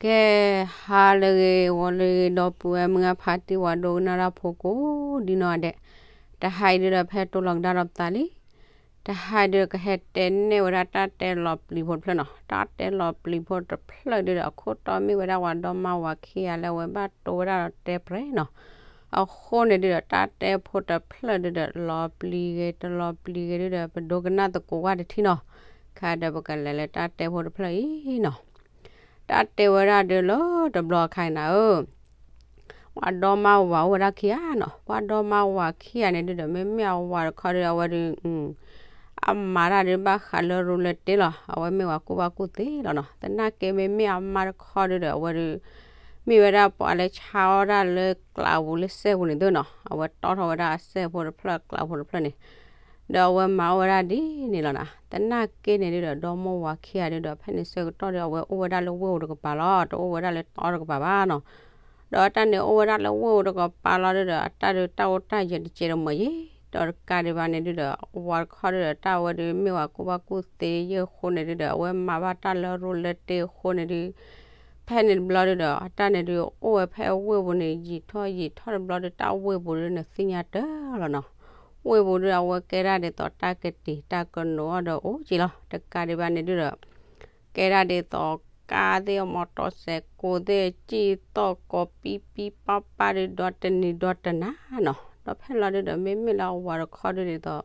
ကဲ, ဟါလၢအဂ့ၤ ဂီၤလၢအဂ့ၤ ဒီပုၢ်ဝဲၢ်မုၢ်ဂၢ်ဖါတံၢ် ပှၤဒိကနၣ်တၢ်ဖိကိးဒ်နီၢ်ဂၤဒဲး, တဟါအံၤဒုဒီး ဖဲတိၢ်လီၤကဒါဒီးပသးလံ. တဟါအံၤဒုဒီး ကဟဲတဲန့ၢ်ဝဲဒၣ်တၢ်တဲလီၤပျံၤဖိတဖျၢၣ်နီၤ. တၢ်တဲလီၤပျံၤဖိတဖျၢၣ်ဒုဒီး အခိၣ်တီမ့ၢ်ဝဲဒၣ်ပှၤဒီမါဝၤခံဂၤလၢအဝဲဘၣ်တိဝဲဒၣ်ဒီးတဲပြဲးနီၤ. အဃိန့ၣ်ဒုဒီး တၢ်တဲဖိတဖျၢၣ်ဒုဒီး လီၤပျံၤဂ့ၤတလီၤပျံၤဂ့ၤဒုဒီး ပဒိကနၣ်သကိးဝဲတထံၣ်နီၤ. ခဲဒီးပကလဲၤလၢတၢ်တဲဖိတဖျၢၣ်အံၤနီၤ. တၢ်တဲဝဲဒၣ်ဒုလၢတဘျီအခါအံၤနၤဧၢ, ပှၤဒီမါဝၤအိၣ်ဝဲဒၣ်ခံဂၤနီၤ. ပှၤဒီမါဝၤခံဂၤန့ၣ်ဒုဒီး မ့မ့ၢ်အဝၤတခီဒုဒီး အဝဲဒု အမါတၢ်ဒုဘၣ်ဃးလၢရူလၢတ့လီၤ. အဝဲမ့ၢ်ဝၤကူၣ်ဘၣ်ကူၣ်သ့လီၤနီၤ. သနာ်က့မ့မ့ၢ်အမါတခီဒုဒီး အဝဲဒု မ့ၢ်ဝဲဒၣ်ပှၤလၢဆါအီၣ်ဒၣ်လၢကျးပူၤလၢစဲပူၤန့ၣ်သုနီၤ. အဝဲတီထီၣ်ဝဲဒၣ်အစဲဖိတဖျၢၣ်ကျးဖိတဖျၢၣ်န့ၣ် ဒီးအဝဲမၤအီၣ်ဝဲဒၣ်ဒ်န့ၣ်လီၤနၤ. သနာ်က့န့ၣ်ဒုဒီး ဒီမါဝၤခံဂၤဒုဒီး ဖဲန့ၣ်ဆၢကတီၢ်ဒု အဝဲအိၣ်ဝဲဒၣ်လၢဝ့ၢ်ဧိၤတကပၤလီၤ. တအိၣ်ဝဲဒၣ်လၢတီတကပၤဘၣ်နီၤ. ဒီးတၢ်န့ၣ်အိၣ်ဝဲဒၣ်လၢဝ့ၢ်ဧိၤတကပၤလီၤဒုဒီး အတၢ်ဒုတၢ်အိၣ်တၢ်ယၢၤတကဲးတမီၤယဲၤ ဒီးတကးဒံးဘၣ်န့ၣ်ဒုဒီး အဝၤတခီဒုဒီး တၢ်ဝဲဒု မ့ၢ်ဝၤကူၣ်ဘၣ်ကူၣ်သ့ယဲၢ်အဃိန့ၣ်ဒုဒီး အဝဲမၤဘၣ်တၢ်လၢရူလၢတ့အဃိန့ၣ်ဒု ဖဲန့ၣ်တဘျီဒုဒီး အတၢ်န့ၣ်ဒု အိၣ်ဝဲဖဲဝ့ၢ်ပူၤန့ၣ် ယံာ်ထီၣ်ယံာ်ထီၣ်တဘျီဒု တၢ်ဝ့ၢ်ပူၤဒုန့ၣ်သ့ၣ်ညါတၢၢ်လီၤနီၤ. ဝ့ၢ်ပူၤဒု အဝဲကဲဒၣ်ဒ်သိးတၢ်ကတံာ်တၢ်ကနိးအီၤဒီးအိၣ်က့လီၤ. တကးဒံးဘၣ်န့ၣ်ဒုဒီး ကဲဒၣ်ဒ်သိးကါသ့ၣ် မီတီစဲးကိးသ့ၣ် စံၣ်သီၣ်ကိးပံပံပါပါဒု ဒီတနံၤဒီတနၤနီၤ. ဒီးဖဲလီၤဒုဒီး မ့မ့ၢ်လၢအဝၤတခီဒုဒ်သိး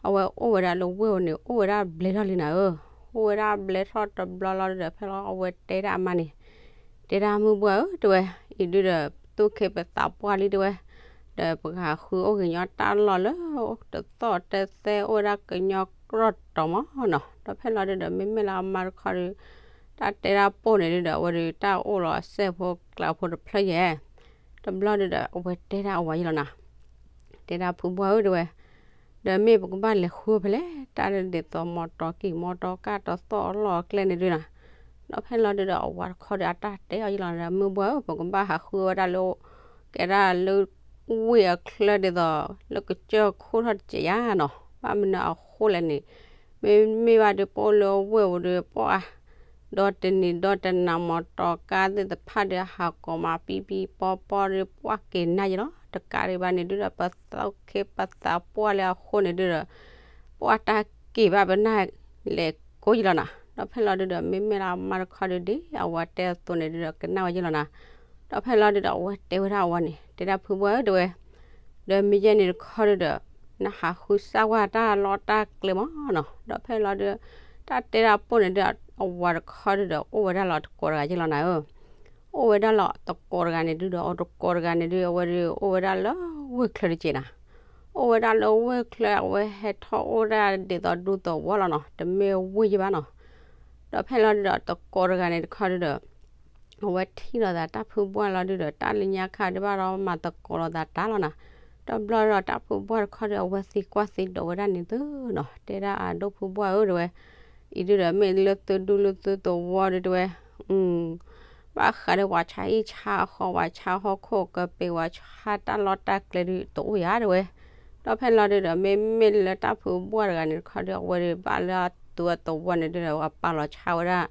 အဝဲအိၣ်ဝဲဒၣ်လၢဝ့ၢ်ဧိၤန့ၣ် အိၣ်ဝဲဒၣ်ဘျဲထီၣ်လံနၤဧၢ. အိၣ်ဝဲဒၣ်ဘျဲထီၣ်တဘျီလီၤဒုဒီး ဖဲလီၤအဝဲတဲဒၣ်အမါန့ၣ်, တဲဒၣ်မုၢ်ဘှၢ်ဧၢ တဲဝဲ, အံၤဒုဒီး ပသူၣ်ခ့ပသးပှၢ်လံတဲဝဲ, ဒီးပကဟးဃုအီၣ်ကညီတၢ်လီၢ်လၢ တသီၣ်တသဲအိၣ်ဝဲဒၣ်ကညီကြီၢ်တီၤမးနီၤ. ဒီးဖဲလီၤဒုဒီး မ့မ့ၢ်လၢအမါတခီဒု တၢ်တဲဒၣ်ပိၢ်န့ၣ်ဒုဒီး အဝဲဒုတၢ်အိၣ်လီၤအစဲဖိကျးဖိတဖျၢၣ်ယဲၢ် တဘျီဒုဒီး အဝဲတဲဒၣ်အဝၤယဲၢ်လီၤနၤ, တဲဒၣ်ဖုဘှၢ်ဧၢ တဲဝဲ, ဒီးမ့ၢ်ပကဘၣ်လဲၤဃုဖဲလဲၣ် တၢ်ဒ်သိးမီတီကံၢ်မီတီကၢ်တသီၣ်အလီၢ်အကျဲန့ၣ်ဒုနီၤ. ဒီးဖဲလီၤဒုဒီး အဝၤတခီဒီးအတၢ်တဲအီၤယဲၢ်လီၤနၤ, မုၢ်ဘှၢ်ဧၢ ပကဘၣ်ဟးဃုဝဲဒၣ်လၢ ကဲဒၣ်လၢ ဝ့ၢ်အချၢဒ်သိး လၢကစၢၢ်ခိၣ်ထီၣ်တစဲးယါနီၤ. ဘၣ်မနုၤအဃိလဲၣ်န့ၣ် မ့မ့ၢ်ဘၣ်ဒုး ပအိၣ်လၢဝ့ၢ်ပူၤဒုး ပှၢ် ဒီတနံၤဒီတနၤ မီတီကါသ့ၣ်တဖၣ်ဒုး ဟးကိးမးပံပံပီပီဒုး ပှၢ်က့ၤနၢ်ယဲၢ်လီၤ. တကးဒံးဘၣ်န့ၣ်ဒုဒီး ပသူၣ်ခ့ပသးပှၢ်လၢအဃိန့ၣ်ဒုဒီး ပှၢ်တၢ်က့ၤဘၣ်ပနၢ်လဲၤကိးယဲၢ်လီၤနၤ. ဒီးဖဲလီၤဒုဒီး မ့မ့ၢ်လၢအမါတခီဒုး ဒ်အဝၤတဲအသိးန့ၣ်ဒုဒီး ကနၣ်ဝဲယဲၢ်လီၤနၤ. ဒီးဖဲလီၤဒုဒီး အဝဲတဲဝဲဒၣ်အဝၤန့ၣ် တဲဒၣ်ဖုဘှၢ်ဧၢ တဲဝဲ ဒီးမ့ၢ်ယဲၢ်န့ၣ်တခီဒုဒီး နဟးဃုစၢ်ဝဲတၢ်လီၢ်တၢ်ကျဲမးနီၤ. ဒီးဖဲလီၤဒု တၢ်တဲဒၣ်ပိၢ်န့ၣ်ဒု အဝၤတခီဒုဒီး အိၣ်ဝဲဒၣ်လီၤတကိးတဂၤယဲၢ်လီၤနၤဧၢ. အိၣ်ဝဲဒၣ်လီၤတကိးတဂၤန့ၣ်ဒုဒီး အတကိးတဂၤန့ၣ်ဒု အဝဲဒု အိၣ်ဝဲဒၣ်လၢဝ့ၢ်ချၢတစဲးနၤ. အိၣ်ဝဲဒၣ်လၢဝ့ၢ်ချၢ အဝဲဟဲထီၣ်အိၣ်ဒၣ်ဒ်သိးဒူသဝီလီၤနီၤ, တမ့ၢ်ဝ့ၢ်ယဲၢ်ဘၣ်နီၤ. ဒီးဖဲလီၤဒုဒီး တကိးတဂၤန့ၣ်တခီဒုဒီး အဝဲထံၣ်လိာ်သးတၢ်ဖုဘှၢ်လီၤဒုဒီး တၢ်လၢညါခါဒုး ဘၣ်ဒီးမၤသကိးလိာ်သးတၢ်လီၤနၤ. တဘျီဒီးတၢ်ဖုဘှၢ်တခီဒုး အဝဲသံကွၢ်သံဒိးဝဲဒၣ်န့ၣ်သုနီၤ, တဲဒၣ်အဒိၣ်ဖုဘှၢ်ဧၢ တဲဝဲ, အံၤဒုဒီး မ့ၢ်လၢသုဒူလၢသုသဝီဒု တဲဝဲ, ဘၣ်ဃးဒီးပှၤဆါဟံၣ်ဆါဃီ ပှၤဆါဟီၣ်ခိၣ်ကပ့ၤ ပှၤဆါတၢ်လီၢ်တၢ်ကျဲဒု တအိၣ်ယၤ တဲဝဲ. ဒီးဖဲလီၤဒုဒီး မ့မ့ၢ်လၢတၢ်ဖုဘှၢ်တဂၤန့ၣ်တခီဒု အဝဲဒုးဘၣ်လၢအသုအသဝီန့ၣ်ဒုဒီး ပာ်လီၤဆါဝဲဒၣ်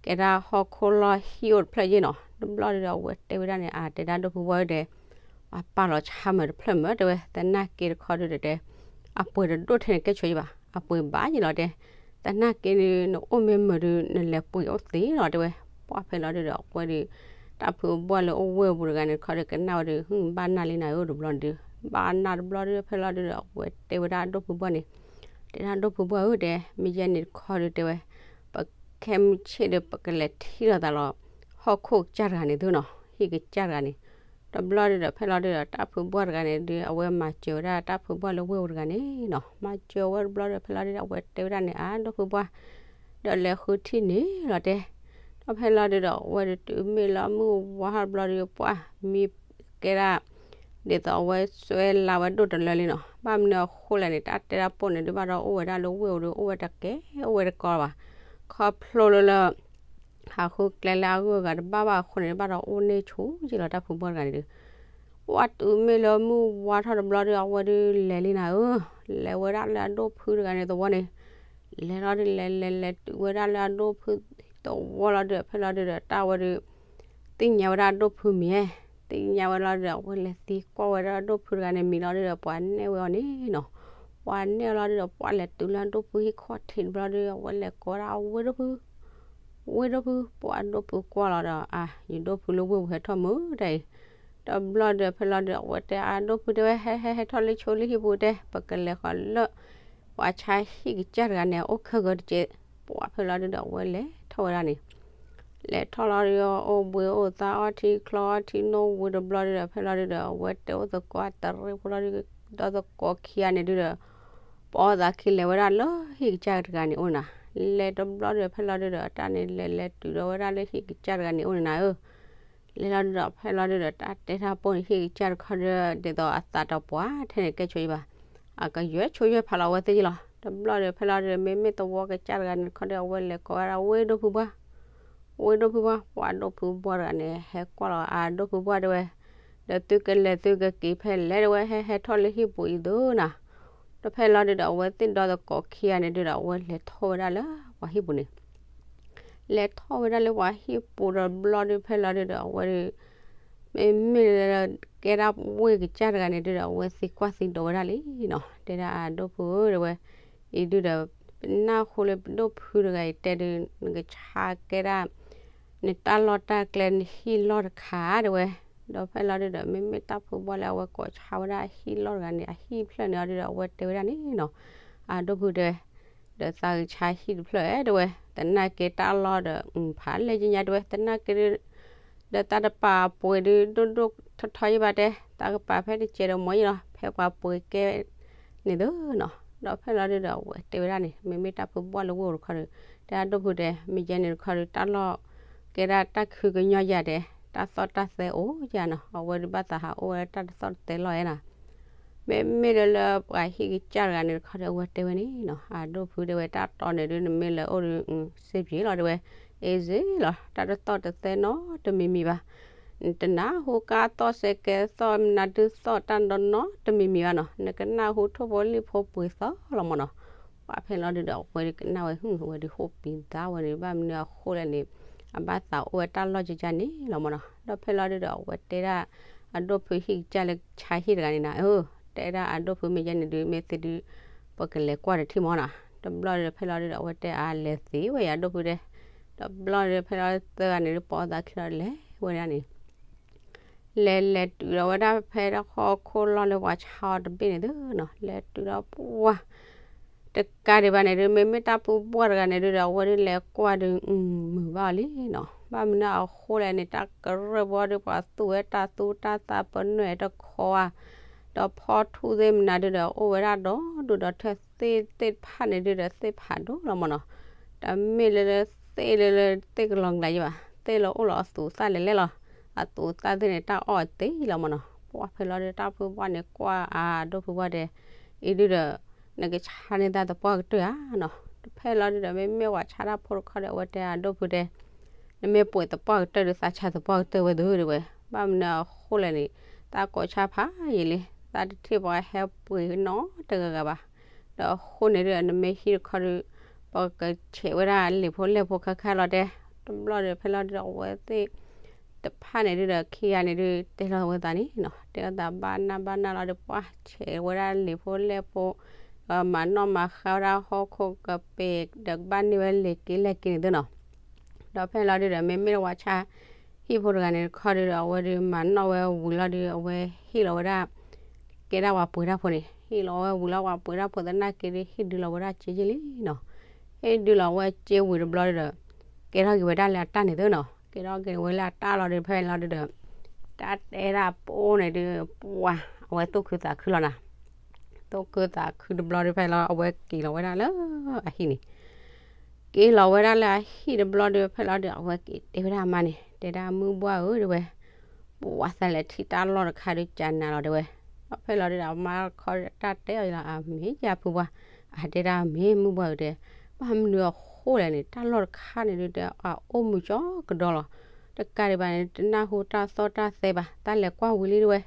ကဲဒၣ်ဟီၣ်ခိၣ်လီၢ်ဟံၣ်အိၣ်တဖျၢၣ်ယဲၢ်နီၤ. တဘျီဒုဒီး အဝဲတဲဝဲဒၣ်န့ၣ် အတဲဒၣ်ဒိၣ်ဖုဘှၢ်ဧၢ တဲ ပှၤပာ်လီၤဆါမ့ၢ်တဖျၢၣ်မ့ၢ် တဲဝဲ, သနာ်က့တခီဒုဒီးတဲ အပှ့ၤတဒိၣ်ထဲန့ၣ်ကဲဆိယဘၣ်, အပှ့ၤဘၣ်ယဲၢ်လီၤတဲ, သနာ်က့ဒု နအိၣ်မ့ၢ်မုာ်ဒု နလဲၤပှ့ၤအိၣ်သ့လီၤ တဲဝဲ. ပှၢ်ဖဲလီၤဒုဒီး အဝဲဒု တၢ်ဖုဘှၢ်လၢအိၣ်ဝ့ၢ်ပူၤတဂၤန့ၣ်တခီဒု ကနၣ်ဝဲဒု ဟ့ၣ်ဘၣ်နၢ်လံနၤဧၢ တဘျီန့ၣ်ဒု, ဘၣ်နၢ်တဘျီဒု ဖဲလီၤဒုဒီး အဝဲတဲဝဲဒၣ်ဒိၣ်ဖုဘှၢ်န့ၣ်, တဲဒၣ်ဒိၣ်ဖုဘှၢ်ဧၢ တဲ မ့ၢ်ယဲၢ်န့ၣ်တခီဒု တဲဝဲ, ပခဲမုၢ်ဆ့ၣ်ဒု ပကလဲၤထံၣ်လိာ်သးလီၤ ဟီၣ်ခိၣ်ကစၢ်တဂၤန့ၣ်သုနီၤ, ဟံၣ်ကစၢ်တဂၤန့ၣ်. တဘျီဒုဒီး ဖဲလီၤဒုဒီး တၢ်ဖုဘှၢ်တဂၤန့ၣ်ဒု အဝဲမၤစၢၤဝဲဒၣ်တၢ်ဖုဘှၢ်လၢဝ့ၢ်ပူၤတဂၤန့ၣ်နီၤ, မၤစၢၤဝဲတဘျီဒီး ဖဲလီၤဒုဒီး အဝဲတဲဝဲဒၣ်န့ၣ် အဒိၣ်ဖုဘှၢ် ဒီးလဲၤဃုထံၣ်န့ၣ်လီၤတဲ. ဒီးဖဲလီၤဒုဒီး အဝဲဒုတုၤမ့ၢ်လၢမုၢ်ဝါထီၣ်တဘျီဒု ပှၢ်မံကဲဒၣ် ဒ်သိးအဝဲစွဲလၢဝဲဒိၣ်တလၢလံနီၤ. ဘၣ်မနုၤအဃိလဲၣ်န့ၣ် တၢ်တဲဒၣ်ပိၢ်န့ၣ်ဒု ဘၣ်ဒီးအိၣ်ဝဲဒၣ်လၢဝ့ၢ်ပူၤဒု အိၣ်ဝဲတကဲ အိၣ်ဝဲတကီဘၣ်. ခီဖျိလၢလၢ ဟးဃုကျဲလၢအဂုၤအဂၤတဘၣ်ဘၣ်အဃိန့ၣ် ဘၣ်ဒီးအိၣ်န့ၢ်ဆူၣ်ယဲၢ်လီၤ တၢ်ဖုဘှၢ်တဂၤန့ၣ်ဒု ပှၢ်တုၤမ့ၢ်လၢမုၢ်ဝါထီၣ်တဘျီဒု အဝဲဒုလဲၤလံနၤဧၢ, လဲၤဝဲဒၣ်လၢအဒိၣ်ဖုတဂၤန့ၣ်သဝီန့ၣ်, လဲၤလီၤဒု လဲၤလဲၤလဲၤတုၤဝဲဒၣ်လၢအဒိၣ်ဖုသဝီလီၤဒု ဖဲလီၤဒုဒီး တၢ်ဝဲဒု သ့ၣ်ညါဝဲဒၣ်အဒိၣ်ဖုမံၤဧါ, သ့ၣ်ညါဝဲလီၤဒုဒီး အဝဲလဲၤသံကွၢ်ဝဲဒၣ်အဒိၣ်ဖုတဂၤန့ၣ်မံၤလီၤဒုဒီး ပှၤနဲၣ်ဝဲအီၤန့ၣ်နီၤ. ပှၤနဲၣ်အီၤလီၤဒုဒီး ပှၤလဲၤတုၤလၢအဒိၣ်ဖုဟံၣ်ခီၣ်ထံးတဘျီဒု အဝဲလဲၤကိးဝဲဒၣ် ဝ့ၢ်ဒိၣ်ဖု, ဝ့ၢ်ဒိၣ်ဖု, ပှၤအဒိၣ်ဖုကွၢ်လီၤဒီး အါ ယဒိၣ်ဖုလၢဝ့ၢ်ပူၤဟဲထီၣ်မုာ်တၢ်အံၤ. တဘျီဒုဒီး ဖဲလီၤဒုဒီး အဝဲတဲအဒိၣ်ဖုတဲဝဲ ဟဲဟဲဟဲထီၣ်လၢဆိလၢဟံၣ်ပူၤတဲ ပကလဲၤဃီၤလၢ ပှၤဆါဟံၣ်ကစၢ်တဂၤန့ၣ် အအိၣ်ခဲဂၢၢ်တက့ၢ်. ပှၤဖဲလီၤဒုဒီး အဝဲလဲၤထီၣ်ဝဲဒၣ်န့ၣ် လဲၤထီၣ်လီၤဒု အိၣ်ဘှံးအိၣ်သါအီထံချီအီထံနိဝံၤတဘျီဒုဒီး ဖဲလီၤဒုဒီး အဝဲတဲအိၣ်သကိးတရ့ဖိလီၤဒု ဒီးသကိးခံဂၤန့ၣ်ဒုဒီး ပအီၣ်သးခံလဲၤဝဲဒၣ်လၢဟံၣ်ကစၢ်တဂၤန့ၣ်အိၣ်နၤ. လဲၤတဘျီဒုဒီး ဖဲလီၤဒုဒီး တၢ်န့ၣ်လဲၤလဲၤတုၤဒီးဝဲဒၣ်လၢဟံၣ်ကစၢ်တဂၤန့ၣ်အိၣ်န့ၣ်နၤဧၢ လဲၤလီၤဒုဒီး ဖဲလီၤဒုဒီး တၢ်တဲတၢ်ပိၢ်န့ၣ် ဟံၣ်ကစၢ်တခီဒု ဒ်သိးအသးတပှၢ်ထဲန့ၣ်ကဲဆိယဘၣ်, အကယွဲဆိယွဲဖးလီၤအဝဲသ့ၣ်ယလီၤ. တဘျီဒုဒီး ဖဲလီၤဒုဒီး မ့မ့ၢ်သဝီကစၢ်တဂၤန့ၣ်တခီဒု အဝဲလဲၤကိးဝဲဒၣ် ဝ့ၢ်ဒိၣ်ဖုပှၢ်, ဝ့ၢ်ဒိၣ်ဖုပှၢ်, ပှၤဒိၣ်ဖုပှၢ်တဂၤန့ၣ် ဟဲကွၢ်လီၤအဒိၣ်ဖုပှၢ်တဲဝဲ, ဒီးသုကလဲၤသုကက့ၤဖဲလဲၣ်တဲဝဲ ဟဲဟဲထီၣ်လၢဟံၣ်ပူၤအံၤသုနၤ. ဒီးဖဲလီၤဒုဒီး အဝဲသ့ၣ်ဒီသကိးခံဂၤန့ၣ်ဒုဒီး အဝဲလဲၤထီၣ်ဝဲဒၣ်လၢပှၤဟံၣ်ပူၤန့ၣ် လဲၤထီၣ်ဝဲဒၣ်လၢပှၤဟံၣ်ပူၤဒီးတဘျီဒု ဖဲလီၤဒုဒီး အဝဲဒု မ့မ့ၢ်လၢကဲဒၣ်ဝ့ၢ်ကစၢ်တဂၤန့ၣ်ဒုဒီး အဝဲသံကွၢ်သံဒိးဝဲဒၣ်လံနီၤ, တဲဒၣ်အဒိၣ်ဖုဧၢ တဲဝဲ, အံၤဒုဒီး ပနၢ်ဟူလၢပဒိၣ်ဖုတဂၤအံၤတဲဒု နကဆါကဲဒၣ် နတၢ်လီၢ်တၢ်ကျဲနဟံၣ်လီၢ်တခါတဲဝဲ, ဒီးဖဲလီၤဒုဒီး မ့မ့ၢ်တၢ်ဖုဘီလၢအဝဲကိးဆါဝဲဒၣ်ဟံၣ်လီၢ်တဂၤန့ၣ် အဟံၣ်ဖျၢၣ်န့ၣ်အီၤဒုဒီး အဝဲတဲဝဲဒၣ်န့ၣ်နီၤ, အဒိၣ်ဖုတဲဝဲ ဒီးသးကဆါဟံၣ်တဖျၢၣ်တဲဝဲ သနာ်က့တၢ်လီၢ်ဒီး ဖးလဲၢ်ကညါတဲဝဲ သနာ်က့ဒု ဒီးတၢ်တပာ်အပှ့ၤဒု ဒိၣ်ဒိၣ်ထီထီယံၣ်ဘၣ်တဲ, တၢ်ကပာ်ဖဲတစဲးဒီးမီၤယံၣ်လီၤ, ဖဲပှၤပှ့ၤကဲန့ၣ်သုနီၤ. ဒီးဖဲလီၤဒုဒီး အဝဲတဲဝဲဒၣ်န့ၣ် မ့မ့ၢ်တၢ်ဖုဘီလၢဝ့ၢ်အိၣ်တခီဒု, တဲအဒိၣ်ဖုတဲ မ့ၢ်ယဲန့ၣ်တခီဒု တၢ်လီၢ် ကဲဒၣ်တၢ်ခုကညီယၤတဲ, တၢ်သီၣ်တၢ်သဲအိၣ်ယၤနီၤ, အဝဲဒုဘၣ်သးဟးအိၣ်ဝဲတၢ်တသီၣ်တသဲလီၢ်ဧါနီၤ. မ့မ့ၢ်လၢလၢပှၤဟံၣ်ကစၢ်တဂၤန့ၣ်တခီဒီး အဝဲတဲဝဲန့ၣ်နီၤ, အဒိၣ်ဖုတဲဝဲ တၢ်တီန့ၣ်ဒု နမ့ၢ်လဲၤအိၣ်ဒု စ့ၢ်ပျ့ၤလီၤတဲဝဲ, အ့စ့လီၤ, တၢ်တသီၣ်တသဲနီတမံၤမံၤဘၣ်. နတနၢ်ဟူကါသီၣ်စဲးကဲသီၣ် မနၤဒုသီၣ်တၢ်နီၢ်နီတမံၤမံၤဘၣ်နီၤ, နကနၢ်ဟူထိၣ်ဖိလံၣ်ဖိပှ့ၤသီၣ်လီၤမၢ်နီၤ. ပှၤဖဲလီၤဒုဒီး အဝဲဒုကနၣ်ဝဲ ဟူဝဲဒုဟိၣ်ပံၤသးဝဲန့ၣ် ဘၣ်မနုၤအဃိလဲၣ်န့ၣ် အဘၣ်သးအိၣ်ဝဲတၢ်လီၢ်ကကၢ်န့ၣ်လီၤမၢ်နီၤ. ဒီးဖဲလီၤဒုဒီး အဝဲတဲဒၣ် အဒိၣ်ဖုဟံၣ်ကစၢ်လၢဆါဟံၣ်တဂၤန့ၣ်နၤ, အၢ တဲဒၣ်အဒိၣ်ဖုမ့ၢ်ယဲန့ၣ်ဒု မ့ၢ်သ့ဒု ပကလဲၤကွၢ်တထံၣ်မၢ်နီၤ. တဘျီဒီးဖဲလီၤဒုဒီး အဝဲတဲအါလဲၤသ့ဝဲယၤအဒိၣ်ဖုတဲ, တဘျီဒီးဖဲလီၤသၢဂၤန့ၣ်ဒု ပိာ်သးခံလီၤလဲၤဝဲဒၣ်န့ၣ် လဲၤလဲၤတုၤလီၤဝဲဒၣ်ဖဲတၢ်ဃီခိၣ်လီၢ်လၢပှၤဆါအီၤတဘ့ၣ်န့ၣ်သုနီၤ, လဲၤတုၤလီၤပှၢ် တကးဒံးဘၣ်န့ၣ်ဒု မ့မ့ၢ်တၢ်ဖုဘီတဂၤန့ၣ်ဒုဒီး အဝဲဒုလဲၤကွၢ်ဒု မုာ်ဘၣ်အီၤလံနီၤ. ဘၣ်မနုၤအဃိလဲၣ်န့ၣ် တၢ်ကရၢၢ်ဘီဒု ပှၤသူၣ်ဝဲတၢ်သူတၢ်သးပနွဲၣ်တခီဧါ, ဒီးဖီထူၣ်သ့ၣ်မနုၤဒုဒီး အိၣ်ဝဲဒၣ်ဒီဒူၣ်ဒီထၢၣ်သ့ၣ်သ့ၣ်တဖၣ်န့ၣ်ဒုဒီး သ့ၣ်ဖးဒိၣ်လီၤမၢ်နီၤ. တမ့ၢ်လၢလၢသ့ၣ်လၢလၢသ့ၣ်ကလီၤကျါယံၤဘၣ်, သ့ၣ်လၢအိၣ်လီၤအသူးအသၣ်လဲၤလဲၣ်လီၤ. အသူးအသၣ်သ့ၣ်န့ၣ် တၢ်အီၣ်အသ့လီၤမၢ်နီၤ. ပှၤဖဲလီၤဒုတၢ်ဖုဘီန့ၣ်ကွၢ်အဒိၣ်ဖုဘီတဲ, အံၤဒုဒီး နကဆါန့ၢ်သးသပှၢ်ကတၢၢ်ဧါနီၤ. တဖဲလီၤဒုဒီး မ့မ့ၢ်ပှၤဆါတၢ်ဖိတခီဒီး အဝဲတဲအဒိၣ်ဖုတဲ နမ့ၢ်ပှ့ၤသပှၢ်ကတၢၢ်ဒု သးဆါသပှၢ်ကတၢၢ်ဝဲသုတဲဝဲ, ဘၣ်မနုၤအဃိလဲၣ်န့ၣ် သးကိးဆါဖးယံာ်လံ, သးတထံၣ်ပှၤဟဲပှ့ၤနီတဂၤဂၤဘၣ်. ဒီးအဃိန့ၣ်ဒု နမ့ၢ်ဟံၣ်တခီဒု ပကဆဲးဝဲဒၣ်လံာ်ဖိလဲၢ်ဖိခါခါလီၤတဲ, တဘျီဒီးဖဲလီၤဒုဒီး အဝဲသ့ၣ်တဖၣ်န့ၣ်ဒုဒီး ခံဂၤန့ၣ်ဒု တဲလီၤဝဲသးန့ၣ်နီၤ, တဲလီၤသးဘၣ်နၢ်ဘၣ်နၢ်လီၤဒီး ပှၤဆဲးဝဲဒၣ်လံာ်ဖိလဲၢ်ဖိ, မၤနီၣ်မၤဃါဝဲဒၣ်ဟီၣ်ခိၣ်ကပ့ၤ ဒီးကဘၣ်န့ၢ်ဝဲလံာ်က့လဲၢ်က့န့ၣ်သုနီၤ. ဒီးဖဲလီၤဒုဒီး မ့မ့ၢ်ပှၤဆါဟံၣ်ဖိတဂၤန့ၣ်တခီဒုဒီး အဝဲဒုမၤနီၣ်ဝဲဝံၤလီၤဒု အဝဲဟ့ၣ်လီၤဝဲဒၣ် ကဲဒၣ်ပှၤပှ့ၤတၢ်ဖိန့ၣ်, ဟ့ၣ်လီၤဝဲဝံၤလီၤပှၤပှ့ၤတၢ်ဖိသနာ်က့ဒု ဟ့ၣ်ဒုလီၤဝဲဒၣ်က့ယံာ်လံနီၤ. ဟ့ၣ်ဒုလီၤဝဲက့ဝံၤတဘျီဒုဒီး ကဲထီၣ်က့ၤဝဲဒၣ်လၢအတၢ်န့ၣ်သုနီၤ, ကဲထီၣ်က့ၤဝဲလၢအတၢ်လီၤဒု ဖဲလီၤဒုဒီး တၢ်တဲဒၣ်ပိၢ်န့ၣ်ဒု ပှၤ အဝဲသူၣ်ခုသးခုလီၤနၤ. သူၣ်ခုသးခုတဘျီဒု ဖဲလီၤ အဝဲက့ၤလီၤဝဲဒၣ်လၢအဟံၣ်န့ၣ် က့ၤလီၤဝဲဒၣ်လၢအဟံၣ်တဘျီဒု ဖဲလီၤဒု အဝဲက့ၤတဲဝဲဒၣ်အမါန့ၣ် တဲဒၣ်မုၢ်ဘှၢ်ဧၢ တဲဝဲ, ပှၤသးလဲၤထံၣ်တၢ်လီၢ်တခါဒု ကနၤလီၤတဲဝဲ. ဒီးဖဲလီၤဒုဒီး အမါတခီတၢ်တဲအီၤလီၤ အမ့ၢ်ယၤဖုပှၢ်, အတဲဒၣ်မ့ၢ်မုၢ်ဘှၢ်ဧၢတဲ, ဘၣ်မနုၤအဃိလဲၣ်န့ၣ် တၢ်လီၢ်တခါန့ၣ်ဒု တဲအအိၣ်မုာ်ကၠီကဒီးလီၤ. တကးဒံးဘၣ်န့ၣ် တနၢ်ဟူတၢ်သီၣ်တၢ်သဲဘၣ်, တၢ်လဲၤကွၢ်ဝံၤလံတဲဝဲ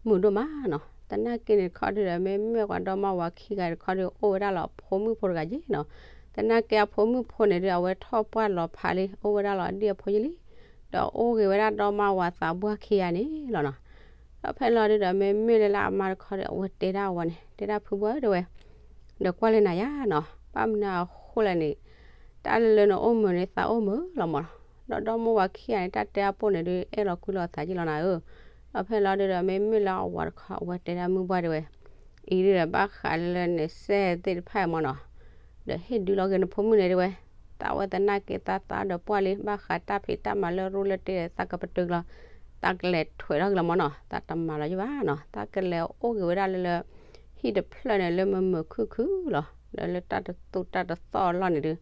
မုာ်ဒိၣ်မးနီၤ. သနာ်က့န့ၣ်တခီဒုဒီး မ့မ့ၢ်ပှၤဒီမါဝၤခံဂၤတခီဒု အိၣ်ဝဲဒၣ်လီၤအဖိမုၣ်ဖိတဂၤယ့ၣ်နီၤ. သနာ်က့အဖိမုၣ်ဖိန့ၣ်ဒု အဝဲထီၣ်ပှၢ်လီၤဖးလံ အိၣ်ဝဲဒၣ်လီၤအဒံၣ်အဖိယ့ၣ်လံ. ဒီးအိၣ်ဂ့ၤဝဲဒၣ်ဒီမါဝၤသးပှၢ်ခံဂၤန့ၣ်လီၤနီၤ. ဒီးဖဲလီၤဒုဒီး မ့မ့ၢ်လၢအမါတခီဒီး အဝဲတဲဒၣ်ဝၤန့ၣ် တဲဒၣ်ဖုဘှၢ်တဲဝဲ, ဒီးကွၢ်လၢနၤယါနီၤ, ဘၣ်မနုၤအဃိလဲၣ်န့ၣ်, တၢ်လၢနအိၣ်မုာ်န့ၣ် သးအိၣ်မုာ်လီၤမၢ်နီၤ. ဒီးဒီမါဝၤခံဂၤန့ၣ် တၢ်တဲအပိၢ်န့ၣ်ဒုး အဲၣ်လီၤကွံလီၤသးက့လီၤနၤဧၢ. ဒီးဖဲလီၤဒုဒီး မ့မ့ၢ်လၢအဝၤတခီ အဝဲတဲဒၣ်မုၢ်ဘှၢ်တဲဝဲ, အံၤဒုဒီး ဘၣ်ဃးလၢနစဲးသ့ၣ်တဖၣ်အံၤမၢ်နီၤ, ဒီးဟ့ၣ်ဒုးလီၤက့ၤနဖိမုၣ်န့ၣ်တဲဝဲ, သးဝဲသနာ်က့သးသးဒီးပှၢ်လံ ဘၣ်ဃးတၢ်ဖံးတၢ်မၤလၢရိၣ်လၢတ့ဒီး သးကပတုာ်လီၤ, သးကလဲၤထွဲးထီၣ်က့ၤလီၤမၢ်နီၤ, သးတမၤလီၤယဘၣ်နီၤ, သးကလဲၤအိၣ်ဂ့ၤဝဲဒၣ်လၢလၢ ဟံၣ်တဖျၢၣ်န့ၣ် လၢမုာ်မုာ်ခုၣ်ခုၣ်လီၤ, ဒီးလၢတၢ်တသူၣ်တၢ်တသီၣ်အလီၢ်န့ၣ်ဒုး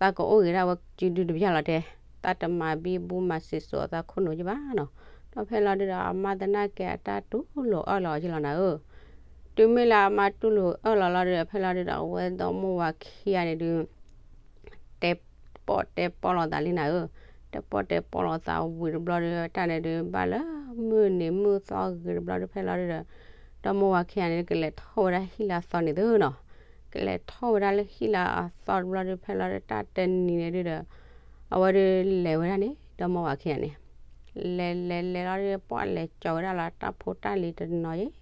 သးကအိၣ်ဂ့ၤဒၣ်ဝဲစုဒုတပျၢ်လီၤတဲ, သးတမၤဘံဘူမၤစံးစိၤအသးခိၣ်နူာ်ယဘၣ်နီၤ. ဒီးဖဲလီၤဒုဒီး အမါသနာ်က့အတၢ်တူၢ်လိာ်အၢၣ်လီၤအီၤက့လီၤနၤဧၢ. တုၤမ့ၢ်လၢအမါတူၢ်လိာ်အၢၣ်လီၤလီၤဒုဒီး ဖဲလီၤဒုဒီး အဝဲဒီမါဝၤခံဂၤန့ၣ်ဒုး တဲပီၣ်တဲပီၣ်လိာ်သးလံနၤဧၢ. တဲပီၣ်တဲပီၣ်လိာ်သးဝံၤတဘျီဒုး တၢ်န့ၣ်ဒုး ဘၣ်လၢမုၢ်နံၤမုၢ်သီဂ့ၤတဘျီဒုး ဖဲလီၤဒုဒီး ဒီမါဝၤခံဂၤန့ၣ် ကလဲၤထီၣ်ဝဲဒၣ်ဟံၣ်လၢအသီန့ၣ်သုနီၤ. ကလဲၤထီၣ်ဝဲဒၣ်လၢဟံၣ်လၢအသီတဘျီဒုး ဖဲလီၤဒုး တၢ်တနံၤန့ၣ်ဒုဒီး အဝဲဒုးလဲၤဝဲဒၣ်န့ၣ် ဒီမါဝၤခံဂၤန့ၣ် လဲၤလဲၤလဲၤလီၤဒုး ပှၢ်လဲၤကၠီၤဝဲဒၣ်လၢတၢ်ဖိတၢ်လံၤတနီၤယဲၢ်,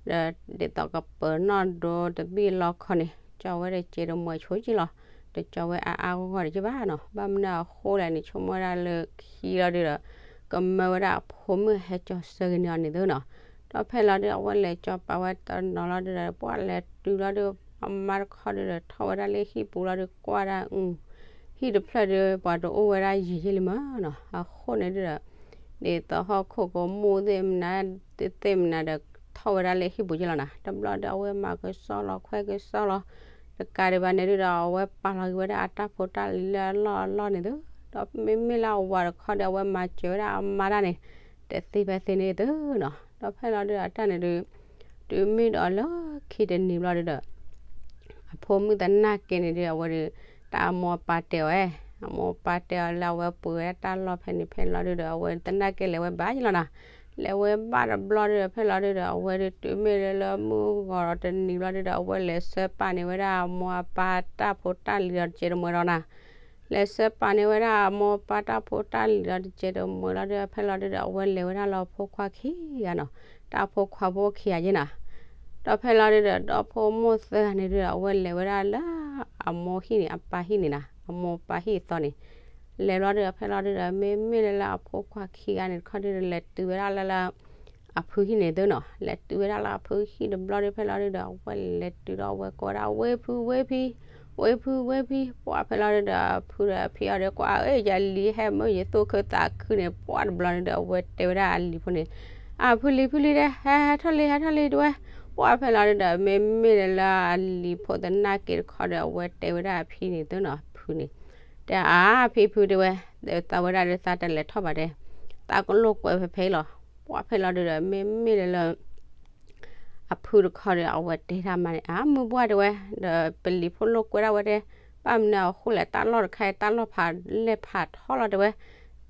ဒီးဒ်သိးကပၢၤနီၣ်ဒိတဘ့ၣ်လီခီန့ၣ် ကၠီၤဝဲဒီးစဲးတမှဲးဆိက့လီၤ, တကၠီၤဝဲအါအါဂီၢ်ဂီၢ်ဒံးက့ဘၣ်နီၤ. ဘၣ်မနုၤအဃိလဲၣ်န့ၣ် ဆိကမိၣ်ဝဲဒၣ်လၢခံလီၤဒုဒီး ကမၢဝဲဒၣ်အဖိမုၣ်ဟဲကၠီၤဆၢက့ၤန့ၢ်အီၤန့ၣ်သုနီၤ. ဒီးဖဲလီၤဒုး အဝဲလဲၤကၠီၤပာ်ဝဲတနီၤလီၤဒုဒီး ပှၢ်လဲၤတုၤလီၤဒုး အမါတခီဒုဒီး ထီၣ်ဝဲဒၣ်လၢဟံၣ်ပူၤလီၤဒုး ကွၢ်ဒၣ် ဟံၣ်တဖျၢၣ်ဒုး ပှၤတအိၣ်ဝဲဒၣ်ယံာ်ယံာ်လံမၢ်နီၤ. အဃိန့ၣ်ဒုဒီး ဒ်သိးဟီၣ်ခိၣ်ကမူၣ်သ့ၣ်မနုၤ သ့ၣ်မနုၤဒီး ထီၣ်ဝဲဒၣ်လၢဟံၣ်ပူၤက့လီၤနၤ. တဘျီဒီး အဝဲမၤကစီၣ်လီၤခွဲကစီၣ်လီၤ တကးဒံးဘၣ်န့ၣ်ဒုဒီး အဝဲပာ်လီၤက့ၤဝဲဒၣ်အတၢ်ဖိတၢ်လံၤလၢအလီၢ်အလီၢ်န့ၣ်သု, ဒီးမ့မ့ၢ်လၢအဝၤတခီဒီး အဝဲမၤစၢၤဝဲဒၣ်အမါတၢ်န့ၣ် တသ့ဖဲသ့န့ၣ်သုနီၤ. ဒီးဖဲလီၤဒုဒီး တၢ်န့ၣ်ဒုး တုၤမ့ၢ်ဒီးလၢခံတနံၤဘျီဒုဒီး အဖိမုၣ်သနာ်က့န့ၣ်ဒုး အဝဲဒုး တၢ်အမိၢ်အပၢ်တဲအီၤ, အမိၢ်အပၢ်တဲအီၤလၢအဝဲပှ့ၤဝဲဒၣ်တၢ်လီၢ်ဖဲန့ၣ် ဖဲလီၤဒုဒီး အဝဲသနာ်က့လဲၤဝဲဘၣ်ယလီၤနၤ. လဲၤဝဲဘၣ်တဘျီဒုဒီး ဖဲလီၤဒုဒီး အဝဲဒုးတုၤမ့ၢ်လၢလၢမုၢ်ဂီၤဒီးတနံၤဘျီဒုဒီး အဝဲလဲၤဆှၢပာ်န့ၢ်ဝဲဒၣ်အမိၢ်အပၢ်တၢ်ဖိတၢ်လံၤဒီးတစဲးတမှဲးဒီးနၤ. လဲၤဆှၢပာ်န့ၢ်ဝဲဒၣ်အမိၢ်အပၢ်တၢ်ဖိတၢ်လံၤဒီးတစဲးတမှဲးလီၤဒုဒီး ဖဲလီၤဒုဒီး အဝဲလဲၤဝဲဒၣ်လၢအဖိခွါခံဂၤနီၤ, တၢ်ဖိခွါဖိခံဂၤယဲနီၤ. ဒီးဖဲလီၤဒုဒီး ဒီဖိမိၢ်သၢဂၤန့ၣ်ဒုဒီး အဝဲလဲၤဝဲဒၣ်လၢအမိၢ်ဟံၣ်န့ၣ် အပၢ်ဟံၣ်န့ၣ်နၤ, အမိၢ်အပၢ်ဟံၣ်အသီန့ၣ် လဲၤဘျီဒုဒီး ဖဲလီၤဒုဒီး မ့မ့ၢ်လၢလၢအဖိခွါခံဂၤန့ၣ်တခီဒုဒီး လဲၤတုၤဝဲဒၣ်လၢလၢ အဖုဟံၣ်န့ၣ်သုနီၤ, လဲၤတုၤဝဲဒၣ်လၢအဖုဟံၣ်တဘျီဒု ဖဲလီၤဒုဒီး အဝဲလဲၤတုၤဒီးအဝဲကိးဝဲဒၣ် ဝ့ၢ်ဖု ဝ့ၢ်ဖု ဝ့ၢ်ဖု ပှၢ်ဖဲလီၤဒုဒီး အဖုဒီးအဖံအီၤဒီးကွၢ် အၢ ယလံၤဟဲမုာ် ယသူၣ်ခုသးခုန့ၣ် ပှၢ်တဘျီဒုဒီး အဝဲတဲဝဲဒၣ်အလံၤဖိန့ၣ် အဖုလံၤဖုလံၤဒီး ဟဲဟဲထီၣ်လံ ဟဲထီၣ်လံ တဲဝဲ, ပှၢ်ဖဲလီၤဒုဒီး မ့မ့ၢ်လၢအလံၤဖိသနာ်က့တခီဒီး အဝဲတဲဝဲဒၣ်အဖံန့ၣ်သုနီၤ ဖုန့ၣ် တဲအါ ဖံဖုတဲဝဲ, သးဝဲဒၣ်ဒီးသးတလဲၤထီၣ်ဘၣ်တဲ, သးကလိာ်ကွဲဖဲဖဲလီၤ. ပှၢ်ဖဲလီၤဒုဒီး မ့မ့ၢ်လၢလၢ အဖုတခီဒီး အဝဲတဲတၢ်မၤန့ၣ် အါ မုၢ်ပှၢ်တဲဝဲ, ဒီးပလံၤဖိလိာ်ကွဲဒၣ်ဝဲတဲ, ဘၣ်မနုၤအဃိလဲၣ် တၢ်လီၢ်တခါအံၤ တၢ်လီၢ်ဖးလဲၢ်ဖးထီလီၤတဲဝဲ,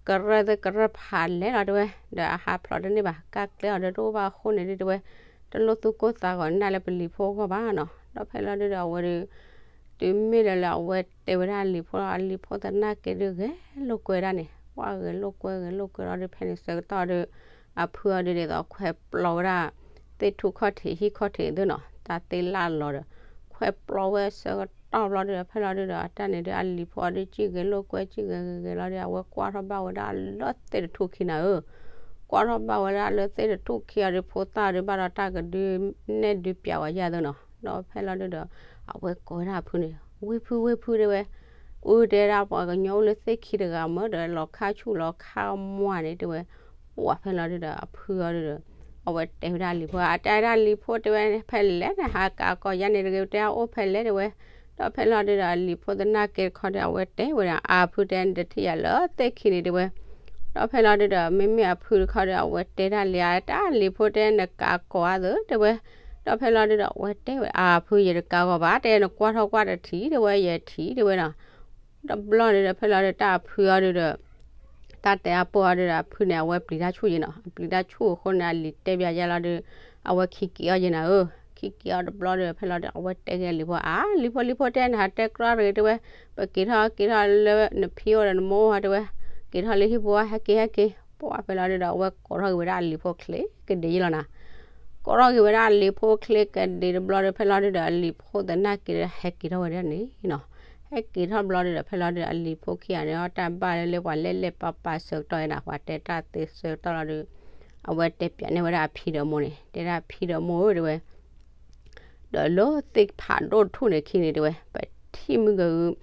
ကရၢၢ်သ့ၣ်ကရၢၢ်ဖးလဲၢ်လီၤတဲဝဲ, ဒီးအဟးဖျိးတန့ၢ်ဘၣ် ကၢ်ကျဲအီၤဒီးတအိၣ်ဘၣ်အဃိန့ၣ်ဒုတဲဝဲ, တလိၣ်သူၣ်ကိၢ်သးဂီၤနၢ်လၢပလံၤဖိအဂီၢ်ဘၣ်နီၤ. ဒီးဖဲလီၤဒုဒီး အဝဲဒု တုၤမ့ၢ်လၢလၢအဝဲတဲဝဲဒၣ်အလံၤဖိလီၤ အလံၤဖိသနာ်က့ဒုဂဲၤလိာ်ကွဲဒၣ်န့ၣ် ပှၢ်ဂဲၤလိာ်ကွဲဂဲၤလိာ်ကွဲလီၤဒု ဖဲန့ၣ်ဆၢကတီၢ်ဒု အဖုအီၤဒုဒ်သိးခွဲးပျီဝဲဒၣ် သ့ၣ်ထူၣ်ခီၣ်ထံးဟံၣ်ခီၣ်ထံးသုနီၤ တၢ်သ့ၣ်လၢ်လီၤဒီး ခွဲးပျီဝဲဆၢကတီၢ်ဘျီဒု ဖဲလီၤဒုဒီး အတၢ်န့ၣ်ဒု အလံၤဖိအီၤဒု စံၣ်ဂဲၤလိာ်ကွဲ စံၣ်ဂဲၤဂဲၤဂဲၤလီၤဒု အဝဲကွၢ်ထီၣ်ဘၣ်ဝဲဒၣ်လၢသ့ၣ်တထူၣ်ခံနၤဧၢ, ကွၢ်ထီၣ်ဘၣ်ဝဲဒၣ်လၢသ့ၣ်တထူၣ်ခံအီၤဒု ဖိသၣ်အီၤဒု ဘၣ်ဒီးတၢ်ကဒုနဲၣ်ဒုပျးဝဲယၤသုနီၤ. ဒီးဖဲလီၤဒုဒီး အဝဲကိးဝဲဒၣ်အဖုန့ၣ် ဝ့ၢ်ဖု ဝ့ၢ်ဖုတဲဝဲ, အူတဲဒၣ်ပှၤကညီအိၣ်လၢသ့ၣ်ခံတဂၤမၢဒီး လီၤခါဆူၣ်လီၤခါမွၢ်န့ၣ်တဲဝဲ, ပှၢ်ဖဲလီၤဒုဒီး အဖုအီၤဒုဒီး အဝဲတဲဝဲဒၣ်အလံၤဖိ အတဲဒၣ်လံၤဖိတဲဝဲ ဖဲလဲၣ်န့ၣ် ဟးကးကိးယၤန့ၣ်တဂ့ၤ တဲအိၣ်ဖဲလဲၣ်တဲဝဲ, ဒီးဖဲလီၤဒုဒီး အလံၤဖိသနာ်က့တခီဒီး အဝဲတဲဝဲဒၣ် အဖုတဲနတထံၣ်ယၤလၢသ့ၣ်ခံန့ၣ်တဲဝဲ, ဒီးဖဲလီၤဒုဒီး မ့မ့ၢ်အဖုတခီဒီး အဝဲတဲဒၣ်လံ အတၢ်လံၤဖိတဲနကးကိးအါသုတဲဝဲ, ဒီးဖဲလီၤဒုဒီး အဝဲတဲဝဲ အဖုယတကးဂီၤဘၣ် တဲနကွၢ်ထီၣ်ကွၢ်တထံၣ်တဲဝဲ ယထံၣ်တဲဝဲနီၤ. တဘျီန့ၣ်ဒီး ဖဲလီၤဒုတၢ်အဖုအီၤဒုဒီး တၢ်တဲအပိၢ်အီၤဒုဒီး အဖုန့ၣ် အဝဲပျံၤတၢ်ဆူၣ်ယဲနီၤ အပျံၤတၢ်ဆူၣ်အဃိန့ၣ် အလံၤတဲဘၣ်ယဲလီၤဒု အဝဲခံက့ၤအီၤယဲနၤဧၢ, ခံက့ၤအီၤတဘျီဒီး ဖဲလီၤဒု အဝဲတဲက့ၤလံၤဖိ အါ လံၤဖိ လံၤဖိတဲနဟးတဲကြီတဂ့ၤတဲဝဲ, ပက့ၤထီၣ်က့ၤထီၣ်လၢနဖံအိၣ်ဒီးနမိၢ်အိၣ်တဲဝဲ, က့ၤထီၣ်လၢဟံၣ်ပူၤ ဟဲက့ၤ ဟဲက့ၤ, ပှၢ်ဖဲလီၤဒုဒီး အဝဲကိးထီၣ်က့ၤဝဲဒၣ်အလံၤဖိချ့ကဒ့ယလီၤနၤ. ကိးထီၣ်က့ၤဝဲဒၣ်အလံၤဖိချ့ကဒ့တဘျီဒီး ဖဲလီၤဒုဒီး အလံၤဖိသနာ်က့ဒီး ဟဲက့ၤထီၣ်ဝဲဒၣ်န့ၣ်နီၤ. ဟဲက့ၤထီၣ်ဘျီဒုဒီး ဖဲလီၤဒုဒီး အလံၤဖိခံဂၤန့ၣ် အီၣ်တၢ်ဘၣ်လၢလၢပှၤလဲၣ်လဲၣ်ပၢ်ပၢ်ဆၢကတီၢ်ဝဲဒၣ် ပှၤတဲတၢ်သ့ဆၢကတီၢ်လီၤဒု အဝဲတဲပၠးန့ၢ်ဝဲဒၣ်အဖံဒီးအမိၢ်န့ၣ်, တဲဒၣ်ဖံဒီးမိၢ်ဧၢ တဲဝဲ, ဒီးလၢသ့ၣ်ဖးဒိၣ်ထူၣ်န့ၣ်ခံန့ၣ် တဲဝဲ, ပထံၣ်မုၢ်ကဂုာ်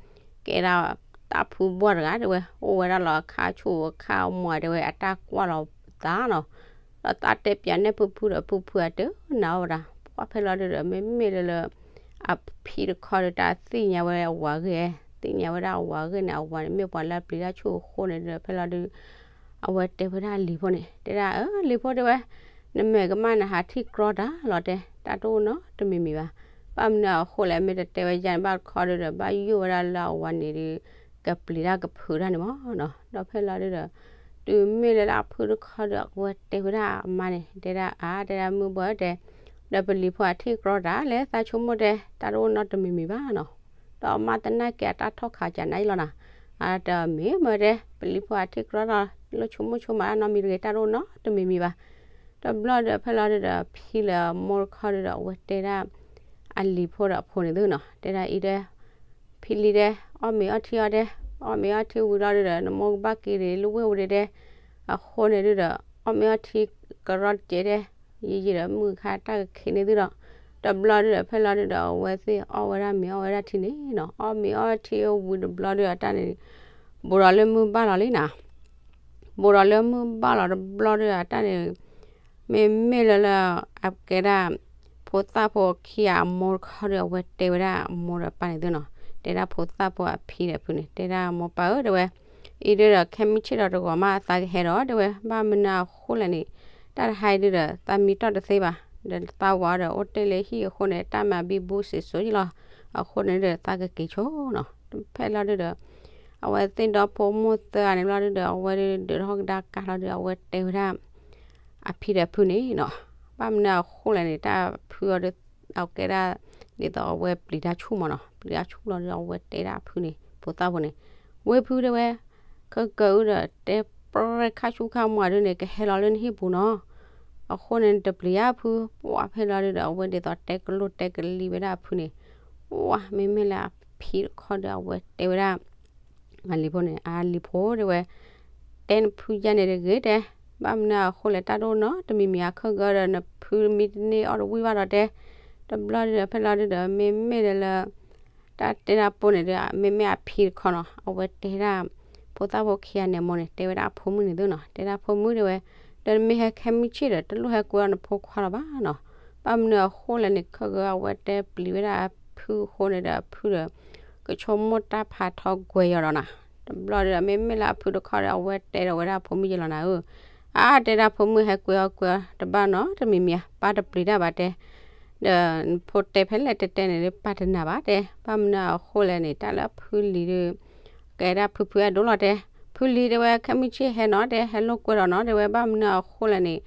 ကဲဒၣ်တၢ်ဖုဘှီၣ်တဂၤ တဲဝဲ, အိၣ်ဝဲဒၣ်လီၤအခါဆူၣ်အခါမး တဲဝဲ, အတၢ်ကွၢ်လီၤသးနီၤ. ဒီးသးတဲပၠးန့ၢ်ဖုဖုဒီး ဖုဖုအတနာ်အီၤဝဲဒၣ်. ပှၢ်ဖဲလီၤဒုဒီး မ့မ့ၢ်လၢလၢ အဖံတခီဒီး တၢ်သ့ၣ်ညါဝဲအဝၤဂ့ၢ်, သ့ၣ်ညါဝဲဒၣ်အဝၤဂ့ၢ်န့ၣ် အဝၤန့ၣ်မ့ၢ်ပှၤလၢအပျံၤတၢ်ဆူၣ်အဃိန့ၣ်ဒီး ဖဲလီၤဒု အဝဲတဲဝဲဒၣ်အလံၤဖိန့ၣ်, တဲဒၣ်အၢလံၤဖိ တဲဝဲ, နမဲာ်ကမၣ်နဟးထံၣ်ကြီတၢ်လီၤတဲ, တၢ်တအိၣ်နီတမံၤမံၤဘၣ်. ဘၣ်မနုၤအဃိလဲၣ် မ့ၢ်တတဲဝဲယၤန့ၣ် ဘၣ်တခီဒုဒီး ဘၣ်ယိၣ်ဝဲဒၣ်လၢအဝၤန့ၣ်ဒု ကပျံၤတၢ်ကဖုးတၢ်န့ၣ်မးနီၤ. ဒီးဖဲလီၤဒုဒီး တုၤမ့ၢ်လၢလၢအဖုတခီဒီး အဝဲတဲဝဲဒၣ်အမါန့ၣ်, တဲဒၣ်အါ တဲဒၣ်မုၢ်ဘှီၣ်တဲ, ဒီးပလံၤဖိအထံၣ်ကြီတၢ်လဲၣ် သးဆိကမိၣ်တဲ တၢ်တအိၣ်နီတမံၤမံၤဘၣ်နီၤ. ဒီးအမါသနာ်က့အတၢ်ထီၣ်ခးကနၤအံၤလီၤနၤ. အတမ့ၢ်မ့ၢ်တဲ ပလံၤဖိအထံၣ်ကြီတၢ် လၢဆိကမိၣ်ဆိကမးတၢ်နီတမံၤတဂ့ၤ တၢ်တအိၣ်နီတမံၤမံၤဘၣ်. တဘျီဒီးဖဲလီၤဒုဒီး ဖံလၢအမိၢ်တခီဒုဒီး အဝဲတဲဒၣ် အလံၤဖိဒီးအဖိန့ၣ်သုနီၤ, တဲဒၣ်အံၤတဲ ဖံလံၤတဲ အီၣ်မ့ၤအီထံအီတဲ, အီၣ်မ့ၤအီထံဝံၤလီၤဒုဒီး နမိၢ်ကဘၣ်က့ၤဒံးလၢဝ့ၢ်ဝဲဒၣ်တဲ, အဃိန့ၣ်ဒုဒီး အီၣ်မ့ၤအီထံကရီတကဲတဲ, ယံာ်ယံာ်ဒီးမုၢ်ခါတၢ်ကခံးန့ၢ်သုဒီး, တဘျီဒုဒီး ဖဲလီၤဒုဒီး အဝဲသ့ၣ်အီၣ်ဝဲဒၣ်မ့ၤအီၣ်ဝဲဒၣ်ထံန့ၣ်နီၤ, အီၣ်မ့ၤအီထံဝံၤတဘျီဒုဒီး တၢ်န့ၣ် ဘူးဒီးလၢမုၢ်ဘၣ်လီၤလံနၤ. ဘူးဒီးလၢမုၢ်ဘၣ်လီၤတဘျီဒုဒီး တၢ်န့ၣ် မ့မ့ၢ်လၢလၢ အကဲဒၣ် ဖိသၣ်ဖိခံဂၤအမိၢ်တခီဒီး အဝဲတဲဝဲဒၣ်အမိၢ်ဒီးပၢ်န့ၣ်သုနီၤ, တဲဒၣ်ဖိသၣ်ဖိအဖံဒီးဖုန့ၣ် တဲဒၣ်မိၢ်ပၢ်ဧၢ တဲဝဲ, အံၤဒုဒီး ခဲမုၢ်ဆ့ၣ်ဒီးတဂီၤမး သးကဟဲဒီး တဲဝဲ, ဘၣ်မနုၤအဃိလဲၣ်န့ၣ် တၢ်တဟါအံၤဒုဒီး သးမံတီၢ်တသ့ဘၣ်, ဒီးသးဝၤဒီးအိၣ်တ့ၢ်လၢဟံၣ်အဃိန့ၣ် တၢ်မၤဘံဘူစ့ၢ်စိၤယလီၤ, အဃိန့ၣ်ဒီး သးကက့ၤဆိနီၤ. ဖဲလီၤဒုဒီး အဝဲသ့ၣ်ဒီဖိမိၢ်သၢဂၤန့ၣ်ဘျီဒုဒီး အဝဲဒုးဒုးထီၣ်ကဒါကါလီၤဒုး အဝဲတဲဝဲဒၣ် အဖံဒီးဖုန့ၣ်နီၤ, ဘၣ်မနုၤအဃိလဲၣ်န့ၣ် တၢ်ဖုအီၤဒုး အကဲဒၣ် ဒ်သိးအဝဲပျံၤတၢ်ဆူၣ်မးနီၤ, ပျံၤတၢ်ဆူၣ်လီၤဒုး အဝဲတဲဒၣ်အဖုန့ၣ် ဖိသၣ်ဖိန့ၣ်, ဝ့ၢ်ဖုတဲဝဲ, ခဲကၢအုဒီး တဲပြဲခါဆူၣ်ခါမးဒုးန့ၣ် ကဟဲလီၤလၢနဟံၣ်ပူၤနီၤ, အဃိန့ၣ် တပျံၤဧါဖု, ပှၢ်ဖဲလီၤဒုဒီး အဝဲဒ်သိးတဲကလိၣ်တဲကလံၤဝဲဒၣ်အဖုန့ၣ်, ပှၢ်မ့မ့ၢ်လၢအဖံတခီဒီး အဝဲတဲဝဲဒၣ် အလံၤဖိန့ၣ် အလံၤဖိတဲဝဲ, တဲနဖုယဲန့ၣ်တဂ့ၤတဲ, ဘၣ်မနုၤအဃိလဲၣ် တၢ်တအိၣ်နီတမံၤမံၤ အခၢၣ်ဂၢဒီး နဖုမံတန့ၢ်အီၣ်တဝံၣ်ဘၣ်ဒီးတဲ, တဘျီဒုဒီး ဖဲလီၤဒုဒီး မ့မ့ၢ်ဒ်လၢ တၢ်တဲဒၣ်ဖိန့ၣ်ဒီး မ့မ့ၢ်အဖံတခီနီၤ အဝဲတဲဒၣ် ဖိသၣ်ဖိခံဂၤန့ၣ်အမိၢ်န့ၣ် တဲဝဲဒၣ်အဖိမုၣ်န့ၣ်သုနီၤ, တဲဒၣ်ဖိမုၣ်တဲဝဲ, ဒီးနမ့ၢ်ဟဲခဲမုၢ်ဆ့ၣ်ဒီး တလိၣ်ဟဲကွဲအီၤနဖိခွါလီၤဘၣ်နီၤ, ဘၣ်မနုၤအဃိလဲၣ်န့ၣ် ခဲကၢအဝဲတဲပျံၤဝဲဒၣ်အဖုအဃိန့ၣ်ဒီး အဖုဒီး ကဆိကမိၣ်တၢ်ဖးထီကွဲၤယီၤဒီးနီၤ, တဘျီဒီး မ့မ့ၢ်လၢအဖုတခီဒီး အဝဲတဲဒီးဝဲဒၣ်အဖိမုၣ်ယလီၤနၤဧၢ, အါ တဲဒၣ်ဖိမုၣ် ဟဲကွဲအီၤကွဲအီၤတဘၣ်နီတမံၤမံၤဧါ ပၢ်တပျံၤတၢ်ဘၣ်တဲ, ဒီးဖိတဲဖဲလဲၣ်တဲတဲန့ၣ် ပၢ်တနာ်ဘၣ်တဲ, ဘၣ်မနုၤအဃိလဲၣ်န့ၣ် တၢ်လၢဖုလံၤဒီး ကဲဒၣ်ဖုဖုအဲၣ်ဒိၣ်လီၤတဲ, ဖုလံၤတဲဝဲ ခဲမုၢ်ဆ့ၣ်ဟဲနီၤတဲ ဟဲလိာ်ကွဲဒီးနီၤတဲဝဲ ဘၣ်မနုၤအဃိလဲၣ်န့ၣ်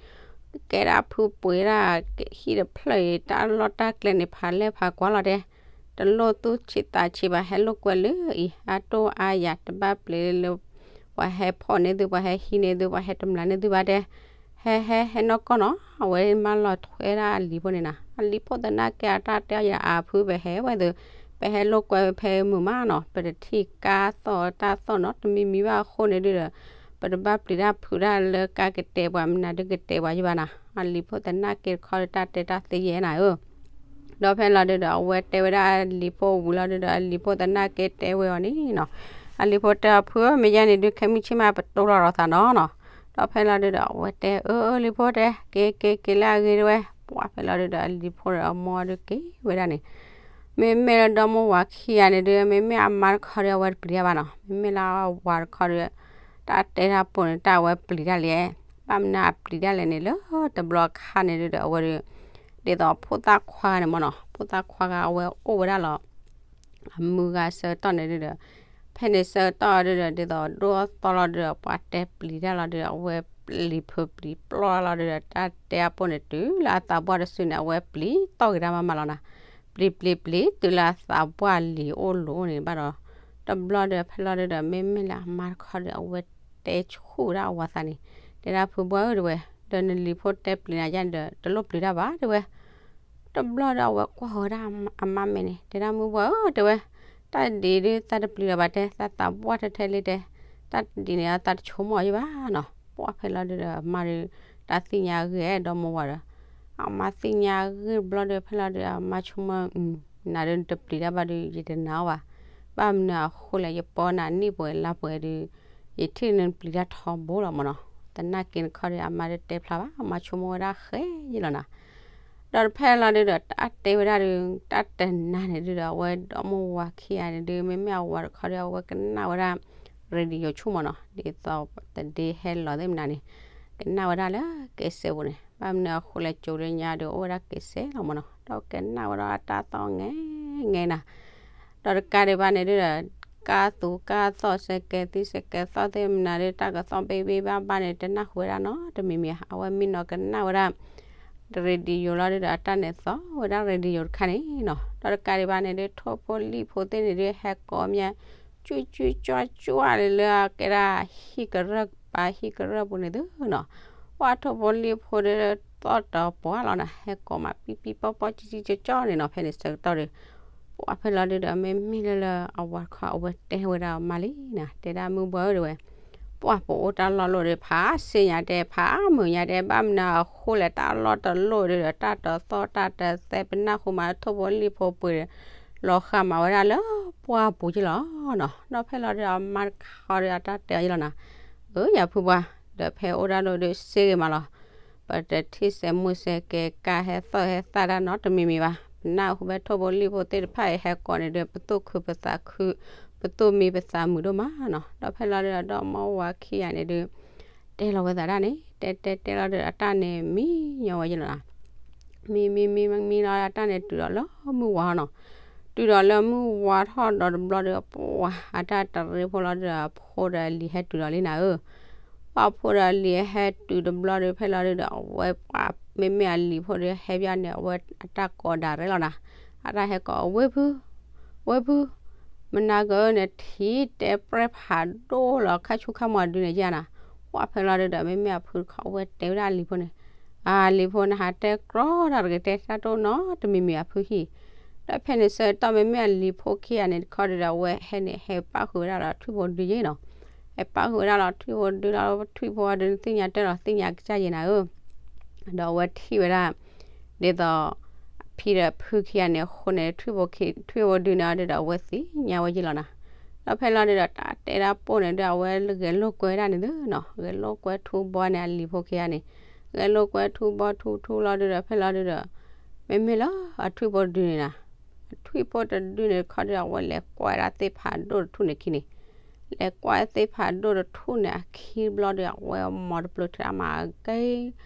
ကဲဒၣ်ဖုပှ့ၤဒၣ်ဟံၣ်တဖျၢၣ်အံၤ တၢ်လီၢ်တၢ်ကျဲန့ၣ် ဖးလဲၢ်ဖးကွၢ်လီၤတဲ, တလိၣ်သူၣ်ဆံးသးဆံးဘၣ် ဟဲလိာ်ကွဲလၢအံၤ အါတိၢ်အါယၤ တဘၣ်ပျံၤလၢ ပှၤဟဲဖီၣ်န့ၢ်သု ပှၤဟဲဟံးန့ၢ်သု ပှၤဟဲတမျးန့ၢ်သုဘၣ်တဲ, ဟဲဟဲဟဲနီၢ်ကီၢ်နီၤ အဝဲမၤလီၤထွဲဒၣ်အလံၤဖိန့ၣ်နၤ, အလံၤဖိသနာ်က့ အတၢ်တဲအီၤယၤ အါဖု ပဟဲဝဲသု ပဟဲလိာ်ကွဲဖဲမုာ်မးနီၤ ပတထံၣ်ကါသီၣ်တၢ်သီၣ်နီတမံၤမံၤဘၣ်အဃိန့ၣ်ဒုဒီး ပတဘၣ်ပျံၤတၢ်ဖုးတၢ်လၢကါကတဲာ်ပှၤ မနုၤဒုကတဲာ်ပှၤယဘၣ်နၤ, အလံၤဖိသနာ်က့တခီဒီး တၢ်တဲတၢ်သ့ယဲနၤဧၢ ဒီးဖဲလီၤဒုဒီးအဝဲတဲဝဲဒၣ်အလံၤဖိဝံၤလီၤဒုဒီး အလံၤဖိသနာ်က့တဲဝဲအီၤန့ၣ်နီၤ, အလံၤဖိတဲအီၤ ဖုဧၢ မ့ၢ်ယဲန့ၣ်ဒု ခဲမုၢ်ဆ့ၣ်မး ပတိၢ်လီၤဒီးသးနီၤနီၤ, ဒီးဖဲလီၤဒုဒီးအဝဲတဲ အၢ အၢ လံၤဖိတဲ က့ၤက့ၤက့ၤလၢအဂ့ၤတဲဝဲ, ပှၢ်ဖဲလီၤဒုဒီးအလံၤဖိဒီးအမိၢ်ဒုက့ၤဝဲဒၣ်န့ၣ်, မ့မ့ၢ်လၢဒီမိၢ်ဝၤခံဂၤန့ၣ်ဒု မ့မ့ၢ်အမါတခီဒီး အဝဲတပျံၤတၢ်ဘၣ်နီၤ, မ့မ့ၢ်လၢအဝၤတခီဒီး တၢ်တဲတၢ်ပိာ်န့ၣ် တၢ်အဝဲပျံၤတၢ်လဲၣ်, ဘၣ်မနုၤအပျံၤတၢ်လဲၣ်န့ၣ် လၢတဘျီခါန့ၣ်ဒုဒီး အဝဲဒု ဒ်သိးဖိသၣ်ခွါဂၤန့ၣ်မးနီၤ, ဖိသၣ်ခွါဂၤအဝဲအိၣ်ဝဲဒၣ်လီၤ အမုၢ်ဂၤဆၢကတီၢ်န့ၣ်ဒုဒီး ဖဲန့ၣ်ဆၢကတီၢ်ဒုဒီး ဒ်သိးဒိၣ်အသီလီၤဒုဒီး ပှၤတဲပျံၤတၢ်လီၤဒုဒီး အဝဲလံၤဖုပျံၤပျီၢ်လီၤဒုဒီး တၢ်တဲအပိာ်န့ၣ် တုၤလၢအသးပှၢ်တစုန့ၣ် အဝဲပျံၤတီၢ်က့ၤတၢ်မးမးလီၤနၤ, ပျံၤပျံၤပျံၤ တုၤလၢအသးပှၢ်လံၤအိၣ်လိၤအိၣ်န့ၣ်ဘၣ်ဒီး တဘျီဒီး ဖဲလီၤဒုဒီး မ့မ့ၢ်လၢအမါတခီဒီး အဝဲ ဒီးအဝဲတဲဆူၣ်ဝဲဒၣ်အဝၤသးန့ၣ်, တဲဒၣ်ဖုဘှၢ်ဧၢ တဲဝဲ, ဒီးနလံၤဖိတဲပျံၤနၤယါန့ၣ်ဒီး တလိၣ်ပျံၤတၢ်ဘၣ် တဲဝဲ. တဘျီဒီးအဝဲကွၢ်ဝဲဒၣ်အမါမဲာ်န့ၣ် တဲဒၣ်မုၢ်ဘှၢ်ဧၢ တဲဝဲ, တၢ်ဒ်အံၤဒုးသးတပျံၤလၢၤဘၣ်တဲ, သးသးပှၢ်ထဲထဲလံတဲ, တၢ်ဒ်န့ၣ်သးတဆိကမိၣ်အီၤယဘၣ်နီၤ. ပှၢ်ဖဲလီၤဒုးဒီး အမါဒုး တၢ်သ့ၣ်ညါအဂ့ၢ်အဲၣ်ဒိးမုၢ်ဝၤဒီး အမါသ့ၣ်ညါအဂ့ၢ်တဘျီဒီး ဖဲလီၤဒုးဒီး အမါဆိကမိၣ် နၤဒုးနတပျံၤတၢ်ဘၣ်ဒုး ယတနာ်အီၤဘၣ်. ဘၣ်မနုၤအဃိလဲၣ် ယပီနၤနံၣ်ပှဲၤလါပှဲၤဒုး ယထံၣ်နပျံၤတၢ်ထီဘိလီၤမၢ်နီၤ. သနာ်က့တခီဒီး အမါတတဲဖျါဘၣ် အမါဆိကမိၣ်ဝဲဒၣ်ဃဲယလီၤနၤ. ဒီးတဖဲလီၤဒုးဒီး တၢ်တဲဝဲဒၣ်ဒုး တၢ်တနာ်န့ၣ်ဒုးဒီး အဝဲဒီမုၢ်ဝၤခံဂၤန့ၣ်ဒုး မ့မ့ၢ်အဝၤတခီဒီး အဝဲကနၣ်ဝဲဒၣ် radio ဆူၣ်မၢ်နီၤ, ဒ်သိးသဒ့ဟဲလီၤသ့ၣ်မနုၤန့ၣ် ကနၣ်ဝဲဒၣ်လၢကဲစဲးပူၤန့ၣ်. ဘၣ်မနုၤအဃိလဲၣ် ကၠိလၢညါဒီး အိၣ်ဝဲဒၣ်ကဲစဲးလီၤမၢ်နီၤ, ဒီးကနၣ်ဝဲဒၣ်တၢ်သီၣ်ငဲငဲနၤ. ဒီးတကးဒံးဘၣ်န့ၣ်ဒုးဒီး ကါသူကါသီၣ် စဲးကဲၤသံစဲးကဲၤသီၣ်သ့ၣ်မနုၤဒုး တၢ်ကသီၣ်ဘ့ဘ့ဘၣ်ဘၣ်န့ၣ် တနၢ်ဟူဝဲဒၣ်နီတမံၤမံၤဧါ. အဝဲမံနီၤကနၣ်ဝဲဒၣ် radio လီၤဒုးဒီး အတၢ်န့ၣ်သီၣ်ဝဲဒၣ် radio တခါန့ၣ်နီၤ. ဒီးတကးဒံးဘၣ်န့ၣ်ဒုး ထိၣ်ဖိလံၣ်ဖိသ့ၣ်န့ၣ်ဒုး ဟဲကိးမး ကၠူကၠူကၠွကၠွလၢလၢကဲဒၣ် ဟံၣ်ကရၢၢ်ပၤ ဟံၣ်ကရၢၢ်ပူၤန့ၣ်သုနီၤ. ပှၢ်ထိၣ်ဖိလံၣ်ဖိဒုး သီၣ်တပှၢ်လီၤနၤ, ဟဲကိးမး ပံပံပီပီ ကၠံကၠံကၠီကၠီန့ၣ်နီၤ. ဖဲန့ၣ်ဆၢကတီၢ်ဒီး ပှၢ်ဖဲလီၤဒုးဒီး မ့မ့ၢ်လၢလၢအဝၤတခီ အဝဲတဲဝဲဒၣ်အမါလံနၤ, တဲဒၣ်မုၢ်ဘှၢ်ဧၢ တဲဝဲ, ပှၢ်ပအိၣ်တၢ်လီၢ်လိၣ်ဒီး ဖးစ့ညါတဲ ဖးမုာ်ညါတဲ ဘၣ်မနုၤအဃိလဲၣ် တၢ်လီၢ်တလိၣ်ဒုးဒီး တၢ်တသီၣ်တၢ်တသဲ ပနၢ်ဟူမး ထိၣ်ဖိလံၣ်ဖိပှ့ၤဒီး လီၤဃာ်မးဝဲဒၣ်လၢပှၢ်ပူၤက့လီၤနီၤ. ဒီးဖဲလီၤဒုးဒီး အမါတခီဒီး အတၢ်တဲအီၤယလီၤနၤ, အၢ ယၤဖုပှၢ်, ဒီးဖဲအိၣ်ဒၣ်လိၣ်ဒုး စ့ဂ့ၤမးလီၤ. ပတထံၣ်စဲးမူစဲးကဲၤ ကါဟဲသီၣ်ဟဲသၣ်တၢ်နီတမံၤမံၤဘၣ်. ပနၢ်ဟူဖဲထိၣ်ဖိလံၣ်ဖိသ့ၣ်တဖၣ်အံၤဟဲကိးန့ၣ်ဒီး ပသူၣ်ခုသးခု ပသူၣ်မံပသးမုာ်ဒိၣ်မးနီၤ. ဒီးဖဲလီၤဒုးဒီး ဒီမါဝၤခံဂၤန့ၣ်ဒုး တဲလီၤဝဲသးတၢ်န့ၣ် တဲတဲတဲလီၤဒုးဒီး အတၢ်န့ၣ်မံညီဝဲယလီၤနၤ. မံမံမံမံလီၤ အတၢ်န့ၣ်တုၤဒီးလၢမုၢ်ဝါနီၤ. တုၤဒီးလၢမုၢ်ဝါထီၣ်ဒီးတဘျီဒီး ပှၢ်အတၢ်တရ့ဖိလီၤဒုးဒီး အဖိဒီးအလံၤဟဲတုၤဒီးလံနၤဧၢ. ပှၢ်ဖိဒီးအလံၤဟဲတုၤတဘျီဒီး ဖဲလီၤဒုးဒီး အဝဲပှၢ် မ့မ့ၢ်အလံၤဖိဒီးဟဲဘၣ်န့ၣ် အဝဲအတၢ်ကိးဒၣ်ရဲလီၤနၤ. အတၢ်ဟဲကိး ဝ့ၢ်ဖု ဝ့ၢ်ဖု မနၤကၢန့ၣ် ထံတဲပြဲၢ်ဖးဒိၣ်လီၤ ခါဆူခါမီၤဒုးန့ၣ်ယါနၤ. ပှၢ်ဖဲလီၤဒုးဒီး မ့မ့ၢ်အဖုတခီ အဝဲတဲဝဲဒၣ်အလံၤဖိန့ၣ်, အလံၤဖိနဟးတဲကြီတၢ်တဂ့ၤ တဲတၢ်တအိၣ်နီတမံၤမံၤအဖုဟံၣ်. ဒီးဖဲန့ၣ်ဆၢကတီၢ် မ့မ့ၢ်အလံၤဖိခံဂၤန့ၣ်တခီဒုးဒီး အဝဲဟဲန့ၣ် ဟဲပၣ်ဃုာ်ဝဲဒၣ်လီၤထွံၣ်ဖိဒုယ့ၣ်နီၤ. ဟဲပၣ်ဃုာ်ဝဲဒၣ်လီၤထွံၣ်ဖိဒုလီၤ ထွံၣ်ဖိအီၤဒုး နသ့ၣ်ညါတၢ်လီၤ သ့ၣ်ညါကစၢ်ယဲနၤဧၢ. ဒီးအဝဲထံၣ်ဝဲဒၣ် ဒ်သိး ဖံဒီးဖုခံဂၤန့ၣ်အဃိန့ၣ် ထွံၣ်ဖိဒုန့ၣ်အီၤဒုးဒီး အဝဲသ့ၣ်ညါဝဲယ့ၣ်လီၤနၤ. ဒီးဖဲလီၤဒုးဒီး တၢ်တဲဒၣ်ပိၢ်န့ၣ်ဒုး အဝဲဂဲၤလိာ်ကွဲဝဲဒၣ်န့ၣ်သုနီၤ, ဂဲၤလိာ်ကွဲထူဘီန့ၣ် အလံၤဖိခံဂၤန့ၣ် ဂဲၤလိာ်ကွဲထူဘီထူထူလီၤဒုးဒီး ဖဲလီၤဒုးဒီး မ့မ့ၢ်လၢအထွံၣ်ဖိတဒုန့ၣ်နၤ, အထွံၣ်ဖိတဒုန့ၣ်တခီဒုး အဝဲလဲၤကွၢ်ဝဲဒၣ်သ့ၣ်ဖးဒိၣ်တထူၣ်န့ၣ်ခံန့ၣ်, လဲၤကွၢ်သ့ၣ်ဖးဒိၣ်တထူၣ်န့ၣ်အခံဘျီဒီး အဝဲအမီၤတပျၢၤထၢၣ်အမၤကဲ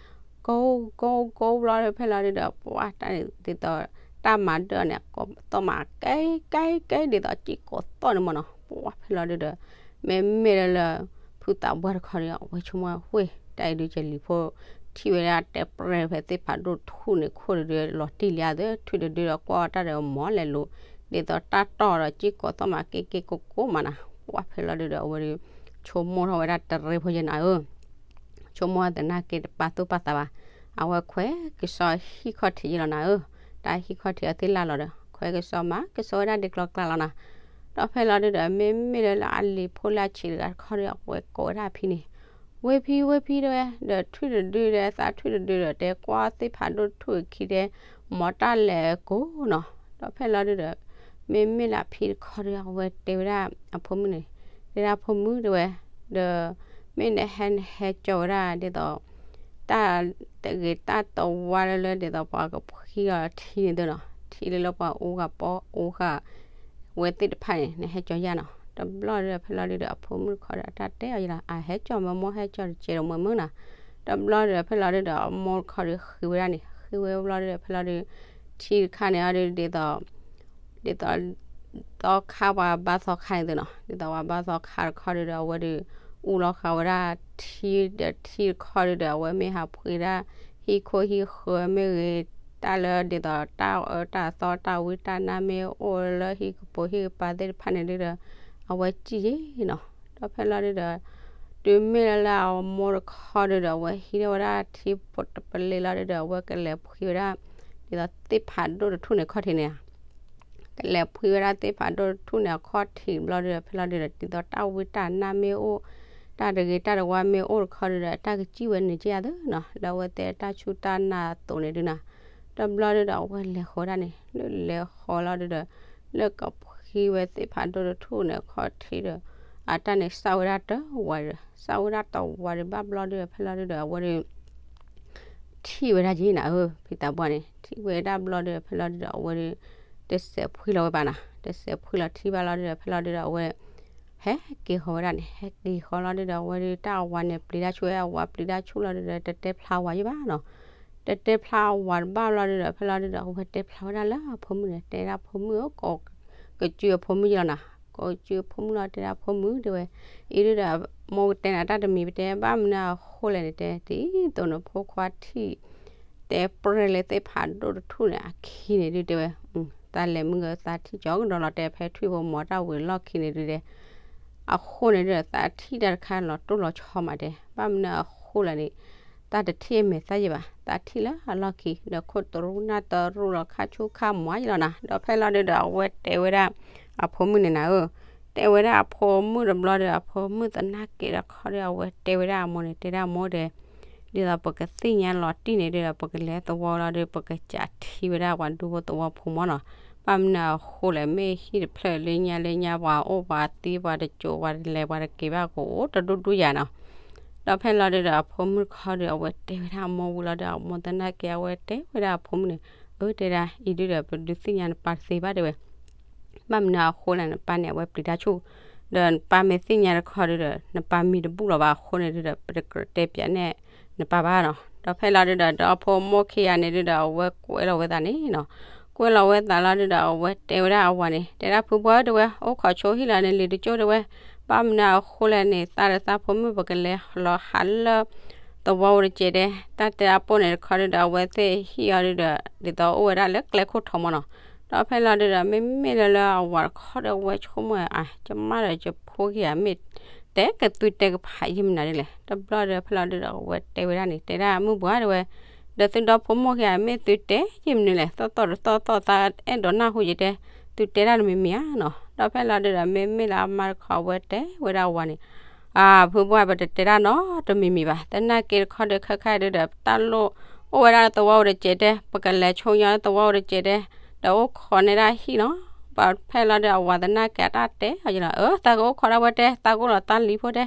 ကိကိကိဘျီဒီး ဖဲလီၤဒုးဒီး ပှၢ်တၢ်န့ၣ်ဒ်သိး တၢ်မၤဒၢၣ်န့ၣ် ကိးသီၣ်မးကဲကဲကဲ ဒ်သိးစံၣ်ကိးသီၣ်န့ၣ်မ့ၢ်နီၤ. ပှၢ်ဖဲလီၤဒုးဒီး မ့မ့ၢ်လၢလၢ ဖုသးပှၢ်တခီဒီး အဝဲဆိကမိၣ်ဝဲ တၢ်အံၤဒုး ယလံၤဖိ ထံၣ်ဝဲဒၣ်တဲပြဲၢ်ဖဲသ့ၣ်ဖးဒိၣ်ထူၣ်န့ၣ်ခိၣ်တဒု လီၤတံၢ်လံဧါသ့ၣ် ထွံၣ်တဒုဒီး ကွၢ်အီၤတၢ်ဒီးမီၤလဲၤလိၤ ဒ်သိးတၢ်တီၢ်ဒီးစံၣ်ကိးသီၣ်မးက့က့ကိကိမးနၤ. ပှၢ်ဖဲလီၤဒုးဒီး အဝဲဒုး ဆိကမိၣ်ထီၣ်ဝဲဒၣ်တရ့ဖိယဲနၤဧၢ ဆိကမိၣ်သနာ်က့တပာ်သူၣ်ပာ်သးဘၣ်. အဝဲခွဲကစီဟံၣ်ခီၣ်ထံးယဲလီၤနၤဧၢ, တၢ်ဟံၣ်ခီၣ်ထံးအသ့ၣ်လၢ်လီၤဒီး ခွဲကစီမၤကစီဝဲဒၣ်ဒ်ကျီကျါလီၤနၤ. ဒီးဖဲလီၤဒုးဒီး မ့မ့ၢ်လၢလၢအလံၤဖိလၢအဆံးတဂၤတခီဒီး အဝဲကိးဝဲဒၣ်အဖံန့ၣ် ဝ့ၢ်ဖံ ဝ့ၢ်ဖံတဲဝဲ, ဒီးထွံၣ်တဒုဒီး သးထွံၣ်တဒုဒီး တဲကွၢ်သ့ၣ်ဖးဒိၣ်တထူၣ်အခံတဲ မီၤတၢ်လဲၤကိးနီၤ. ဒီးဖဲလီၤဒုးဒီး မ့မ့ၢ်လၢအဖံတခီဒီး အဝဲတဲဝဲဒၣ်အဖိမုၣ်န့ၣ်, တဲဒၣ်ဖိမုၣ်တဲဝဲ, ဒီး မ့ၢ်နဟဲနဟဲကၠီဝဲဒၣ်ဒ်သိး တၢ်တဂ့ၤတၢ်တဝါလၢလၢဒ်သိးပှၤကဖှံအီၤထံန့ၣ်သုနီၤ, ထံလၢလၢပှၤအူဂၤပီအူဂၤ ဝဲသ့ၣ်တဖၣ်န့ၣ် နဟဲကၠီယါနီၤ. တဘျီဒီးဖဲလီၤဒုးဒီး အဖိမုၣ်တခီဒီး အတၢ်တဲအီၤယလီၤ အဟဲကၠီမ့ၢ်မိၢ်ဟဲကၠီတကဲးဒီးမ့ၢ်မုၢ်နီၤ. တဘျီဒီးဖဲလီၤဒုးဒီး အမိၢ်တခီဒီးဃ့ဝဲဒၣ်န့ၣ် ဃ့ဝဲဘျီဒုးဒီးဖဲလီၤဒုး ထံတခါန့ၣ်အီၤဒုးဒ်သိး ဒ်သိး သီခါပှၤဘါသီခါန့ၣ်သုနီၤ, ဒ်သိးပှၤဘါသီခါတခီဒုးဒီး အဝဲဒုး အူလီၤဃာ်ဝဲဒၣ်ထံဒီးထံတခီဒုးဒီး အဝဲမ့ၢ်ဟးဖှံဒၣ် ဟံၣ်ခိၣ်ဟံၣ်ဃၢၤမ့ၢ်ဂ့ၤ တၢ်လၢဒ်သိးတၢ်အၢတၢ်သီတၢ်ဝံတၢ်နါမ့ၢ်အိၣ်လၢဟံၣ်ကပိာ်ဟံၣ်ကပၤသ့ၣ်တဖၣ်န့ၣ်ဒုးဒီး အဝဲစံၣ်ယဲနီၤ. ဒီးဖဲလီၤဒုးဒီး တုၤ တုၤမ့ၢ်လၢလၢအမိၢ်တခီဒုဒီး အဝဲဟံးထီၣ်ဝဲဒၣ်ထံဖိတပလ့လီၤဒုဒီး အဝဲကလဲၤဖှံဝဲဒၣ် ဒ်သိးသ့ၣ်ဖးဒိၣ်တထူၣ်န့ၣ်ခီၣ်ထံးန့ၣ် ကလဲၤဖှံဝဲဒၣ်သ့ၣ်ဖးဒိၣ်တထူၣ်န့ၣ်အခီၣ်ထံးဘျီဒုဒီး ဖဲလီၤဒုဒီး ဒ်သိးတၢ်ဝံတၢ်နါမ့ၢ်အိၣ် တၢ်တဂ့ၤတၢ်တဝါမ့ၢ်အိၣ်တခီဒုဒီး တၢ်ကစံၣ်ဝဲန့ၣ်က့ယၤသ့နီၤ လၢအဝဲသ့ၣ်တၢ်ဆူၣ်တၢ်နါအသိးန့ၣ်ဒုနီၤ တဘျီဒုဒီး အဝဲလဲၤဃီၤဝဲဒၣ်န့ၣ် လၢလဲၤဃီၤလီၤဒုဒီး လၢကဖှံဝဲသ့ၣ်ဖးဒိၣ်တထူၣ်န့ၣ်အခီၣ်ထံးဒီး အတၢ်န့ၣ်စၢ်ဝဲဒၣ်တဝးဒီး စၢ်ဝဲဒၣ်တဝးဒီးဘၣ်ဘျီဒုဒီး ဖဲလီၤဒုဒီး အဝဲဒု ထံၣ်ဝဲဒၣ်က့နၤဧၢ ဖံသးပှၢ်န့ၣ် ထံၣ်ဝဲဒၣ်ဘျီဒုဒီး ဖဲလီၤဒုဒီး အဝဲဒု တစဲးဖှံလီၤဝဲဘၣ်နၤ တစဲးဖှံလီၤထံၣ်ဘၣ်လီၤဒုဒီး ဖဲလီၤဒုဒီး အဝဲ ဟဲက့ၤဃီၤဝဲဒၣ်န့ၣ် ဟဲက့ၤဃီၤလီၤဒုဒီး အဝဲဒု တၢ်အဝၤန့ၣ်ပျံၤတၢ်ဆူၣ်ဝဲ အဝၤပျံၤတၢ်ဆူၣ်လီၤဒုဒီး တတဲဖျါဝၤယံၣ်ဘၣ်နီၤ တတဲဖျါဝၤတဘၣ်လီၤဒုဒီး ဖဲလီၤဒုဒီး အဝဲတဲဖျါဝဲဒၣ်လၢအဖိမုၣ်န့ၣ် တဲဒၣ်ဖိမုၣ်ဧၢ ကကၠုအဖိမုၣ်ယံၣ်လီၤနၤ ကကၠုအဖိမုၣ်လီၤ တဲဒၣ်ဖိမုၣ်တဲဝဲ အံၤဒုဒီး မိၢ်ကတဲနၤတၢ်တမံၤ ပတဲဘၣ်မနုၤအဃိလဲၣ်န့ၣ် တဲဒ်သိးနဖိခွါထံၣ် တဲပြဲၢ်လၢသ့ၣ်ဖးဒိၣ်တထူၣ်န့ၣ် အခံန့ၣ်ဒုတဲဝဲ သးလဲၤမုၢ်ဂၢၢ် သးထံၣ်ကၠီကဒီးလီၤ တဲဖဲထွံၣ်ဖိမီၤတၢ်ဝံၤလီၢ်ခံန့ၣ်ဒုတဲ အဃိန့ၣ်ဒုဒီး သးထံၣ်တၢ်တခါလီၤတိၢ်လီၤဆီမးတဲ ဘၣ်မနုၤအဃိလဲၣ်န့ၣ် တၢ်တထံၣ်အမဲာ်သၣ်ယံၣ်ဘၣ် သးထံၣ်လၢအလီၢ်ခံ ဒီးခိၣ်တရူၣ်နၢ်တရူၣ်လီၤ ခါဆူၣ်ခါမီၤယံၣ်လီၤနၤ ဒီးဖဲလီၤဒုဒီး အဝဲတဲဝဲဒၣ် အဖိမုၣ်န့ၣ်နၤဧၢ တဲဝဲဒၣ်အဖိမုၣ်တဘျီဒီး အဖိမုၣ်သနာ်က့ဒီးခီဒီး အဝဲတဲဝဲဒၣ်အမိၢ်န့ၣ် တဲဒၣ်အမိၢ်ဒီး ဒ်သိးပကသ့ၣ်ညါလီၤတံၢ်န့ၣ်ဒုဒီး ပကလဲၤသဝီလီၤဒု ပကစးထံဝဲဒၣ်ပှၤဒူဖိသဝီဖိမီၤနီၤ ဘၣ်မနုၤအဃိလဲၣ် မ့ၢ်ဟံၣ်တဖျၢၣ်လၢညါလၢညါ ပှၤအိၣ်ပှၤသံ ပှၤတစိၤ ပှၤတလဲၤ ပှၤတက့ၤဘၣ်ကအိၣ်တဒူၣ်ဒူၣ်ယၤနီၤ ဒီးဖဲလီၤဒုဒီး အဖိမုၣ်တခီဒီး အဝဲတဲဝဲဒၣ်အမိၢ်ဝံၤလီၤဒီး အမိၢ်သနာ်က့ အဝဲတဲဝဲဒၣ်အဖိမုၣ်န့ၣ် အၢ တဲဒၣ် အံၤဒုဒီး ပဒုးသ့ၣ်ညါနပၢ်တသ့ဘၣ်တဲဝဲ ဘၣ်မနုၤအဃိလဲၣ် နပၢ်န့ၣ် အဝဲပျံၤတၢ်ဆူၣ် ဒီးနပၢ်မ့ၢ်သ့ၣ်ညါတခီဒုဒီး နပၢ်မံတဘူၣ်လီၤဘၣ်အဃိန့ၣ်ဒုဒီး ပတကြၢးတဲပၠးနဲၣ်နပၢ်ဘၣ်နီၤ ဒီးဖဲလီၤဒုဒီး ဒီးအဖိမိၢ်ခံဂၤန့ၣ်ဒုဒီး အဝဲကွဲးလီၤဝဲသးန့ၣ်နီၤ ကွဲးလီၤဝဲသးလီၤဒုဒီး အဝဲတဲဝဲဒၣ်အဝၤန့ၣ် တဲဒၣ်ဖုဘှၢ်ဧၢတဲဝဲ အိၣ်ခိးဆိဟံၣ်လီၤန့ၣ် လံၤတကၠိၢ်တဲဝဲ ဘၣ်မနုၤအဃိလဲၣ်န့ၣ် သးဒီးသးဖိမုၣ်ပကလဲၤလီၤဟးလၢ သဝီအိၣ်တစဲးတဲ တၢ်တဲအပိၢ်န့ၣ်တခီဒုဒီး အဝဲသ့ၣ်ဟံၣ်အီၤဒုဒီး ဒ်သိးအိၣ်ဝဲဒၣ်လၢကျဲခိၣ်ထီမီၤနီၤ ဒီးဖဲလီၤဒုဒီး မ့မ့ၢ်လၢလၢအဝၤတခီဒီး အဝဲဆိကမိၣ် အါ ယမါဒီးယဖိခံဂၤမ့ၢ် တဲကသုတဲကဖးယံာ်မနုၤဒ်လဲၣ် တဘျီဒီးဖဲလီၤဒုဒီး အဝဲတဲဝဲဒၣ်န့ၣ် တဲဒၣ်မုၢ်ပှၢ်တဲဝဲ ဒီးသုဒီဖိမိၢ်ခံဂၤမ့ၢ်သုတဲယံာ်မနုၤလဲၣ် သီၣ်သီၣ်တသီၣ်သီၣ်သးအဲၣ်ဒိးနၢ်ဟူယတဲ သုတဲတၢ်တမံၤမံၤဧါနီၤ ဒီးဖဲလီၤဒုဒီး မ့မ့ၢ်လၢအမါတခီအဝဲတဲဝဲဒၣ်အဝၤန့ၣ် အၢ ဖုဘှၢ် ပတတဲတၢ်နီတမံၤမံၤဘၣ် သနာ်က့တခီဒီး ခဲခါဒုဒီး တၢ်လိၣ်အိၣ်ဝဲဒၣ်လၢသဝီအိၣ်တစဲးတဲ ပကလဲၤဆိညါလၢသဝီအိၣ်တစဲးတဲ ဒီးအိၣ်ခိးန့ၢ်ဒၣ်ဟံၣ်နီၤ ဘၣ်ဖဲလီၤဒုဒီး အဝၤသနာ်က့အတၢ်တဲအီၤယလီၤ အၢ သးကအိၣ်ခိးဒၣ်ဝဲတဲ သးကအိၣ်လီၤသးလံၤဖိတဲ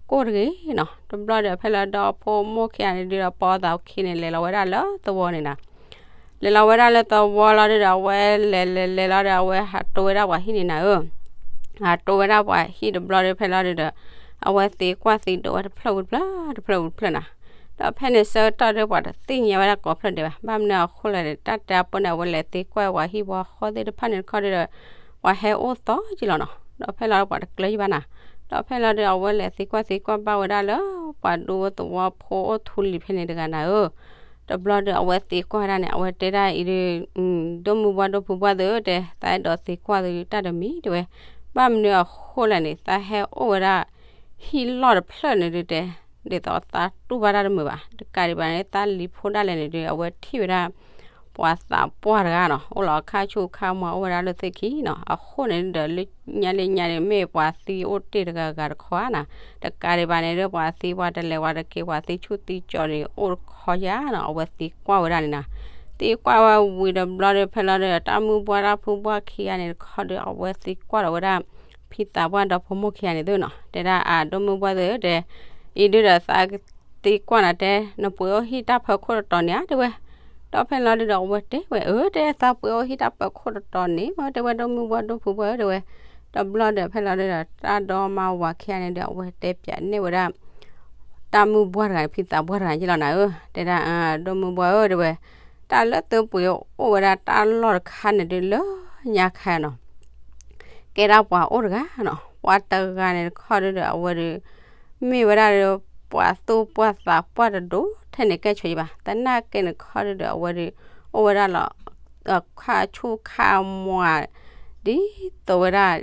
ကိၢ်တဂ့ၤနီၤ တဘျီဒီးဖဲလီၤဒီးအဖိမိၢ်ခံဂၤန့ၣ်ဒုဒီး ပိာ်သးခံန့ၣ် လဲၤလီၤဝဲဒၣ်လၢသဝီန့ၣ်နီၤ လဲၤလီၤဝဲဒၣ်လၢသဝီလီၤဒုဒီး အဝဲလဲၤလဲၤလဲၤလီၤဒီး အဝဲဟးတိဝဲဒၣ်ပှၤဟံၣ်န့ၣ်နၤဧၢ ဟးတိဝဲဒၣ်ပှၤဟံၣ်တဘျီဒီး ဖဲလီၤဒုဒီး အဝဲသံကွၢ်သံဒိးဝဲတဖျၢၣ်ဝံၤတဖျၢၣ် တဖျၢၣ်ဝံၤတဖျၢၣ်နၤ ဒီးဖဲန့ၣ်ဆၢကတီၢ်ဒီး ပှၤတသ့ၣ်ညါဝဲဒၣ်ကိးဖျၢၣ်ဒဲးဘၣ် ဘၣ်မနုၤအဃိလဲၣ်န့ၣ် တၢ်တဲအပိၢ်န့ၣ် အဝဲလဲၤသံကွၢ်ပှၤဟံၣ်ပှၤဃီသ့ၣ်တဖၣ်န့ၣ်တခီဒုဒီး ပှၤဟဲအိၣ်သီက့လီၤနီၤ ဒီးဖဲလီၤပှၤတကျၢၤယံၤဘၣ်နၤ ဒီးဖဲလီၤဒုဒီး အဝဲလဲၤသံကွၢ်သံကွၢ်ဘၣ်ဝဲဒၣ်လၢ ပှၤဒူဖိသဝီဖိအိၣ်ထူလံၤဖဲန့ၣ်တဂၤနၤဧၢ တဘျီဒီး အဝဲသံကွၢ်ဝဲဒၣ်န့ၣ် အဝဲတဲဒၣ်အံၤဒု ဒိၣ်မုၢ်ပှၢ်ဒိၣ်ဖုဘှၢ်သ့ၣ်ဧၢတဲ သးအဲၣ်ဒိးသံကွၢ်သုတၢ်တမံၤတဲဝဲ ဘၣ်မနုၤအဃိလဲၣ်န့ၣ် သးဟဲအိၣ်ဝဲဒၣ် ဟံၣ်လီၢ်တဖျၢၣ်န့ၣ်ဒုတဲ ဒ်သိးသးတူၢ်ဘၣ်တၢ်တမုာ်ဘၣ် တကးဒံးဘၣ်န့ၣ် သးလံၤဖိဒၣ်လဲာ်န့ၣ်ဒု အဝဲထံၣ်ဝဲဒၣ် ပှၤသးပှၢ်တဂၤနီၤ အိၣ်လီၤခါဆူၣ်ခါမီၤ အိၣ်ဝဲဒၣ်လၢသ့ၣ်ခံနီၤ အဃိန့ၣ်ဒုဒီး လၢညါလၢညါန့ၣ် မ့ၢ်ပှၤသံအိၣ်တ့ၢ်တဂၤဂၤတခီဧါနၤ တကးဒံးဘၣ်န့ၣ်ဒု ပှၤသံပှၤတလဲၤပှၤတက့ၤ ပှၤသံဆူၣ်သံကၠီန့ၣ် အိၣ်တခီဧါနီၤ အဝဲသံကွၢ်ဝဲဒၣ်န့ၣ်နၤ သံကွၢ်ဝဲဝံၤတဘျီဒီး ဖဲလီၤဒုဒီး တၢ်မုၢ်ပှၢ်တၢ်ဖုဘှၢ်ခံဂၤန့ၣ်တခီဒီး အဝဲသံကွၢ်ဒီးဝဲဒၣ် ဖံသးပှၢ်ဒီဖိမိၢ်ခံဂၤန့ၣ်သ့နီၤ တဲဒၣ်အဒိၣ်မုၢ်ပှၢ်သ့ၣ်ဧၢတဲ အံၤဒုဒီးသးသံကွၢ်နၤတဲ နပှ့ၤအိၣ်ဟံၣ်တၢ်ဖၢခိၣ်တတီၤန့ၣ်ဧါတဲဝဲ ဒီးဖဲလီၤဒုဒီး အဝဲတဲဝဲ အၢ တဲသးပှ့ၤအိၣ်ဟံၣ်တၢ်ဖၢခိၣ်တတီၤန့ၣ် မ့ၢ်တဲဝဲဒိၣ်မုၢ်ပှၢ်ဒိၣ်ဖုဘှၢ်ဧၢတဲဝဲ တဘျီဒီးဖဲလီၤဒုဒီး တၢ်ဒီမါဝၤခံဂၤန့ၣ်ဒီး အဝဲတဲပၠးနဲၣ်ဝဲဒၣ် တၢ်မုၢ်ပှၢ်တဂၤန့ၣ် ဖံသးပှၢ်တဂၤန့ၣ်လီၤနၤဧၢ တဲဒၣ် ဒိၣ်မုၢ်ပှၢ်ဧၢတဲဝဲ တၢ်လၢသုပှ့ၤအိၣ်ဝဲဒၣ်တၢ်လီၢ်တခါန့ၣ်ဒုလၢညါခါနီၤ ကဲဒၣ်ပှၤအိၣ်တဂၤနီၤ ပှၤတဂၤန့ၣ်တခီဒုဒီး အဝဲဒု မ့ၢ်ဝဲဒၣ်ဒီး ပှၤသူၣ်ပှၢ်သးပှၢ်တဒိၣ်ထဲန့ၣ်ကဲဆိးယံၤဘၣ် သနာ်က့န့ၣ်တခီဒုဒီး အဝဲဒု အိၣ်ဝဲဒၣ်လီၤ ခါဆူၣ်ခါမီၤ ဒ်သိးဝဲဒၣ်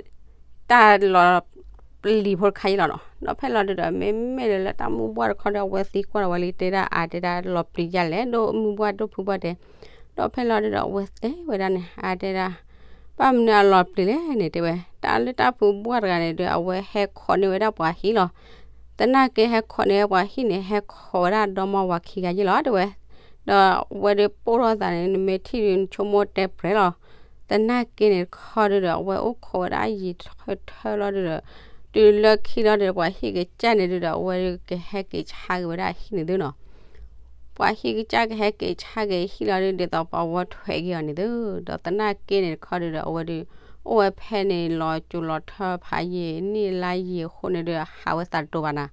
တၢ်လီၤ ပျံၤဖိတခါအံၤလီၤနီၤ. ဒီးဖဲလီၤဒုဒီး မ့မ့ၢ်လၢတၢ်မုၢ်ဘှၢ်တခီဒီး အဝဲသံကွၢ်ဒီးဝဲလံ တဲဒၣ်အါ တဲဒၣ်လီၤပျံၤယၤလဲၣ် ဒိၣ်မုၢ်ဘှၢ်ဒိၣ်ဖုဘှၢ်တဲ. ဒီးဖဲလီၤဒုဒီး အဝဲတဲဝဲဒၣ်န့ၣ် အါ တဲဒၣ် ဘၣ်မနုၤအလီၤပျံၤလဲၣ်န့ၣ် တဲဝဲ တၢ်လၢတၢ်ဖုဘှၢ်တဂၤန့ၣ်ဒီး အဝဲဟဲခိးန့ၢ်ဝဲဒၣ်ပှၤဟံၣ်လီၤ. သနာ်က့ဟဲခိးန့ၢ်ဝဲပှၤဟံၣ်န့ၣ် ဟဲခိးဝဲဒၣ်ဒီမါဝၤခံဂၤယ့ၢ်လီၤ တဲဝဲ. ဒီးအဝဲဒုးပိၢ်ထီၣ်သးန့ၣ် နမ့ၢ်ထံၣ်ဒုး နဆိကမိၣ်တဲပြဲးလီၤ. သနာ်က့န့ၣ်တခီဒုဒီး အဝဲအိၣ်ခိးဝဲဒၣ်ယံာ်ထၢထၢလီၤဒုဒီး တုၤလၢခံလီၤဒုဒီး ပှၤဟံၣ်ကစၢ်န့ၣ်ဒုဒီး အဝဲဒုးကဟဲက့ၤဆါက့ၤဝဲဒၣ်ဟံၣ်န့ၣ်သုနီၤ. ပှၤဟံၣ်ကစၢ်ကဟဲက့ၤဆါက့ၤဟံၣ်လီၤဒု ဒ်သိးပှၤဝီထွဲက့ၤအီၤန့ၣ်သု. ဒီးသနာ်က့န့ၣ်တခီဒုဒီး အဝဲဒုး အိၣ်ဝဲဖဲန့ၣ် လီၤစိၤလီၤထီဖးယံာ် နံၣ်လါယံာ်အဃိန့ၣ်ဒုး ဟးဝဲသးတတိၤဘၣ်နၤ.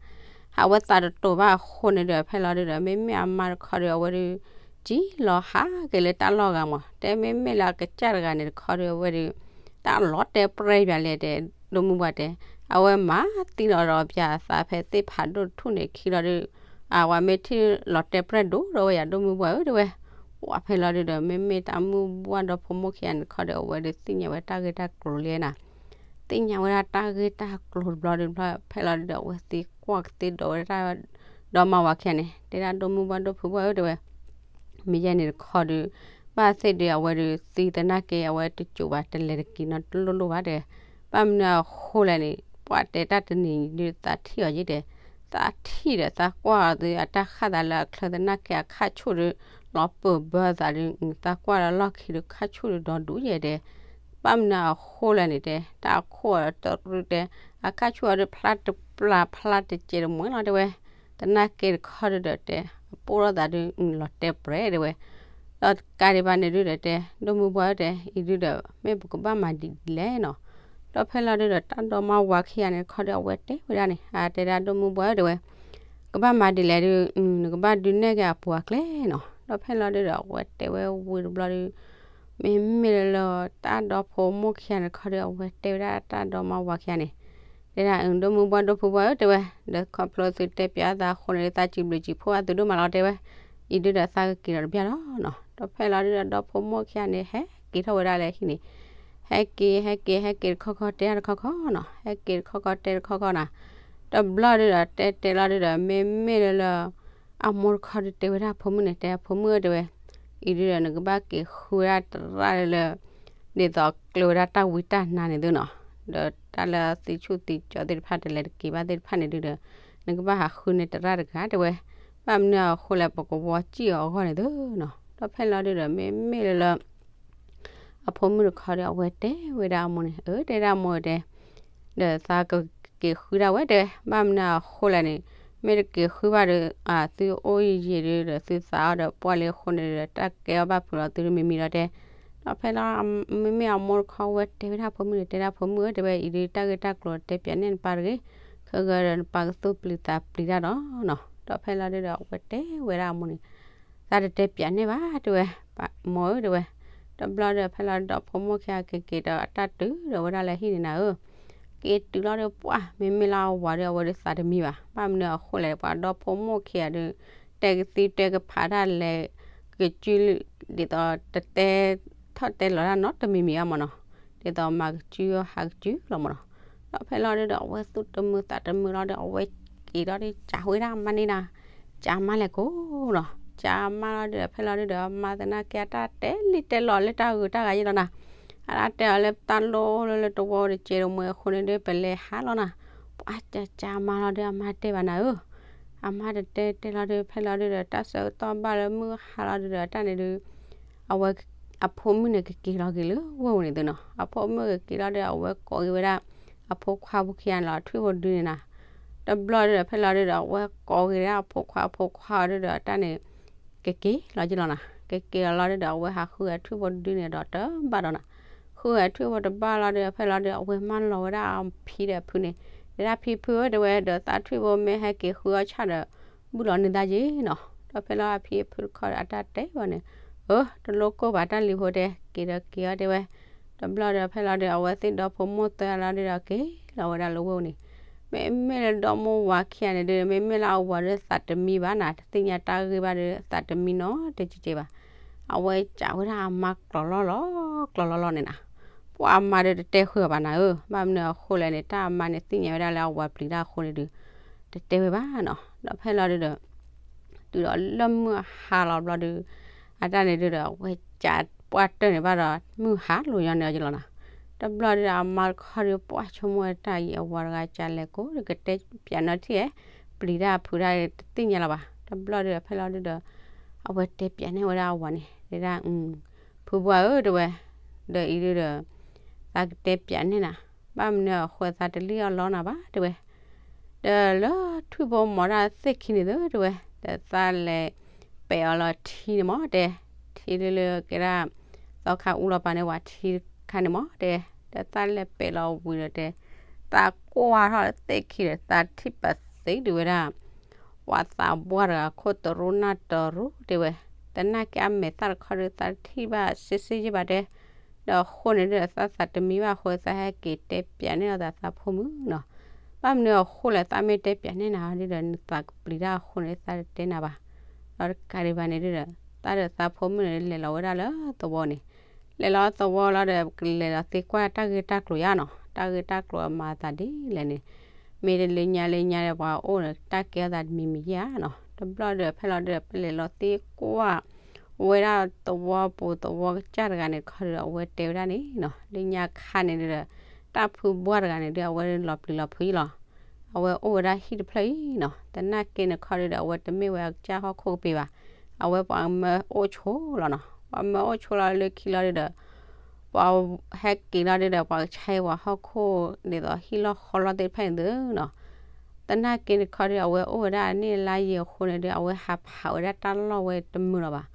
ဟးဝဲသးတတိၤဘၣ်အဃိန့ၣ်ဒီး ဖဲလီၤဒုဒီး မ့မ့ၢ်အမါတခီဒု အဝဲဒုး ကံလီၤဟးက့ၤလၢတၢ်လီၢ်ဂၤမး တဲမ့မ့ၢ်လၢအကစၢ်တဂၤန့ၣ်တခီဒု အဝဲဒုး တၢ်လီၤတဲပြဲးယၤလဲၣ်တဲ ဒိၣ်မုၢ်ဘှၢ်တဲ. အဝဲမၤသံလီၤဒီးပၠးအသးဖဲသ့ၣ်ဖးဒိၣ်ထူၣ်န့ၣ်ခံလီၤဒု အဝဲမ့ၢ်ထံၣ်လီၤတဲပြဲးဒိၣ်ဒီးဝဲယၤ ဒိၣ်မုၢ်ဘှၢ်ဧၢ တဲဝဲ. ပှၤဖဲလီၤဒုဒီး မ့မ့ၢ်တၢ်မုၢ်ဘှၢ်ဒီဖိမိၢ်ခံဂၤန့ၣ်တခီဒီး အဝဲဒုးသ့ၣ်ညါဝဲတၢ်ဂ့ၢ်တၢ်ကျိၤလံနၤ. သ့ၣ်ညါဝဲဒၣ်တၢ်ဂ့ၢ်တၢ်ကျိၤတဘျီဒုဘျီ ဖဲလီၤဒုဒီး အဝဲသံကွၢ်ကသ့ဒီးဝဲဒၣ် ဒီမါဝၤခံဂၤန့ၣ် တဲဒၣ်ဒိၣ်မုၢ်ဘှၢ်ဒိၣ်ဖုဘှၢ်ဧၢ တဲဝဲ မ့ၢ်ယဲန့ၣ်တခီဒု ဘၣ်သ့ၣ်ဒု အဝဲဒုးသံသနာ်က့ အဝဲတစိၤဘၣ် တလဲၤတက့ၤနီတလိၣ်လိၣ်ဘၣ်တဲ. ဘၣ်မနုၤအဃိလဲၣ်န့ၣ် ပှၤတဲတၢ်တနံၤဒု သးထံၣ်အီၤယ့ၣ်တဲ. သးထံၣ်ဒီးသးကွၢ်အီၤသု အတၢ်ဃၣ်သးလၢအချၢသနာ်က့ အခၣ်ဆူၣ်ဒု လီၤပၢၢ်ဘၢသးဒု သးကွၢ်လၢလီၢ်ခံဒု ခၣ်ဆူၣ်ဒုဒီဒူၣ်ယဲၢ်တဲ. ဘၣ်မနုၤအဃိလဲၣ်န့ၣ်တဲ တၢ်အခိၣ်အတရူတဲ အခၣ်ဆူၣ်အီၤဒုဖျါတပျၢ်ဖျါတစဲးတမှဲလီၤတဲဝဲ. သနာ်က့တခီဒုဒီးတဲ အပိၢ်ထီၣ်သးဒု လီၤတဲပြဲးတဲဝဲ. ဒီးတကးဒံးဘၣ်န့ၣ်ဒုဒီးတဲ ဒိၣ်မုၢ်ဘှၢ်ဧၢတဲ အံၤဒုဒီး မ့ၢ်ပကဘၣ်မၤဒ်လဲၣ်နီၤ. ဒီးဖဲလီၤဒုဒီးတၢ်ဒီမါဝၤခံဂၤန့ၣ်တခီဒီး အဝဲတဲဝဲဒၣ်န့ၣ် အတဲဒၣ်ဒိၣ်မုၢ်ဘှၢ်ဧၢတဲဝဲ ကဘၣ်မၤဒ်လဲၣ်ဒု နကဘၣ်ဒုးနဲၣ်က့ၤအပှၤကျဲနီၤ. ဒီးဖဲလီၤဒုဒီး အဝဲတဲဝဲဝံၤတဘျီဒု မ့မ့ၢ်လၢ တၢ်ဒီဖိမိၢ်ခံဂၤန့ၣ်တခီဒီး အဝဲတဲဝဲဒၣ်တၢ်ဒီမါဝၤခံဂၤန့ၣ် တဲဒၣ် ဒိၣ်မုၢ်ဘှၢ်ဒိၣ်ဖုဘှၢ်ဧၢတဲဝဲ, ဒီးခီဖျိသုတဲပၠးအသးအဃိန့ၣ် သးစံးဘျုးစံးဖှိၣ်အသုဒိၣ်မးလီၤတဲဝဲ, အံၤဒုဒီးသးကက့ၤဒီးတဘျီလီၤနီၤ. ဒီးဖဲလီၤဒုဒီး ဒီဖိမိၢ်ခံဂၤန့ၣ် ဟဲက့ၤထီၣ်ဝဲဒၣ်လၢဟံၣ်န့ၣ်, ဟဲက့ၤ ဟဲက့ၤ ဟဲက့ၤတခီခီတဲတခီခီနီၤ, ဟဲက့ၤတခီခီတဲတခီခီနီၤ. တဘျီဒုဒီး တဲတဲလီၤဒုဒီး မ့မ့ၢ်လၢလၢ အမိၢ်တခီဒုတဲဝဲဒၣ်အဖိမုၣ်န့ၣ် တဲအဖိမုၣ်ဧၢတဲဝဲ, အံၤဒုဒီးနကဘၣ်က့ၤဃုဝဲဒၣ်တရၣ်လၢလၢ ဒ်သိးကျိၤဝဲဒၣ်တၢ်ဝံတၢ်နါန့ၣ်သုနီၤ, ဒီးတၢ်လၢသံဆူၣ်သံကၠီသ့ၣ်တဖၣ်တလဲၤတက့ၤဘၣ်သ့ၣ်တဖၣ်န့ၣ်ဒုဒီး နကဘၣ်ဟးဃုန့ၢ်တရၣ်တဂၤတဲဝဲ, ဘၣ်မနုၤအဃိလဲၣ် ပကဝီစံၣ်အီၤအဂီၢ်န့ၣ်သုနီၤ. ဒီးဖဲလီၤဒုဒီး မ့မ့ၢ်လၢလၢ အဖိမုၣ်တခီဒီး အဝဲတဲဝဲဒၣ်အမိၢ်န့ၣ်, အၢ တဲဒၣ်အမိၢ်တဲ, ဒီးသးကက့ၤဃုဒၣ်ဝဲတဲဝဲ, ဘၣ်မနုၤအဃိလဲၣ်န့ၣ်, မ့ၢ်တက့ၤဃုဘၣ်ဒီး သုအိၣ်ယံာ်ယံာ်ဒုဒီး သုသးအီၤဒီးပှၢ်လံအဃိန့ၣ်ဒီး တၢ်ကဲအီၣ်ဘၣ်ဖုးလီၤသုတမံၤမံၤလီၤတဲ. ဒီးဖဲလီၤ မ့မ့ၢ်အမိၢ်တခီဝဲတဲဝဲဒၣ်အဖိမုၣ်န့ၣ် တဲဒၣ်ဖိမုၣ်ဧၢ တဲဝဲ အံၤဒုတၢ်ဂ့ၢ်တၢ်ကျိၤတဲပၠးန့ၢ်နပၢ်တဂ့ၤ, ခဲဂၤဒီးနပၢ်ကသူၣ်ပျံၤသးပျံၤတၢ်ဒီးနီၤ. ဒီးဖဲလီၤဒုဒီး အဝဲတဲဝဲဒၣ်အမိၢ်န့ၣ် သးတတဲပၠးန့ၢ်ဘၣ်တဲဝဲ, မိၢ်ဧၢတဲဝဲ. တဘျီဒီးဖဲလီၤဒီးဖိမိၢ်ခံဂၤက့ၤက့ၤဒီးအတၢ်တုၤဒီးဝဲဒၣ်လၢဟံၣ်န့ၣ်နၤဧၢ, က့ၤတုၤလီၤဒီးပှၢ် မ့မ့ၢ်လၢအဝၤဒီးအဝဲဒုးသးတမံဘၣ်, ဘၣ်မနုၤအဃိလဲၣ် ပှၤဒီဖိမိၢ်ခံဂၤဒုး တဲကသံတဲကဖးတၢ်လဲၤကစု ဒ်သိးတတဲ ထီၣ်တဲလီၤတၢ်နီတမံၤမံၤအါမးနီၤ, ဒ်သိးမၤကစုဟးကစုလီၤမးနီၤ. ဒီးဖဲလီၤဒုဒီးအဝဲသူၣ်တမုာ်သးတမုာ်လီၤဒီး အဝဲက့ၤဒီးဒုးကးဝဲဒၣ်အမါန့ၣ်နၤ, ကးမါလဲၣ်ကိးနီၤ, ကးမါလီၤဒုဒီး ဖဲလီၤဒုဒီး အမါသနာ်က့အတၢ်တဲလံတဲလီၤလၢတၢ်ဂုၤတၢ်ဂၤယ့ၢ်လီၤနၤ, အတၢ်တဲအီၤလၢတၢ်လိၣ်လၢလၢတဝီတစဲးတမှဲအဃိန့ၣ်ဒုး ပလဲၤဟးလီၤနၤ, ပှၤကးကးမါလီၤဒုး အမါတဲဘၣ်နၤဧၢ အမါတတဲတဲလီၤဒုး ဖဲလီၤဒုဒီး တၢ်ဆၢကတီၢ်ဘၣ်လၢမုၢ်ဟါလီၤဒုဒီး တၢ်န့ၣ်ဒုး အဝဲ အဖိမုၣ်န့ၣ်ကက့ၤလီၤက့ၤလၢဝဲၢ်ပူၤန့ၣ်သုနီၤ, အဖိမုၣ်ကက့ၤလီၤဒုး အဝဲကိးက့ၤဝဲဒၣ် အဖိခွါဖိခံဂၤန့ၣ်လီၤ ထွံၣ်ဖိဒုန့ၣ်နၤ. တဘျီဒုဒီး ဖဲလီၤဒုဒီး အဝဲကိးက့ၤဒၣ်အဖိခွါ အဖိခွါအီၤဒုဒီး တၢ်န့ၣ် ကက့ၤလီၤက့ၤလီၤနၤ, ကက့ၤလီၤလီၤဒုဒီး အဝဲဟးဃုဂဲၤထွံၣ်ဖိဒုန့ၣ်ဒီးတဘၣ်ဒီးနၤ, ဃုဂဲၤထွံၣ်ဖိတဘၣ်လီၤဒုဒီး ဖဲလီၤဒုး အဝဲမၢလီၤဝဲဒၣ်အဖံဒီးအဖုန့ၣ်, တဲဒၣ်ဖံဖုဧၢ တဲဝဲ ဒီးသးထွံၣ်ဖိမ့ၢ်ဟဲက့ၤဃုအီၣ်ဆၣ်ဒီး ဘုၣ်လီၤန့ၢ်သးယ့ၢ်နီၤ. ဒီးဖဲလီၤအဖံအဖုတခီဒီး အတၢ်တဲဘၣ်န့ၣ်, အၢ တလိၣ်ကိၢ်ဘၣ်တၢ်လံၤဖိတဲ က့ၤဒီးက့ၤအီၤတဲဝဲ. တဘျီဒီး ဖဲလီၤဒုး အဝဲသ့ၣ်ဒီဖိမိၢ်သၢဂၤလီၤဒုဒီး က့ၤလီၤဝဲဒၣ်လၢဝဲၢ်ပူၤန့ၣ်, မ့မ့ၢ်လၢဒီမိၢ်ဝၤခံဂၤန့ၣ်ဒုး မ့မ့ၢ်လၢအဝၤဒုးသးတမံဘၣ်နၤ, တသ့ၣ်ညါတၢ်ဂ့ၢ်ဘၣ်ဒုး သးတမံနီတကဲကဲဘၣ်. အဝဲကးဝဲဒၣ်အမါကျီၤလီၤလီၤ ကျီၤလီၤလီၤန့ၣ်နၤ, ပှၤအမါဒီးတတဲဃုာ်အီၤဘၣ်နၤဧၢ, ဘၣ်မနုၤအဃိလဲၣ်န့ၣ် တၢ်အမါန့ၣ်သ့ၣ်ညါဝဲဒၣ်လၢအဝၤပျံၤတၢ်အဃိန့ၣ်ဒီး တတဲဝဲဘၣ်နီၤ. ဒီးဖဲလီၤဒုဒီး တုၤဒီးလၢမုၢ်ဟါလီၤဘျီဒီး အတၢ်န့ၣ်ဒုဒီး အဝဲကးပှၢ်တၢၢ်န့ၣ်ဘၣ်ဒီး မုၢ်ဟါလိာ်ညီန့ၣ်အီၤကလီၤနီၤ. တဘျီဒုဒီးအမါတခီဒီး ပှၢ်ဆိကမိၣ်ဝဲတၢ်အံၤ အဝၤတဂၤကးလဲၤကိးဒီး ကတဲပၠးနီၣ်ထံၣ်ဧဲ, ပျံၤတၢ်ဖုးတၢ်တသ့ၣ်ညါလီၤဘၣ်. တဘျီဒုဒီးဖဲလီၤဒုဒီး အဝဲတဲပၠးန့ၢ်ဝဲဒၣ်အဝၤန့ၣ် တဲဒၣ် ဖုဘှၢ်ဧၢ တဲဝဲ, ဒီးအံၤဒုဒီး သးကတဲပၠးန့ၢ်နၤ, ဘၣ်မနုၤအဃိသးတလံၣ်အီၣ်လီနၤဘၣ် တဲဝဲ. ဒီးလၢထွံၣ်ဖိမီၤတၢ်သ့ၣ်ခံန့ၣ်သၢ တဲဝဲ, ဒီးသးလဲၤပဲာ်အီၤလီၤထံန့ၣ်မီၤ တဲ, ထံလၢလၢကဲဒၣ် သီခါအူလီၤပာ်န့ၢ်ဝဲထံခါန့ၣ်မီၤ တဲ, ဒီးသးလဲၤပဲာ်လီၤဝံၤဒီးတဲ, သးကွၢ်ထီၣ်သ့ၣ်ခံဒီး သးထံၣ်ပသ့ဒုးဝဲဒၣ် ပှၤသးပှၢ်တဂၤခိၣ်တရူၣ်နၢ်တရူၣ် တဲဝဲ, သနာ်က့အမဲာ်သၣ်တခီဒီး သးတထံၣ်ဘၣ်စ့စ့ယ့ၢ်ဘၣ်တဲ, ဒီးအဃိန့ၣ်ဒီး သးသးတမံဘၣ်အဃိ သးဟဲက့ၤတဲပၠးန့ၢ်လီၤသးသးဖိမုၣ်နီၤ. ဘၣ်မနုၤအဃိလဲၣ် သးမ့ၢ်တဲပၠးန့ၢ်နၤဒီး နသးကပျံၤတၢ်အဃိန့ၣ် သးတတဲနၤဘၣ်. ဒီးတကးဒံးဘၣ်န့ၣ်ဒီး သးဒီးသးဖိမုၣ်န့ၣ် လဲၤလီၤဝဲဒၣ်လၢသဝီန့ၣ်, လဲၤလီၤသဝီလီၤဒီး ကလဲၤလီၤသ့ကွၢ်တၢ်ဂ့ၢ်တၢ်ကျိၤယါနီၤ, တၢ်ဂ့ၢ်တၢ်ကျိၤအမၤသးဒ်လဲၣ်န့ၣ်, မ့ၢ်တလၢညါလၢညါဒီး ပှၤအိၣ်ဒီးတၢ်ကဲအီၤသးတမံၤမံၤယါနီၤ. တဘျီဒီးဖဲလီၤဒီး ပလဲၤလီၤသ့ကွၢ် ဝဲဒၣ်သဝီပူၤသဝီကစၢ်တဂၤန့ၣ်တခီဒီး အဝဲတဲဝဲဒၣ်န့ၣ်နီၤ, လၢညါခါန့ၣ်ဒီး တၢ်ဖုဘှၢ်တဂၤန့ၣ်ဒီး အဝဲလီၤပျံၤလီၤဖုးယံလီၤ. အဝဲအိၣ်ဝဲဒၣ်ဟံၣ်တဖျၢၣ်အံၤနီၤ, သနာ်က့န့ၣ်တခီဒီး အဝဲတမ့ၢ်ဝဲအကစၢ်ဟီၣ်ခိၣ်ကပ့ၤဘၣ်. အဝဲပှၤမၢအိၣ်ဆိလီၤနီၤ, ပှၤမၢအိၣ်ဆိလီၤလၢခံလီၤဒုဒီး ပှၤဟဲက့ၤလီၤဒုဒီး ပှၤကဆါအံၤပှၤဟီၣ်ခိၣ်ဒ်သိးဟံၣ်လီၢ်ဃီလီၢ်သ့ၣ်တဖၣ်န့ၣ်သ့နီၤ. သနာ်က့န့ၣ်တခီဒီး အဝဲအိၣ်ဝဲဒၣ်အနံၣ်အလါယံာ်အဃိန့ၣ်ဒီး အဝဲဟးဖးဝဲဒၣ်တၢ်လီၢ်ဝဲတမုာ်လီၤဘၣ်.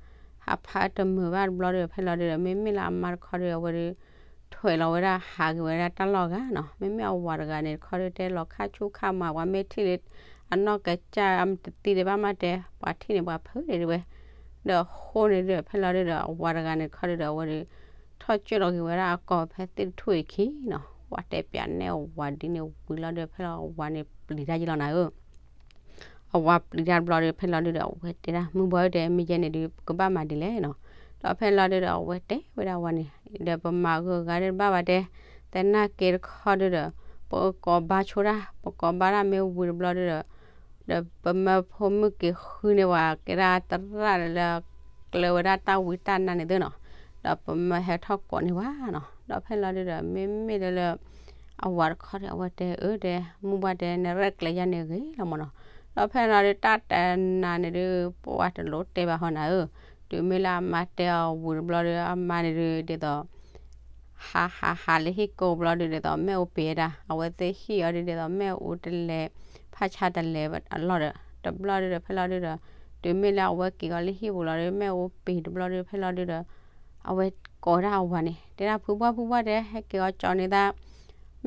ဟးဖးတမုာ်ဘၣ်တဘျီဒီး ဖဲလီၤဒုဒီး မ့မ့ၢ်လၢအမါတခီဒီး အဝဲဒီး ထွဲးလီၤဝဲဒၣ်ဟးက့ၤဝဲဒၣ်တၢ်လီၢ်အဂၤနီၤ. မ့မ့ၢ်အဝၤတဂၤန့ၣ်တခီဒီး တဲလီၤခါဆူၣ်ခါမး ပှၤမ့ၢ်ထံၣ်လၢ အနီၢ်ကစၢ်အမတသံဒံးဘၣ်မးတဲ ပှၤထံၣ်န့ၣ်ပှၤဖုးဒံးဝဲ. ဒီးအဃိန့ၣ်ဒီး ဖဲလီၤဒုဒီး အဝၤတဂၤန့ၣ်တခီဒုဒီး အဝဲဒီး ထီၣ်ကၢၢ်လီၤက့ၤဝဲဒၣ်အကီၢ်ဖဲသ့ၣ်တထူၣ်အံၤခံနီၤ. ပှၤတဲပၠးန့ၢ်အဝၤဒ်န့ၣ်ဝံၤလီၤဒီး ဖဲလီၤအဝၤန့ၣ်ပျံၤတၢ်ယံလီၤနၤဧၢ အဝၤပျံၤတၢ်တဘျီဒီး ဖဲလီၤဒုဒီး အဝဲတဲဒၣ် မုၢ်ဘှၢ်ဧၢ တဲ မ့ၢ်ယဲန့ၣ်ဒုး ပကဘၣ်မၤဒ်လဲၣ်နီၤ. ဒီးဖဲလီၤဒုဒီး အဝဲတဲဝဲဒၣ်အဝၤန့ၣ် ဒီးပမၤဂုၤအဂၤဒုတဘၣ်ဘၣ်တဲ, သနာ်က့တခီဒုဒီး ပကကိးဘါဆိတၢ်, ပကိးဘါတၢ်မ့ၢ်ဝံၤတဘျီဒုဒီး ဒီးပမၢဖိမုၣ်က့ၤဃုန့ၢ်ပှၤ ကဲဒၣ်သရၣ်လၢ ကျၢၤဝဲဒၣ်တၢ်ဝံတၢ်နါန့ၣ်သ့နီၤ. ဒီးပမၢဟဲထီၣ်ကိးန့ၢ်ပှၤနီၤ. ဒီးဖဲလီၤဒုဒီး မ့မ့ၢ်လၢလၢ အဝၤတခီဒီး အဝဲတဲအၢတဲ မုၢ်ဘှၢ်တဲ နရဲၣ်ကျဲၤယါန့ၣ်ဂ့ၤလီၤမၢ်နီၤ. ဒီးဖဲလီၤဒု တၢ်တနၤန့ၣ်ဒုး ပှၤတလိၣ်တဲဘၣ်ဟီနၤဧၢ, တုၤမ့ၢ်လၢအမါတဲအီၤဝံၤတဘျီဒီး အမါန့ၣ်ဒုး ဒ်သိး ဟးဟးဟးလၢဟံၣ်ကိးဘျီဒုး ဒ်သိးမ့ၣ်အူပ့ၤဝဲဒၣ်, အဝဲသ့ၣ်ဟံၣ်အီၤဒုး ဒ်သိးမ့ၣ်အူတလဲၤ ဖးဆါတလဲၤအလီၢ်ဒီး တဘျီဒုဒီး ဖဲလီၤဒုဒီး တုၤမ့ၢ်လၢအဝဲက့ၤအီၤလၢဟံၣ်ပူၤလီၤဒီး မ့ၣ်အူပ့ၤတဘျီဒု ဖဲလီၤဒုဒီး အဝဲကိးဒၣ်အဝၤန့ၣ် တဲဒၣ် ဖုဘှၢ် ဖုဘှၢ် တဲ ဟဲက့ၤအီၤကၠီန့ၢ်သး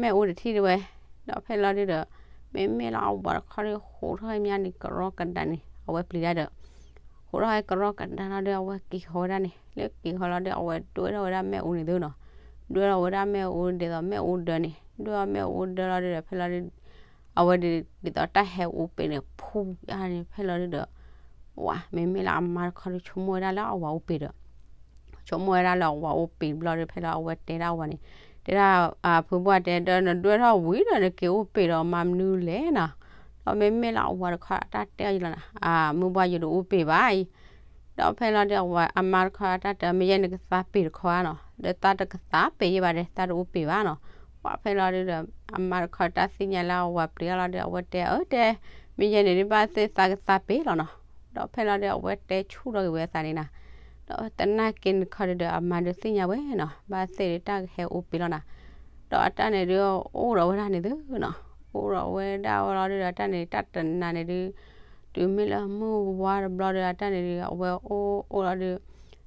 မ့ၣ်အူတထံၣ်တဲဝဲ. ဒီးဖဲလီၤဒုဒီး မ့မ့ၢ်လၢအဝၤတခီဒီး ဟူးထီၣ်ဟဲမးန့ၣ် ကရီကဒါန့ၣ် အဝဲပျံၤတၢ်ဒီး ဟူးထီၣ်ဟဲကရီကဒါလီၤဒီး အဝဲက့ၤဃီၤဝဲဒၣ်န့ၣ် လၢက့ၤဃီၤလီၤဒီး အဝဲဒွဲထီၣ်ဝဲဒၣ်မ့ၣ်အူန့ၣ်သ့နီၤ. ဒွဲထီၣ်ဝဲဒၣ်မ့ၣ်အူဒ်သိးမ့ၣ်အူဒၢန့ၣ် ဒွဲထီၣ်မ့ၣ်အူဒၢလီၤဒုဒီး ဖဲလီၤဒု အဝဲဒုး ဒ်သိးတၢ်ဟဲအူပ့ၤန့ၣ် ဖူးယါန့ၣ် ဖဲလီၤဒုဒီး ဝၤမ့မ့ၢ်လၢအမါတခီဒီး ဆိကမိၣ်ဝဲဒၣ်လၢအဝၤအူပ့ၤဒီး ဆိကမိၣ်ဝဲဒၣ်လၢအဝၤအူပ့ၤတဘျီဒီး ဖဲလီၤအဝဲတဲဒၣ်အဝၤန့ၣ် တဲဒၣ် ဖုဘှၢ် တဲ ဒီးနဒွဲထီၣ်ဝံၤဒီး နက့ၤအူပ့ၤဒီးမၤမနုၤလဲၣ်နီၤ. ဒီးမ့မ့ၢ်လၢအဝၤတခီအတၢ်တဲအီၤယံလီၤနီၤ, မုၢ်ဘှၢ် ယတအူပ့ၤဘၣ်အံၤ. ဒီးဖဲလီၤဒုး အဝၤအမါတခီအတၢ်တဲ မ့ၢ်ယဲန့ၣ်ကသးပ့ၤတခီဧါနီၤ, ဒီးသးတကသးပ့ၤယဲဘၣ်ဒီး သးတအူပ့ၤဘၣ်နီၤ. ပှၤဖဲလီၤဒုးဒီး အမါတခီတၢ်သ့ၣ်ညါလၢအဝၤပျံၤအီၤလီၤဒီး အဝဲတဲအၢတဲ မ့ၢ်ယဲန့ၣ်ဒုး ဘၣ်သ့ၣ်သးကသးပ့ၤလီၤနီၤ. ဒီးဖဲလီၤဒုး အဝဲတဲဆူၣ်ထီၣ်က့ၤဝဲအသးန့ၣ်နီၤ. ဒီးသနာ်က့န့ၣ်တခီဒုးဒီး အမါဒုးသ့ၣ်ညါဝဲနီၤ, ဘၣ်သ့ၣ်ဒုးတၢ်ကဟဲအူပ့ၤလီၤနီၤ. ဒီးအတၢ်န့ၣ်ဒုး အိၣ်ဒီးဝဲဒၣ်န့ၣ်သ့နီၤ, အိၣ်ဒီးဝဲဒၣ်ဝဲလီၤဒုးဒီး အတၢ်န့ၣ် တၢ်တနၤန့ၣ်ဒုး တုၤမ့ၢ်လၢမုၢ်ဝါတဘျီဒီး အတၢ်န့ၣ်ဒုး အဝဲအိၣ်အိၣ်လီၤဒုး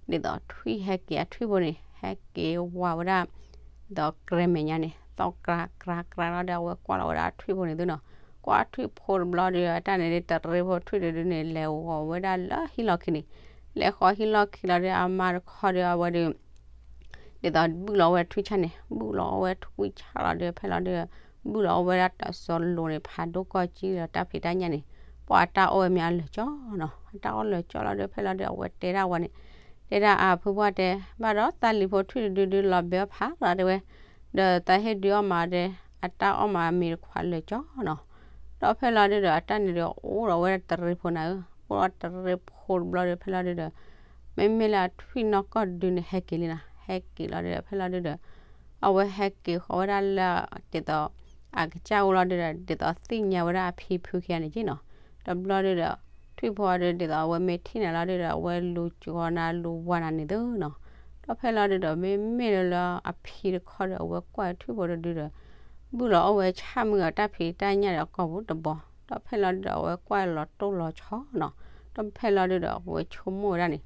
ဒ်သိးထွံၣ်ဟဲက့ၤအထွံၣ်ဖိန့ၣ် ဟဲက့ၤဝၤဝဲဒၣ် ဒီးကြဲမဲာ်ညါန့ၣ် သီၣ်ကြၤကြၤကြၤလီၤဒီး အဝဲကွၢ်လီၤဝဲဒၣ်ထွံၣ်ဖိန့ၣ်သ့နီၤ. ကွၢ်ထွံၣ်ဖိတဘျီဒီး အတၢ်န့ၣ်ဒုး တရ့ဖိထွံၣ်တဒုန့ၣ် လဲၤဂီၤဝဲဒၣ်လၢဟံၣ်လီၢ်ခံန့ၣ်, လဲၤဃီၤဟံၣ်လီၢ်ခံလီၤဒီး အမါတခီဒီး အဝဲဒုး ဒ်သိးဘုၣ်လီၤဝဲထွံၣ်ဆၣ်န့ၣ် ဘုၣ်လီၤဝဲထွံၣ်ဆၣ်လီၤဒီး ဖဲလီၤဒုး ဘုၣ်လီၤဝဲဒၣ်တၢ်စီၤလိၤန့ၣ် ဖးဒိၣ်ကီၢ်ကံဒီးတၢ်ဖံးတၢ်ညၣ်န့ၣ် ပှၤအတၢ်အီၣ်ဝဲမ့ၢ်အလၢာ်ကၠီနီၤ, အတၢ်အီၣ်လၢာ်ကၠီလီၤဒီး ဖဲလီၤဒုး အဝဲတဲဒၣ်ဝဲန့ၣ် တဲဒၣ်အဖုဘှၢ်တဲ ဘၣ်ဒီးသးလံၤဖိထွံၣ်တဒုဒုလီၤဘဲအီၣ်ဖးလီၤတဲဝဲ. ဒီးသးဟ့ၣ်ဒုးအီၣ်မးဒီး အတၢ်အီၣ်မးအမံၤတခွးလၢာ်ကၠီနီၤ. ဒီးဖဲလီၤဒုဒီး အတၢ်န့ၣ်ဒီးအိၣ်ဒီးဝဲဒၣ်တရံးဖိနၤဧၢ, အိၣ်ဒီးတရံးဖိတဘျီဒီး ဖဲလီၤဒုဒီး မ့မ့ၢ်လၢအထွံၣ်နီၢ်ကီၢ်တဒုန့ၣ် ဟဲက့ၤလံနီၤ. ဟဲက့ၤလီၤဒုဒီး ဖဲလီၤဒုဒီး အဝဲဟဲက့ၤဃီၤဝဲဒၣ်လၢ ဒ်သိး အကစၢ်အိၣ်လီၤဒုဒီး ဒ်သိးသ့ၣ်ညါဝဲဒၣ်အဖံဖုခံဂၤန့ၣ်က့နီၤ. တဘျီဒုဒီး ထွံၣ်ဖိအီၤဒီး ဒ်သိးအဝဲမ့ၢ်ထံၣ်နၤလီၤဒုဒီး အဝဲလူၤကီၤနၤလူၤဝါနၤန့ၣ်သုနီၤ. ဒီးဖဲလီၤဒုဒီး မ့မ့ၢ်လၢအဖံတခီဒီး အဝဲကွၢ်ထွံၣ်ဖိတဒုဒီး ဘုၣ်လီၤအီၣ်ဝဲဆၣ်မုၢ်အတၢ်ဖံးတၢ်ညၣ်ဒီးအကီၢ်ပူၤတဘီ, ဒီးဖဲလီၤဒုဒီး အဝဲကွၢ်လီၤတိၢ်လီၤဆီနီၤ. ဒီးဖဲလီၤဒုဒီး အဝဲဆိကမိၣ်ဝဲဒၣ်န့ၣ်,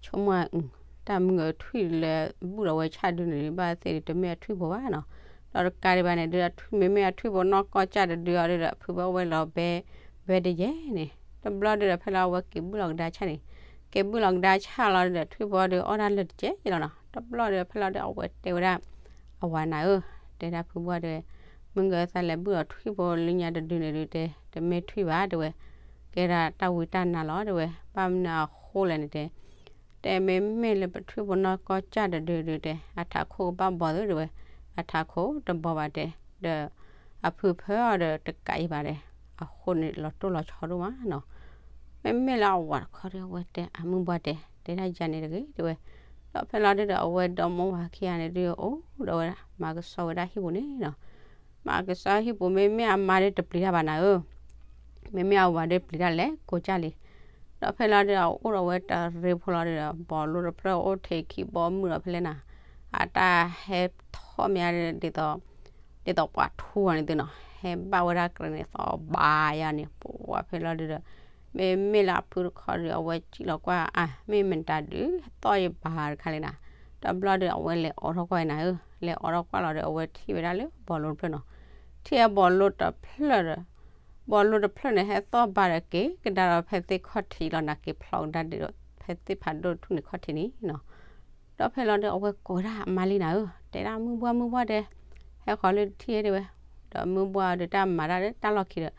ဆိကမိၣ်အ, တၢ်မုၢ်အထွံၣ်လၢဘုၣ်လီၤဝဲဆၣ်ဒုန့ၣ် ဘၣ်သ့ၣ်ဒုးတမ့ၢ်အထွံၣ်ဖိဘၣ်နီၤ. ဒီးတကးဒံးဘၣ်န့ၣ်ဒု မ့မ့ၢ်အထွံၣ်ဖိနီၢ်ကီၢ်ကၢ်တဒုအီၤဒုဒီး ဖုဘၣ်အိၣ်ဝဲလီၤဘဲ, ဘဲတယဲၢ်န့ၣ် တဘျီဒုဒီး ဖဲလီၤအဝဲက့ၤဘုၣ်လီၤကဒါဆၣ်န့ၣ်, က့ၤဘုၣ်လီၤကဒါဆၣ်လီၤဒုဒီး ထွံၣ်ဖိအီၤဒုအိၣ်ဒၣ်လၢာ်တကဲးလီၤနီၤ. တဘျီဒုဒီး ဖဲလီၤဒုဒီး အဝဲတဲဝဲဒၣ် အဝၤနၤဧၢ, တဲဒၣ်ဖုဘၣ်တဲ, မုၢ်ဂၤသးလဲၤဘုၣ်လီၤထွံၣ်ဖိလၢညါတဒုန့ၣ်ဒုတဲ, တမ့ၢ်ထွံၣ်ဘၣ်တဲဝဲ, ကဲဒၣ်တၢ်ဝံတၢ်နါလီၤတဲဝဲ, ဘၣ်မနုၤအဃိလဲၣ်န့ၣ်တဲ တဲမ့မ့ၢ်လၢပထွံၣ်ဖိနီၢ်ကီၢ်ကၢ်တဒုဒုတဲ အထးခိၣ်ကဘၣ်ဘီသုတဲဝဲ, အထးခိၣ်တဘီဘၣ်တဲ, ဒီးအဖုဖၢအီၤဒီးတကးအံၤဘၣ်တဲ, အဃိန့ၣ်လီၤတိၢ်လီၤဆီဒိၣ်မးနီၤ. မ့မ့ၢ်လၢအဝၤတခီဒီး အဝဲတဲအမုၢ်ဘှီၣ်တဲ, တဲဒၣ်ယၤန့ၣ်တဂ့ၤတဲဝဲ, ဒီးဖဲလီၤဒုဒီး အဝဲဒီမါဝၤခံဂၤန့ၣ်ဒုအိၣ်ဒီးဝဲ မၤကဆှီဝဲဒၣ်ဟံၣ်ပူၤန့ၣ်နီၤ. မၤကဆှီဟံၣ်ပူၤ မ့မ့ၢ်အမါဒုတပျံၤတၢ်ဘၣ်နၤဧၢ, မ့မ့ၢ်အဝၤဒုပျံၤတၢ်လဲၤကိးကၢ်လံ. ဒီးဖဲလီၤဒုဒီး အအိၣ်ဒီးဝဲတရံးဖိလီၤဒုဒီး ဘီလိတဖျၢၣ်အိၣ်ထဲခံဘီမုၢ်ဒီးဖဲလဲၣ်နၤ, အတၢ်ဟဲထီၣ်မ့ၢ်ဒ်သိး ဒ်သိးပှၤထူအီၤန့ၣ်သုနီၤ, ဟဲဘၣ်ဝဲဒၣ်ကြဲးန့ၣ် သီဘၣ်ယၤန့ၣ် ပှၤဖဲလီၤဒုဒီး မ့မ့ၢ်လၢအဖုတခီဒီး အဝဲစံၣ်လီၤကွၢ်အါ မ့ၢ်မတၤဒု သီၣ်ယဘၣ်တခါလံနၤ. တဘျီဒီး အဝဲလဲၤအိးထီၣ်ကွၢ်နၤဧၢ, လဲၤအိးထီၣ်ကွၢ်လီၤဒီး အဝဲထံၣ်ဝဲဒၣ်လၢဘီလိတဖျၢၣ်နီၤ, ထံၣ်အဘီလိတဖျၢၣ်ဒီး ဘီလိတဖျၢၣ်န့ၣ် ဟဲသီၣ်ဘၣ်ဒီးက့ၤကဒါဒီးဖဲသ့ၣ်ခီၣ်ထံးလီၤနၤ, က့ၤဖျိးကဒါဒီး ဖဲသ့ၣ်ဖးဒိၣ်ထူၣ်န့ၣ်ခီၣ်ထံးန့ၣ်နီၤ. ဒီးဖဲလီၤဒီး အဝဲကိးဝဲဒၣ်အမါလံနၤဧၢ, တဲဒၣ်မုၢ်ဘှီၣ်မုၢ်ဘှီၣ်တဲ, ဟဲဃီၤလၢထံၣ်တဲဝဲ, ဒီးမုၢ်ဘှီၣ်ဒီးတၢ်မၤတၢ်ဒီးတၢ်လီၢ်ခံဒီး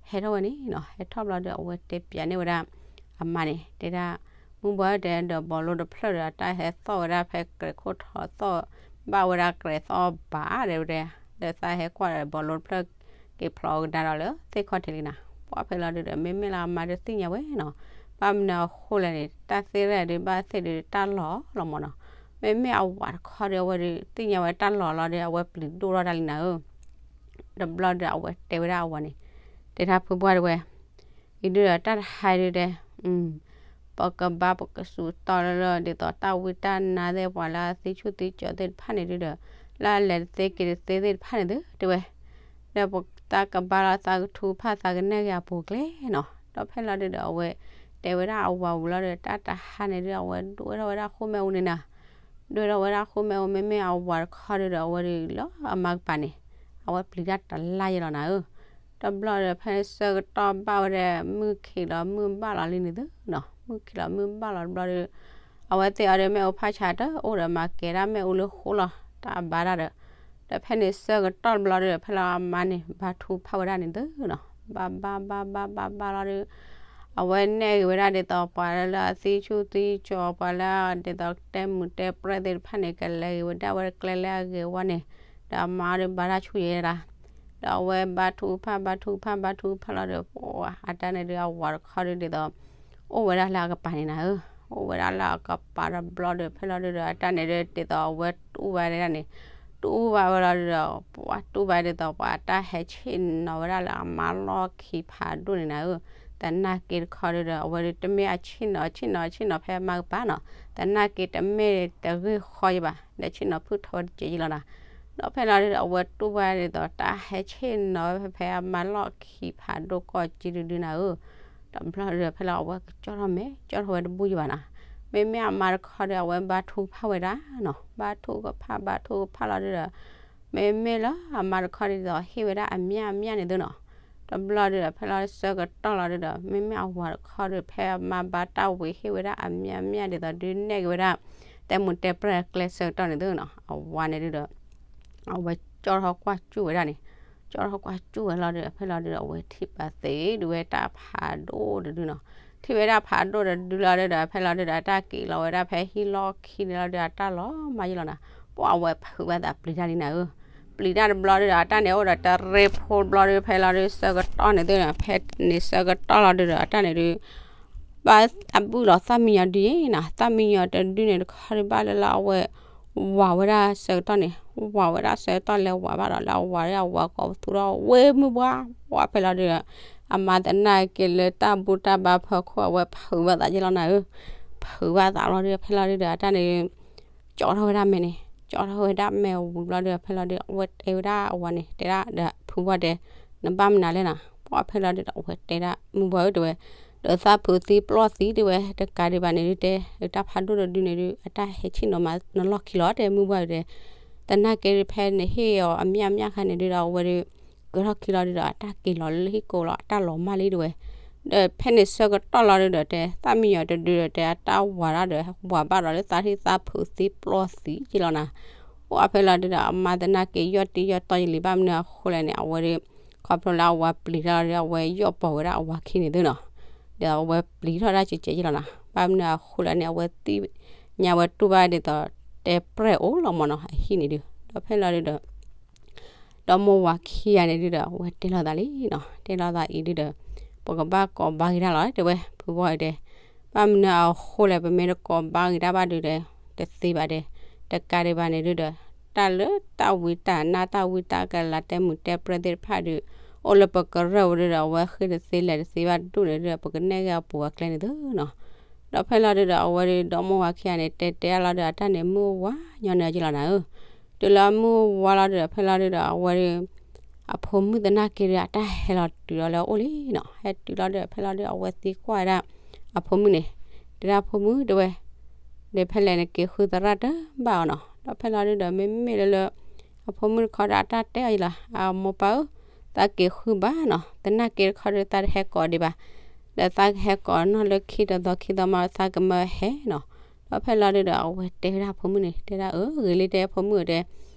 ဟဲထီၣ်ဝဲန့ၣ်နီၤ. ဟဲထီၣ်ဘျီဒီး အဝဲတဲပျးန့ၢ်ဝဲဒၣ်အမါန့ၣ် တဲဒၣ် မုၢ်ဘှီၣ်တဲဒီး ဘီလိတဖျၢၣ်ဒီး အတၢ်ဟဲသီၣ်ဝဲဒၣ်ဖဲကြဲးခိၣ်ထီသီၣ် ဘၣ်ဝဲဒၣ်ကြဲးသီၣ်ဘၣ်တဲဝဲဒၣ်, ဒီးသးဟဲကွၢ်ဒီး ဘီလိတဖျၢၣ် က့ၤဖျိးကဒါဒီးလၢသ့ၣ်ခီၣ်ထံးလံနၤ. ပှၤဖဲလီၤဒုဒီး မ့မ့ၢ်လၢအမါဒုသ့ၣ်ညါဝဲနီၤ, ဘၣ်မနုၤအဃိလဲၣ်န့ၣ် တၢ်သ့ၣ်ရဲၣ်ဒုးဘၣ်သ့ၣ်ဒုးတၢ်လီၢ်လီၤမၢ်နီၤ. မ့မ့ၢ်အဝၤတခီဒီး အဝဲဒုးသ့ၣ်ညါဝဲတၢ်လီၢ်လီၤဒီး အဝဲပျံၤဒိၣ်ထီၣ်တၢ်လံနၤဧၢ. တဘျီဒီး အဝဲတဲဝဲဒၣ်အဝၤန့ၣ်, တဲဒၣ်ဖုဘှီၣ်တဲဝဲ အံၤဒုဒီးတၢ်တဟါဒုတဲ, ပကဘါပကစူးတီလၢလၢ ဒ်သိးတၢ်ဝံတၢ်နါသ့ၣ် ပှၤလၢအသံဆူၣ်သံကၠီၤသ့ၣ်တဖၣ်န့ၣ်ဒုဒီး လၢအလဲၤတသ့က့ၤတသ့သ့ၣ်တဖၣ်န့ၣ်သုတဲဝဲ, ဒီးပသးကဘါလီၤသးကထူကဖၣ်သးကနဲၣ်က့ၤအပူၤကျဲနီၤ. ဒီးဖဲလီၤဒုဒီး အဝဲတဲဝဲဒၣ်အဝၤဝံၤလီၤဒီး တၢ်တဟါန့ၣ်ဒု အဝဲဒိၣ်ဝဲထီၣ်ဝဲဒၣ်ဃိၣ်မဲာ်အူန့ၣ်နၤ, ဒိၣ်ဝဲထီၣ်ဝဲဒၣ်ဃိၣ်မဲာ်အူ မ့မ့ၢ်အဝၤတခီဒုဒီး အဝဲဒုးလၢအမါကပၤန့ၣ် အဝဲပျံၤတၢ်တလါယဲလီၤနၤဧၢ. တဘျီဒီး ဖဲန့ၣ်ဆၢကတီၢ်ဘၣ်ဝဲဒီး မုၢ်ခံးလီၤမုၢ်ဘၣ်လီၤလံန့ၣ်သုနီၤ, မုၢ်ခံးလီၤမုၢ်ဘၣ်လီၤတဘျီဒီး အဝဲသ့ၣ်အီၤဒီး မ့ၣ်အူဖးဆးတအိၣ်ဒီး မၤကဲၤဒၣ်မ့ၣ်အူလၢဃိလီၤ တၢ်ဘါတၢ်ဒီး, ဒီးဖဲန့ၣ်ဆၢကတီၢ်တဘျီဒီး ဖဲလီၤအမါန့ၣ် ဘါထုကဖၣ်ဝဲဒၣ်န့ၣ်သုနီၤ, ဘါဘါဘါဘါဘါဘါလီၤဒီး အဝဲနဲၣ်ဂ့ၤဝဲဒၣ်ဒ်သိးပှၤလၢအသံဆူၣ်သံကၠီၤ ပှၤလၢဒ်သိးတဲမုာ်တဲပြဲၢ်သ့ၣ်တဖၣ်န့ၣ် ကလဲၤဂ့ၤဝဲဒၣ်ဝဲကျဲလၢအဂ့ၤဝဲန့ၣ်, ဒီးအမါဒီးဘါတၢ်ဆူၣ်ယဲဒၣ်, ဒီးအဝဲဘါထုကဖၣ် ဘါထုကဖၣ် ဘါထုကဖၣ်လီၤဒီး ပှၤအတၢ်န့ၣ်ဒုး အဝၤတခီဒုးဒ်သိး အိၣ်ဝဲဒၣ်လၢအကပၤန့ၣ်နၤဧၢ, အိၣ်ဝဲဒၣ်လၢအကပၤတဘျီဒီး ဖဲလီၤဒုဒီး အတၢ်န့ၣ်ဒုး ဒ်သိးအဝဲတူၢ်ဘၣ်ဒၣ်န့ၣ် တူၢ်ဘၣ်ဝဲလီၤဒုဒီး ပှၤတူၢ်ဘၣ်ဒ်သိးပှၤအတၢ်ဟဲဆ့ၣ်နီၤဝဲဒၣ်လၢအမါလီၢ်ခံဖးဒိၣ်န့ၣ်နၤဧၢ, သနာ်က့တခီဒုဒီး အဝဲဒုးတမ့ၢ်အဆ့ၣ်နီၤ ဆ့ၣ်နီၤ ဆ့ၣ်နီၤဖဲအမါကပၤနီၤ, သနာ်က့တမ့ၢ်တဂ့ၢ်ဃီယဘၣ် ဒီးဆ့ၣ်နီၤဖုၣ်ထီဝဲတစဲးယလီၤနၤ, ဒီးဖဲလီၤဒုဒီး အဝဲတူၢ်ဘၣ်ဒ်သိး တၢ်ဟဲဆ့ၣ်နီၤဝဲဖဲအမါလီၢ်ခံဖးဒိၣ်ကီၢ်ကၠံဒုဒုနၤဧၢ, တဘျီဒုဒီး ဖဲလီၤအဝဲကကၠီထီၣ်မဲာ် ကၠီထီၣ်ဝဲတဘူၣ်ယဘၣ်နၤ, မ့မ့ၢ်အမါတခီဒီး အဝဲဘါထုကဖၣ်ဝဲဒၣ်နီၤ, ဘါထုကဖၣ် ဘါထုကဖၣ်လီၤဒုဒီး မ့မ့ၢ်လၢအမါတခီဒ်သိး ဟ့ၣ်ဝဲဒၣ်အမျၢ်အမျၢ်န့ၣ်သုနီၤ, တဘျီဒုဒီး ဖဲလီၤဆၢကတီၢ်လီၤဒုဒီး မ့မ့ၢ်အဝၤတခီဒီး ဖဲအမါဘါတၢ်ဝံၤဟ့ၣ်ဝဲဒၣ်အမျၢ်အမျၢ်ဒ်သိး ဒုးနဲၣ်က့ၤဝဲဒၣ် တဲမုာ်တဲပြဲၢ်ကျဲဆၢကတီၢ်န့ၣ်သုနီၤ, အဝၤန့ၣ်ဒုဒီး အဝဲကၠီထီၣ်ကွၢ်စူၣ်ဝဲဒၣ်န့ၣ်, ကၠီထီၣ်ကွၢ်စူၣ်ဝဲလီၤဒီး ဖဲလီၤဒုဒီး အဝဲထံၣ်ပာ်သ့ဒုးဝဲတၢ်ဖးဒိၣ်တဒုနီၤ, ထံၣ်ဝဲဒၣ်ဖးဒိၣ်တဒုလီၤဒုဒီး ဖဲလီၤဒုဒီး အတၢ်က့ၤလီၤဝဲဒၣ်ဖဲဟံၣ်လီၢ်ခံန့ၣ်လီၤဒုဒီး အတၢ်လီၤမၢ်ယလီၤနၤ, ပှၤအဝဲဖုးဘၣ်သးပျံၤတၢ်လံနၤဧၢ ပျံၤတၢ်တဘျီဒုဒီး အတၢ်န့ၣ်အိၣ်ဒီးတရ့ဖိတဘျီဒု ဖဲလီၤဒုဆၢကတီၢ်န့ၣ်သ့ၣ်နီၤ, ဖဲန့ၣ်ဆၢကတီၢ်လီၤဒုဒီး အတၢ်န့ၣ်ဒု ဘၣ်အဘုၣ်လီၤသၣ်မံယီၤဒုယဲနီၤ, သၣ်မံယီၤတဒုန့ၣ်တခီဒုဘၣ်လၢလၢအဝဲ ဝၤဝဲဒၣ်ဆၢကတီၢ်န့ၣ်, ဝၤဝဲဒၣ်ဆၢကတီၢ်လဲၤဝၤဘၣ်ဒီး လၢအဝၤဒုအဝၤကိးပသူထီၣ်ဝဲမုၢ်ပှၢ်, ပှၢ်ဖဲလီၤဒုဒီး အမါသနာ်က့လၢတၢ်ဘူၣ်တၢ်ဘါဖီခိၣ် အဝဲဖုးဘၣ်သးက့လီၤနၤဧၢ, ဖုးဘၣ်သးလီၤဒု ဖဲလီၤဒုဒီး အတၢ်န့ၣ် ကၠီထီၣ်ဝဲဒၣ်မဲာ်န့ၣ်, ကၠီထီၣ်ဝဲဒၣ်မဲာ်ဝံၤဘျီဒု ဖဲလီၤဒု အဝဲတဲဝဲဒၣ်အဝၤန့ၣ် တဲဒၣ်ဒီးဖုဝါတဲ, နဘၣ်မနုၤလဲၣ်နီၤ, ပှၢ်ဖဲလီၤဒုဒီး အဝဲတဲဒၣ် မုၢ်ဝါဧၢ တဲဝဲ, ဒီးသးဖုးသံပျီၢ်သံ တဲဝဲ, တကးဒံးဘၣ်န့ၣ်ဒုတဲ, တၢ်ဖးဒိၣ်တဒုန့ၣ်ဒု အတၢ်ဟဲဆ့ၣ်နီၤမးနလီၢ်ခံလီၤ တဲမုၢ်ဝါဧၢတဲ, သနာ်က့ဖဲနဟ့ၣ်အီၤအမျၢ်အမျၢ်ခါန့ၣ်ဒုဒီး အဝဲဒု ကၢထီၣ်ခံလီၤဒုဒီး အတၢ်က့ၤလီၤလၢဟံၣ်ကိးလီၤ အတၢ်လီၤမၢ်လံ တဲဝဲ, ဒီးဖဲန့ၣ်ဆၢကတီၢ်လီၤဒုဒီးတဲ သၣ်မံယီၤတဒုဒီးတဲ အတၢ်ဝၤဒၣ်ဒီး ဝၤဘၣ်ဒီးလၢသးထံၣ်သးဖုးသံပျီၢ်သံက့လီၤနၤ, ပှၢ်ဖဲလီၤဒုဒီး အမါသနာ်က့ ယီၢ်တံၢ်ယီၢ်တီၢ်ယလံၤ ဘၣ်မနုၤအဃိလဲၣ်န့ၣ် အဝဲဒု ခီဖျိလၢအဝၤပျံၤတၢ်လီၤဒု အဝဲယီၢ်ပီၤဝဲဒၣ်အဝၤခံန့ၣ်သုနီၤ, ဒီးအဝဲပျံၤထီၣ်ဒၣ်ကဲကဲက့လီၤနၤ, ဘၣ်မနုၤအဃိလဲၣ်န့ၣ် အဝဲသ့ၣ်ညါဝဲတူၢ်ဘၣ်ဒ်သိး တဲပြဲၢ်အိၣ်လီၤမၢ်နီၤ အဟံၣ်န့ၣ်ဒု, ဒီးဖဲလီၤဒုဒီး ဒီမိၢ်ဝၤခံဂၤန့ၣ်ဒုဒီး အဝဲတဲလိာ်သးလံနီၤ, တဲလိာ်သးအံၤဒုဒီး ပကဘၣ်ကိးဘါက့ၤတၢ်လီၤ တဲဝဲ ဖုဝါဧၢတဲ, ဘၣ်မနုၤအဃိလဲၣ် ပမ့ၢ်တကိးဘါက့ၤတၢ်ဘၣ်ဒုဒီး တသ့ဘၣ်တဲ, တကးဒံးဘၣ်န့ၣ်ဒုဒီး တၢ်လၢတၢ်ဝံတၢ်နါ တၢ်ဝံတၢ်ကလၤ တဲမုာ်တဲပြဲၢ်သ့ၣ်တဖၣ်ဒု အိၣ်လၢပကရၢၢ်ဝဲဒုဒီး အဝဲဃ့ၢ်တသ့လဲၤတသ့ဘၣ်ဒိၣ်န့ၣ်ဒုဒီး ပကနဲၣ်ဂ့ၤအပူၤအကျဲန့ၣ်သုနီၤ, ဒီးဖဲလီၤဒုဒီး အဝဲဒု ဒီမိၢ်ဝၤခံဂၤန့ၣ် တဲတဲအလီၤဒု အတၢ်န့ၣ်မုၢ်ဝါညီန့ၣ်က့လီၤနၤဧၢ, တုၤလၢမုၢ်ဝါလီၤဒုဒီး ဖဲလီၤဒုဒီး အဝဲဒု အဖိမုၣ်သနာ်က့ဒု အတၢ်ဟဲလီၤတုၤလီၤလၢအအိၣ်လံနီၤ, ဟဲတုၤလီၤဒုဒီး ဖဲလီၤဒု အဝဲသံကွၢ်ဝဲဒၣ် အဖိမုၣ်န့ၣ်, တဲဒၣ်ဖိမုၣ် တဲဝဲ, ဒီးဖဲလဲၣ်နက့ၤဃုသရၣ်တဘၣ်အီၤနီၤ, ဒီးဖဲလီၤဒုဒီး မ့မ့ၢ်လၢလၢ အဖိမုၣ်တခီဒီး အတၢ်တဲအီၤယလီၤ, အမိၢ်ပၢ်ဧၢ, သးက့ၤဃုဘၣ်နီၤ, သနာ်က့တခီဒု သးတဟဲကိးဒံးဘၣ်, ဒီးသးကဟဲကိးနီၢ်လၢခံတသီခံသီမး သးကမၢဟဲနီၤ, ဒီးဖဲလီၤဒုဒီး အဝဲတဲဝဲဒၣ်အဖိမုၣ်န့ၣ် တဲဒၣ်အၢ ဂ့ၤလံတဲဖိမုၣ်ဧၢတဲ,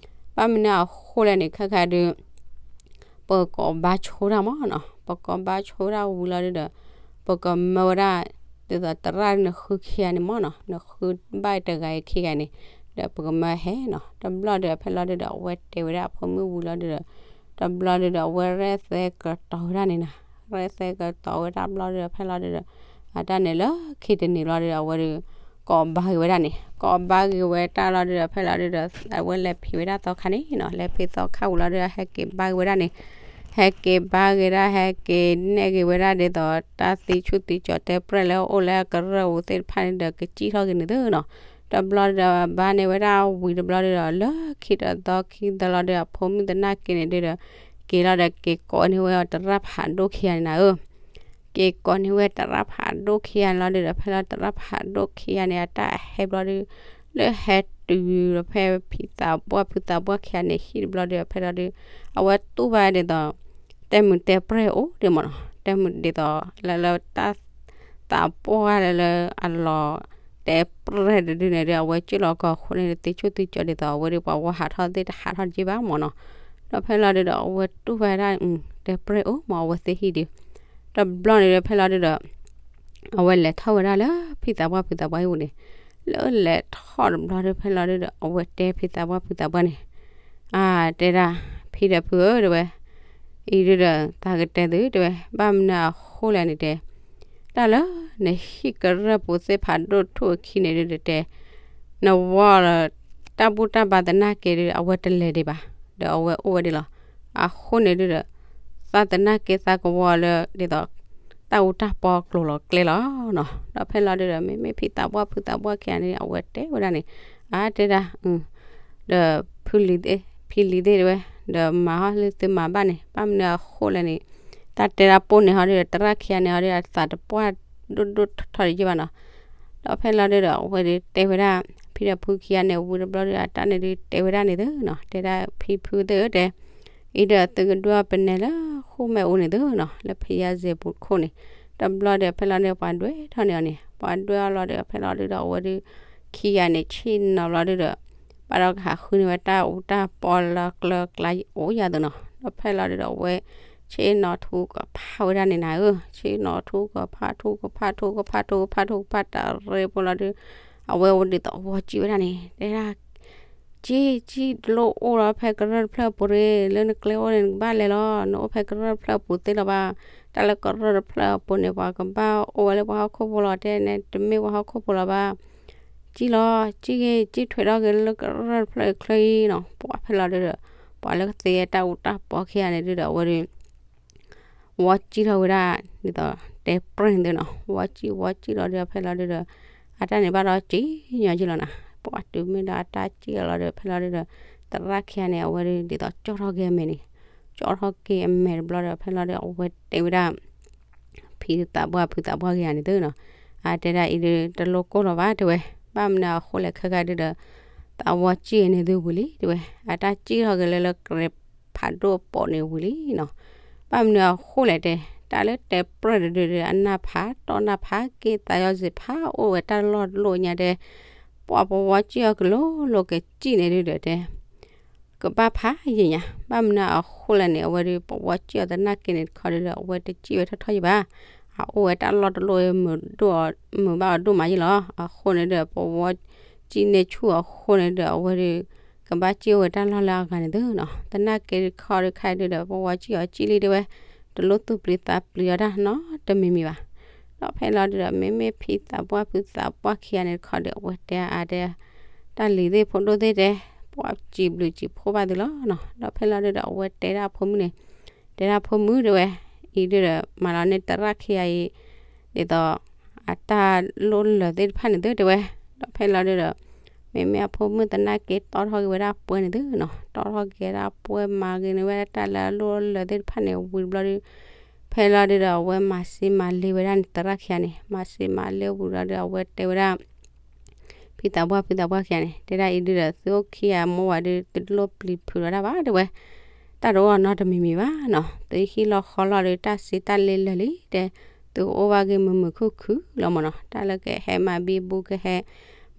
ဘၣ်မနုၤအဃိလဲၣ်န့ၣ် ခဲခါဒု ပကိးဘါဆိတၢ်မၢ်နီၤ, ပကိးဘါဆိတၢ်ဝံၤလီၤဒုဒီး ပကမၢဝဲဒၣ် ဒ်သိးသရၣ်နဃုခံဂၤန့ၣ်မၢ်နီၤ, နဃုဘၣ်တဂၤအံၤခံဂၤန့ၣ်, ဒီးပကမၢဟဲနီၤ, တဘျီဒီးဖဲလီၤဒုဒီး အဝဲတဲဝဲဒၣ်အဖိမုၣ်ဝံၤလီၤဒုဒီး တဘျီဒုဒီး အဝဲရဲၣ်သဲကတီၤဝဲဒၣ်န့ၣ်နီၤ, ရဲၣ်သဲကတီၤဝဲဒၣ်ဘျီဒုဒီး ဖဲလီၤဒုဒီး အတၢ်န့ၣ်လၢခံတနံၤဘျီဒုဒီး အဝဲဒု ကိးဘါဂ့ၤဝဲဒၣ်န့ၣ်, ကိးဘါဂ့ၤဝဲတၢ်လီၤဒုဒီး ဖဲလီၤဒုဒီး အဝဲလဲၤဖံးဝဲဒၣ်သီခါန့ၣ်နီၤ, လဲၤဖံးသီခါဝံၤလီၤဒုဒီး ဟဲက့ၤဘါဂ့ၤဝဲဒၣ်န့ၣ်, ဟဲက့ၤဘါဂ့ၤဒၣ် ဟဲက့ၤနဲၣ်ဂ့ၤဝဲဒၣ်ဒ်သိး တၢ်သံဆူၣ်သံကၠီၤတဲပြဲၢ်လၢအအိၣ်လၢအကရၢၢ်ပူၤသ့ၣ်တဖၣ်န့ၣ်ဒီး ကစံၣ်ထီၣ်က့ၤန့ၣ်သုနီၤ, တဘျီဒုဒီး ဘါန့ၢ်ဝဲဒၣ်ဝံၤတဘျီဒုဒီး လၢခံတသီခံသီလီၤဒုဒီး အဖိမုၣ်သနာ်က့န့ၣ်ဒုဒီး က့ၤလီၤဒီးက့ၤကိးန့ၢ်ဝဲအီၤသရၣ်ဖးဒိၣ်ခံဂၤန့ၣ်နၤဧၢ က့ၤကိးန့ၢ်ဝဲသရၣ်ဖးဒိၣ်ခံဂၤန့ၣ်လီၤဒုဒီး ဖဲလီၤသရၣ်ဖးဒိၣ်ခံဂၤန့ၣ် အတၢ်ဟဲဘျီဒု လၢဟဲတုၤဒီးဖဲဖံသးပှၢ်ဖုသးပှၢ်ခံဂၤန့ၣ် ဟံၣ်တဘျီဒု ဖဲလီၤဒု အဝဲတူၢ်ဘၣ်ဒ်သိး တဲမုာ်တဲပြဲၢ်အိၣ်ဒံးမၢ်နီၤ, တဲမုာ်ဒ်သိး လၢလၢတၢ် သးပှၢ်လၢလၢအလီၤ တဲပြဲၢ်တဒုန့ၣ်ဒု အဝဲကၢၢ်လီၤကီၢ်ခိၣ်န့ၣ် သ့ဆိၣ်သံကၠီၤဒ်သိး အဝဲဒုပှၤဝီဟးထီၣ်သ့ၣ်တဟးထီၣ်တက့ၢ်ဘၣ်မၢ်နီၤ, ဒီးဖဲလီၤဒုဒီး အဝဲတူၢ်ဘၣ်ဒၣ် တဲပြဲၢ်အိၣ်မၢ် အဝဲသ့ၣ်ဟံၣ်ဒု တဘျီန့ၣ်ဒု ဖဲလီၤဒုဒီး အဝဲလဲၤထီၣ်ဝဲဒၣ်လၢဖံသးပှၢ်ဖုသးပှၢ်ဟံၣ်ပူၤန့ၣ်, လၢလဲၤထီၣ်တဘျီဒု ဖဲလီၤဒုဒီး အဝဲတဲဖံသးပှၢ်ဖုသးပှၢ်န့ၣ်, အါ တဲဒၣ် ဖံဒီးဖုဧၢ တဲဝဲ, အံၤဒုဒီး သးကတဲသု တဲဝဲ, ဘၣ်မနုၤအဃိလဲၣ်န့ၣ်တဲ တၢ်လၢနဟံၣ်ကရၢၢ်ပူၤသ့ၣ်ဖးဒိၣ်ထူၣ်အခံန့ၣ်ဒုဒီးတဲ နဝီလၢ တၢ်ဘူၣ်တၢ်ဘါသနာ်က့ဒု အဝဲတလဲၤဒံးဘၣ်, ဒီးအဝဲအိၣ်ဝဲဒၣ်လီၤ. အဃိန့ၣ်ဒုဒီး သးသနာ်က့သးကဝီလၢ ဒ်သိး တၢ်အူတၢ်ပီကျိၤလီၤကျဲလီၤနီၤ. ဒီးဖဲလီၤဒုဒီး မ့မ့ၢ်ဖံသးပှၢ်ဖုသးပှၢ်ခံဂၤန့ၣ် အဝဲတဲဝဲဒၣ်န့ၣ်, အါတဲဒၣ် ဒီး ဖံလံၤသ့ၣ်တဲဝဲ, ဒီးမၤဟီၣ်လၢသုမၤဘၣ်န့ၣ် ဘၣ်မနုၤအဃိလဲၣ်န့ၣ်, တၢ်တဲဒၣ်ပိၢ်န့ၣ်ဟီဒုဒီး သရၣ်ခံဂၤန့ၣ်ဟီဒုဒီး အသးတပှၢ်ဒိၣ်ဒိၣ်ထီထီတယ့ၢ်ဘၣ်နီၤ. ဒီးဖဲလီၤဒုဒီး အဝဲဒုတဲဝဲဒၣ် ဖံဒီးဖုခံဂၤန့ၣ် ဝံၤတဘျီဒုဒီး အတၢ်န့ၣ်ဒုတဲဝဲဒၣ်န့ၣ်သုနီၤ, တဲဒၣ်ဖံဖုသ့ၣ်ဧၢတဲ အံၤဒီးသုကဒွဲၣ်အီၤပနဲလၢဃိၣ်မဲာ်အူန့ၣ်သုနီၤ, လၢဖယါစ့ပူၤခိၣ်န့ၣ်. တဘျီဒီးဖဲလီၤဒု ပှၤဒွဲၣ်ထီၣ်န့ၢ်အီၤန့ၣ်, ပှၤဒွဲၣ်အီၤလီၤဒီး ဖဲလီၤဒုဒီး အဝဲဒု ခံဂၤန့ၣ် ဆ့ၣ်နီၤဘျီဒုဒီး ဘၣ်ဒီးကဟးဃုန့ၢ်ဝဲတၢ်အူတၢ်ပီလၢကျၢၤကျါအိၣ်ယၤသုနီၤ. ဒီးဖဲလီၤဒုဒီး အဝဲ ဆ့ၣ်နီၤထူကဖးဝဲဒၣ်န့ၣ်နၤဧၢ, ဆ့ၣ်နီၤထူကဖး ထူကဖး ထူကဖး ထူကဖး ထူကဖး ထူကဖး တရ့ဖိလီၤဒု အဝဲအိၣ်ဒ်သိးဝီစံးဝဲဒၣ်န့ၣ် တဲဒၣ် က့ၤ က့ၤတလိၣ်အိၣ်လီၤဖဲကရၢၢ်တဖျၢၣ်အပူၤတဂ့ၤ, လၢနကျဲအိၣ်န့ၣ် နကဘၣ်လဲၤလီၤ, နအိၣ်ဖဲကရၢၢ်တဖျၢၣ်အပူၤသ့လီၤဘၣ်, တၢ်လၢကရၢၢ်တဖျၢၣ်အပူၤန့ၣ် ပှၤကဘၣ်အိၣ်ဝဲလၢပှၤဟီၣ်ခိၣ်ဖိလီၤ, တဲန့ၣ် တမ့ၢ်ပှၤဟီၣ်ခိၣ်ဖိလီၤဘၣ်, ကံၣ်လီၤ, ကံၣ်ဂ့ၤ, ကံၣ်ထွဲထီၣ်က့ၤလၢကရၢၢ်တဖျၢၣ်အချၢအံၤနီၤ, ပှၤဖဲလီၤဒုဒီး ပှၤလၢကသ့တၢ်အူတၢ်ပီခံဂၤန့ၣ်ဒုဒီး အဝဲဒု ဝီကံၣ်ထီၣ်ဝဲဒၣ် ဒ်သိးတဲပြဲၢ်န့ၣ်သုနီၤ, ဝီကံၣ် ဝီကံၣ်လီၤဒုး ဖဲလီၤဒုဒီး အတၢ်န့ၣ်ဘၣ်ဒီးကံၣ်ညီက့လီၤနီၤ, ပှၤတုၤမ့ၢ်ဒီးအတၢ်ကံၣ်အီၤလီၤဒီး ဖဲလီၤဒုဒီး သရၣ်ခံဂၤန့ၣ် အဝဲဒု ဒ်သိးကၠီၣ်ထီၣ်က့ၤအမဲာ်န့ၣ်, ကၠီၣ်ထီၣ်က့ၤအမဲာ်တဘျီဒီး ဖဲလီၤဒု အဝဲတဲဝဲဒၣ် ဖံသးပှၢ်ဖုသးပှၢ်ခံဂၤန့ၣ်သုနီၤ, အတဲဒၣ်အံၤဒု တလိၣ်ကိၢ်လီၤဘၣ်တဲဝဲ, ဘၣ်မနုၤအဃိလဲၣ်ခဲခါဒုဒီး သးဝီကံၣ်န့ၣ်သုဝံၤလံတဲဝဲ, အတၢ်ကံၣ်ထီၣ်က့ၤလၢလၢကြဲးဖးဒိၣ်အပိာ်န့ၣ်ဝံၤလံနီၤ, ဘၣ်မနုၤအဃိလဲၣ်တဲ, တၢ်လၢတဲပြဲၢ်တဒုဒီး အနၢ်ဖးတီနၢ်ဖးက့ၤ သးယီၤစံးဖးအိၣ်ဝဲတၢ်လီၢ်တလီၢ်ညါတဲ, ပှၤပဝီကံၣ်အီၤကလိၤလိၤကစံၣ်န့ၣ်ဒုဒီးတဲ ကဘၣ်ဖးယံာ်ညါ, ဘၣ်မနုၤအဃိလဲၣ်န့ၣ် အဝဲဒု ပဝီကံၣ်အီၤသနာ်က့န့ၣ်တခီဒုဒီး အဝဲတကံၣ်ဝဲထီၣ်ထီၣ်ယံာ်ဘၣ်, အအိၣ်ဝဲတၢ်လီၢ်တလီၢ်အံၤ မုာ်ဒိၣ်အီၤ မုာ်ဘၣ်အီၤဒိၣ်မးယံာ်လီၤ, အဃိန့ၣ်ဒီး ပဝီကံၣ်န့ၢ်ဆူၣ်အဃိန့ၣ်ဒီး အဝဲဒု ကဘၣ်ကံၣ်အိၣ်ဝဲတၢ်လီၢ်လၢအဂၤန့ၣ်သုနီၤ, သနာ်က့တခီဒုခါဒုဒီး ပဝီကံၣ်အီၤကံၣ်လံတဲဝဲ, တလိၣ်သူၣ်ပျံၤသးပျံၤအီၤတၢ်နီတမံၤမံၤဘၣ်, ဒီးဖဲလီၤဒုဒီး မ့မ့ၢ်ဖံသးပှၢ်ဖုသးပှၢ်ခံဂၤန့ၣ်တခီဒီး အဝဲတဲအါတဲ တၢ်လံၤသ့ၣ်ဖိဒိၣ်သ့ၣ်တဲ, ပှၤစံးဘျုးစံးဖှိၣ်ဘၣ်သုလီၤနီၤ, ဒီးဖဲလီၤဒုဒီး အဝဲတဲဒၣ်အဖိမုၣ်န့ၣ်, တဲဒၣ်ဖိမုၣ်တဲဝဲ, အံၤဒုဒီး မၤလီၤန့ၢ်သရၣ်ခံဂၤအံၤ ဒ်သိး အတၢ်လိၣ်လၢာ်သ့ၣ်တဖၣ်န့ၣ်သုတဲဝဲ, ဒီးဖဲလီၤဒုဒီး မ့မ့ၢ်အဖိမုၣ်သနာ်က့တီထီၣ်က့ၤဝဲဒၣ်ပှဲန့ၣ်သုနီၤ, တီထီၣ်က့ၤဒၣ်ပှဲ မၤက့ၤန့ၢ်ဝဲဒၣ်တၢ်လၢအလိၣ်လၢာ်သ့ၣ်တဖၣ်န့ၣ်ဝံၤတဘျီဒု, ဖဲလီၤဒုဒီး အဝဲမၤစ့မၤလ့ဝဲဒၣ်န့ၣ် သရၣ်ခံဂၤန့ၣ် မၤစ့မၤလ့ဝံၤလီၤဒု အဝဲတဲဝဲဒၣ် ဖံသးပှၢ်ဖုသးပှၢ်ခံဂၤန့ၣ် တဲဒၣ်အံၤဒုဒီး သုအိၣ်ခံဂၤမိၢ်ဝၤဒု သုတလိၣ်ပျံၤဖုးလီၤတၢ်ဘၣ်တဲဝဲ, တၢ်တအိၣ်နီတမံၤမံၤဘၣ်နီၤ, သုဟံၣ်လီၢ်ဃီလီၢ်ဒု တၢ်စ့တၢ်လ့လၢာ်လံတဲ, သုကအိၣ်ဘၣ်က့ၤမုာ်မုာ်ခုၣ်ခုၣ်လီၤမ့ၢ်နီၤ, တၢ်လၢကဟဲမၤဘံဘူကဟဲ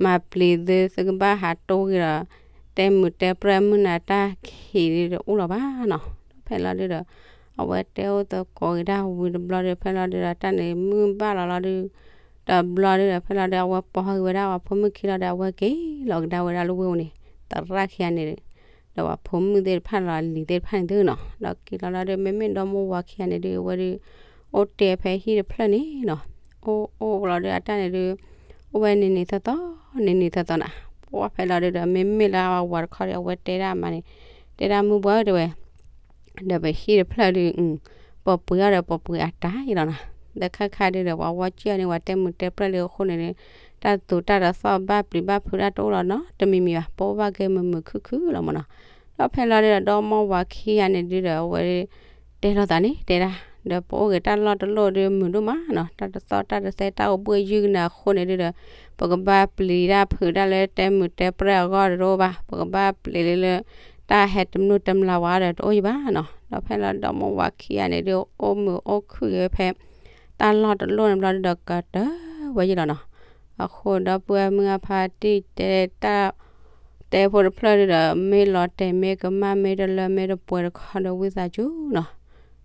မၤပျံၤသု သုကဘၣ်ဟးတိၢ်ဂ့ၤဒီး တဲမုာ်တဲပြဲၢ်မုၢ်နၤတၢ်ခံးဒုတအိၣ်လီၤဘၣ်နီၤ, ဒီးဖဲလီၤဒုဒီး အဝဲတဲအိၣ်သကိးက့ၤတၢ်ဝံၤတဘျီဒု ဖဲလီၤဒုဒီး တၢ်န့ၣ်မုၢ်ဘၣ်လီၤလီၤဒု တဘျီဒုဒီး ဖဲလီၤဒု အဝဲပိာ်ဃာ်က့ၤဝဲဒၣ်ပှၤဖိမုၣ်ခံလီၤဒီး အဝဲက့ၤလီၤကဒါဝဲဒၣ်လၢဝ့ၢ်ပူၤန့ၣ် သရၣ်ခံဂၤန့ၣ် ဒီးပှၤဖိမုၣ်သ့ၣ်တဖၣ်လီၤလံၤသ့ၣ်တဖၣ်န့ၣ်သုနီၤ, ဒီးက့ၤလီၤလီၤဒု မ့မ့ၢ်ဒီမိၢ်ဝၤခံဂၤန့ၣ်ဒု အဝဲဒု အိၣ်တဲဖဲဟံၣ်တဖျၢၣ်န့ၣ်နီၤ, အိၣ်အိၣ်လီၤဒု အတၢ်န့ၣ်ဒု အိၣ်ဝဲနံၤနံၤသီသီ နံၤနံၤသီသီနၤ, ပှၤဖဲလီၤဒုဒီး မ့မ့ၢ်လၢအဝၤတခီဒီး အဝဲတဲဒၣ်အမါန့ၣ် တဲဒၣ်မုၢ်ဘှီတဲဝဲ ဒီးပဟံၣ်တဖျၢၣ်ဒု ပပှ့ၤအီၤဒီးပပှ့ၤအတၢ်အံၤလီၤနီၤ, ဒီးခါခါဒုဒီး ပှၤဝီကံၣ်အီၤန့ၣ် ပှၤတဲမုာ်တဲပြဲၢ်လၢအဃိန့ၣ်ဒု တၢ်သူတၢ်တသီၣ်ဘၣ်ပျံၤဘၣ်ဖုးတၢ်တအိၣ်လီၤနီတမံၤမံၤဘၣ်, ပအိၣ်ဘၣ်က့ၤမုာ်မုာ်ခုၣ်ခုၣ်လီၤမ့ၢ်နီၤ, ဒီးဖဲလီၤဒုဒီး ဒီမိၢ်ဝၤခံဂၤန့ၣ်ဒုဒီး အဝဲ တဲလိာ်သးန့ၣ် တဲဒၣ် ဒီးပအိၣ်က့ၤတၢ်လီၢ်တလီၢ်ဒုမုာ်ဒိၣ်မးနီၤ, တၢ်တသီၣ်တၢ်တသဲ တၢ်အိၣ်ဘှံးယုၢ်ကနၢအဃိန့ၣ်ဒုဒီး ပကဘၣ်ပျံၤတၢ်ဖုးတၢ်လၢတဲမုာ်တဲပြဲၢ်အဂီၢ်ဒီးတအိၣ်ဘၣ်, ပကဘၣ်ပျံၤလၢလၢ တၢ်ဟဲတမုၢ်တမျၢ်ဝဲဒီးတအိၣ်ယံၤဘၣ်နီၤ, ဒီးဖဲလီၤဒီမိၢ်ဝၤခံဂၤန့ၣ်ဒု အိၣ်မုာ်အိၣ်ခုၣ်က့ၤဝဲဖဲ တၢ်လီၢ်တလီၢ်န့ၣ်ဘျီဒုဒီးကတၢၢ်ဝဲယံၤလီၤနီၤ, အဃိဒီပုၢ်ဝဲၢ်မုၢ်အဖါတံၢ်တဲတၢ် တဲဖိတဖျၢၣ်ဒုဒီး မ့ၢ်လီၤတဲာ်မ့ၢ်ကမၣ်မ့ၢ်တလၢမ့ၢ်တပှဲၤတခီဒီးဝံသးစူၤနီၤ,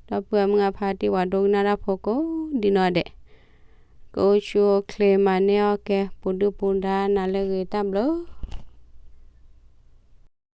ဒီပုၢ်ဝဲၢ်မုၢ်အဖါတံၢ်ပှၤဒိကနၣ်တၢ်ဖိကိးဒံနီၢ်ဒဲး ကအိၣ်ဆူၣ်အိၣ်ချ့မၤန့ၢ်အီၣ်ကဲ ပူၤဒုၣ်ပူၤဒါနၤလၢအဂ့ၤတၢ်ဘျုး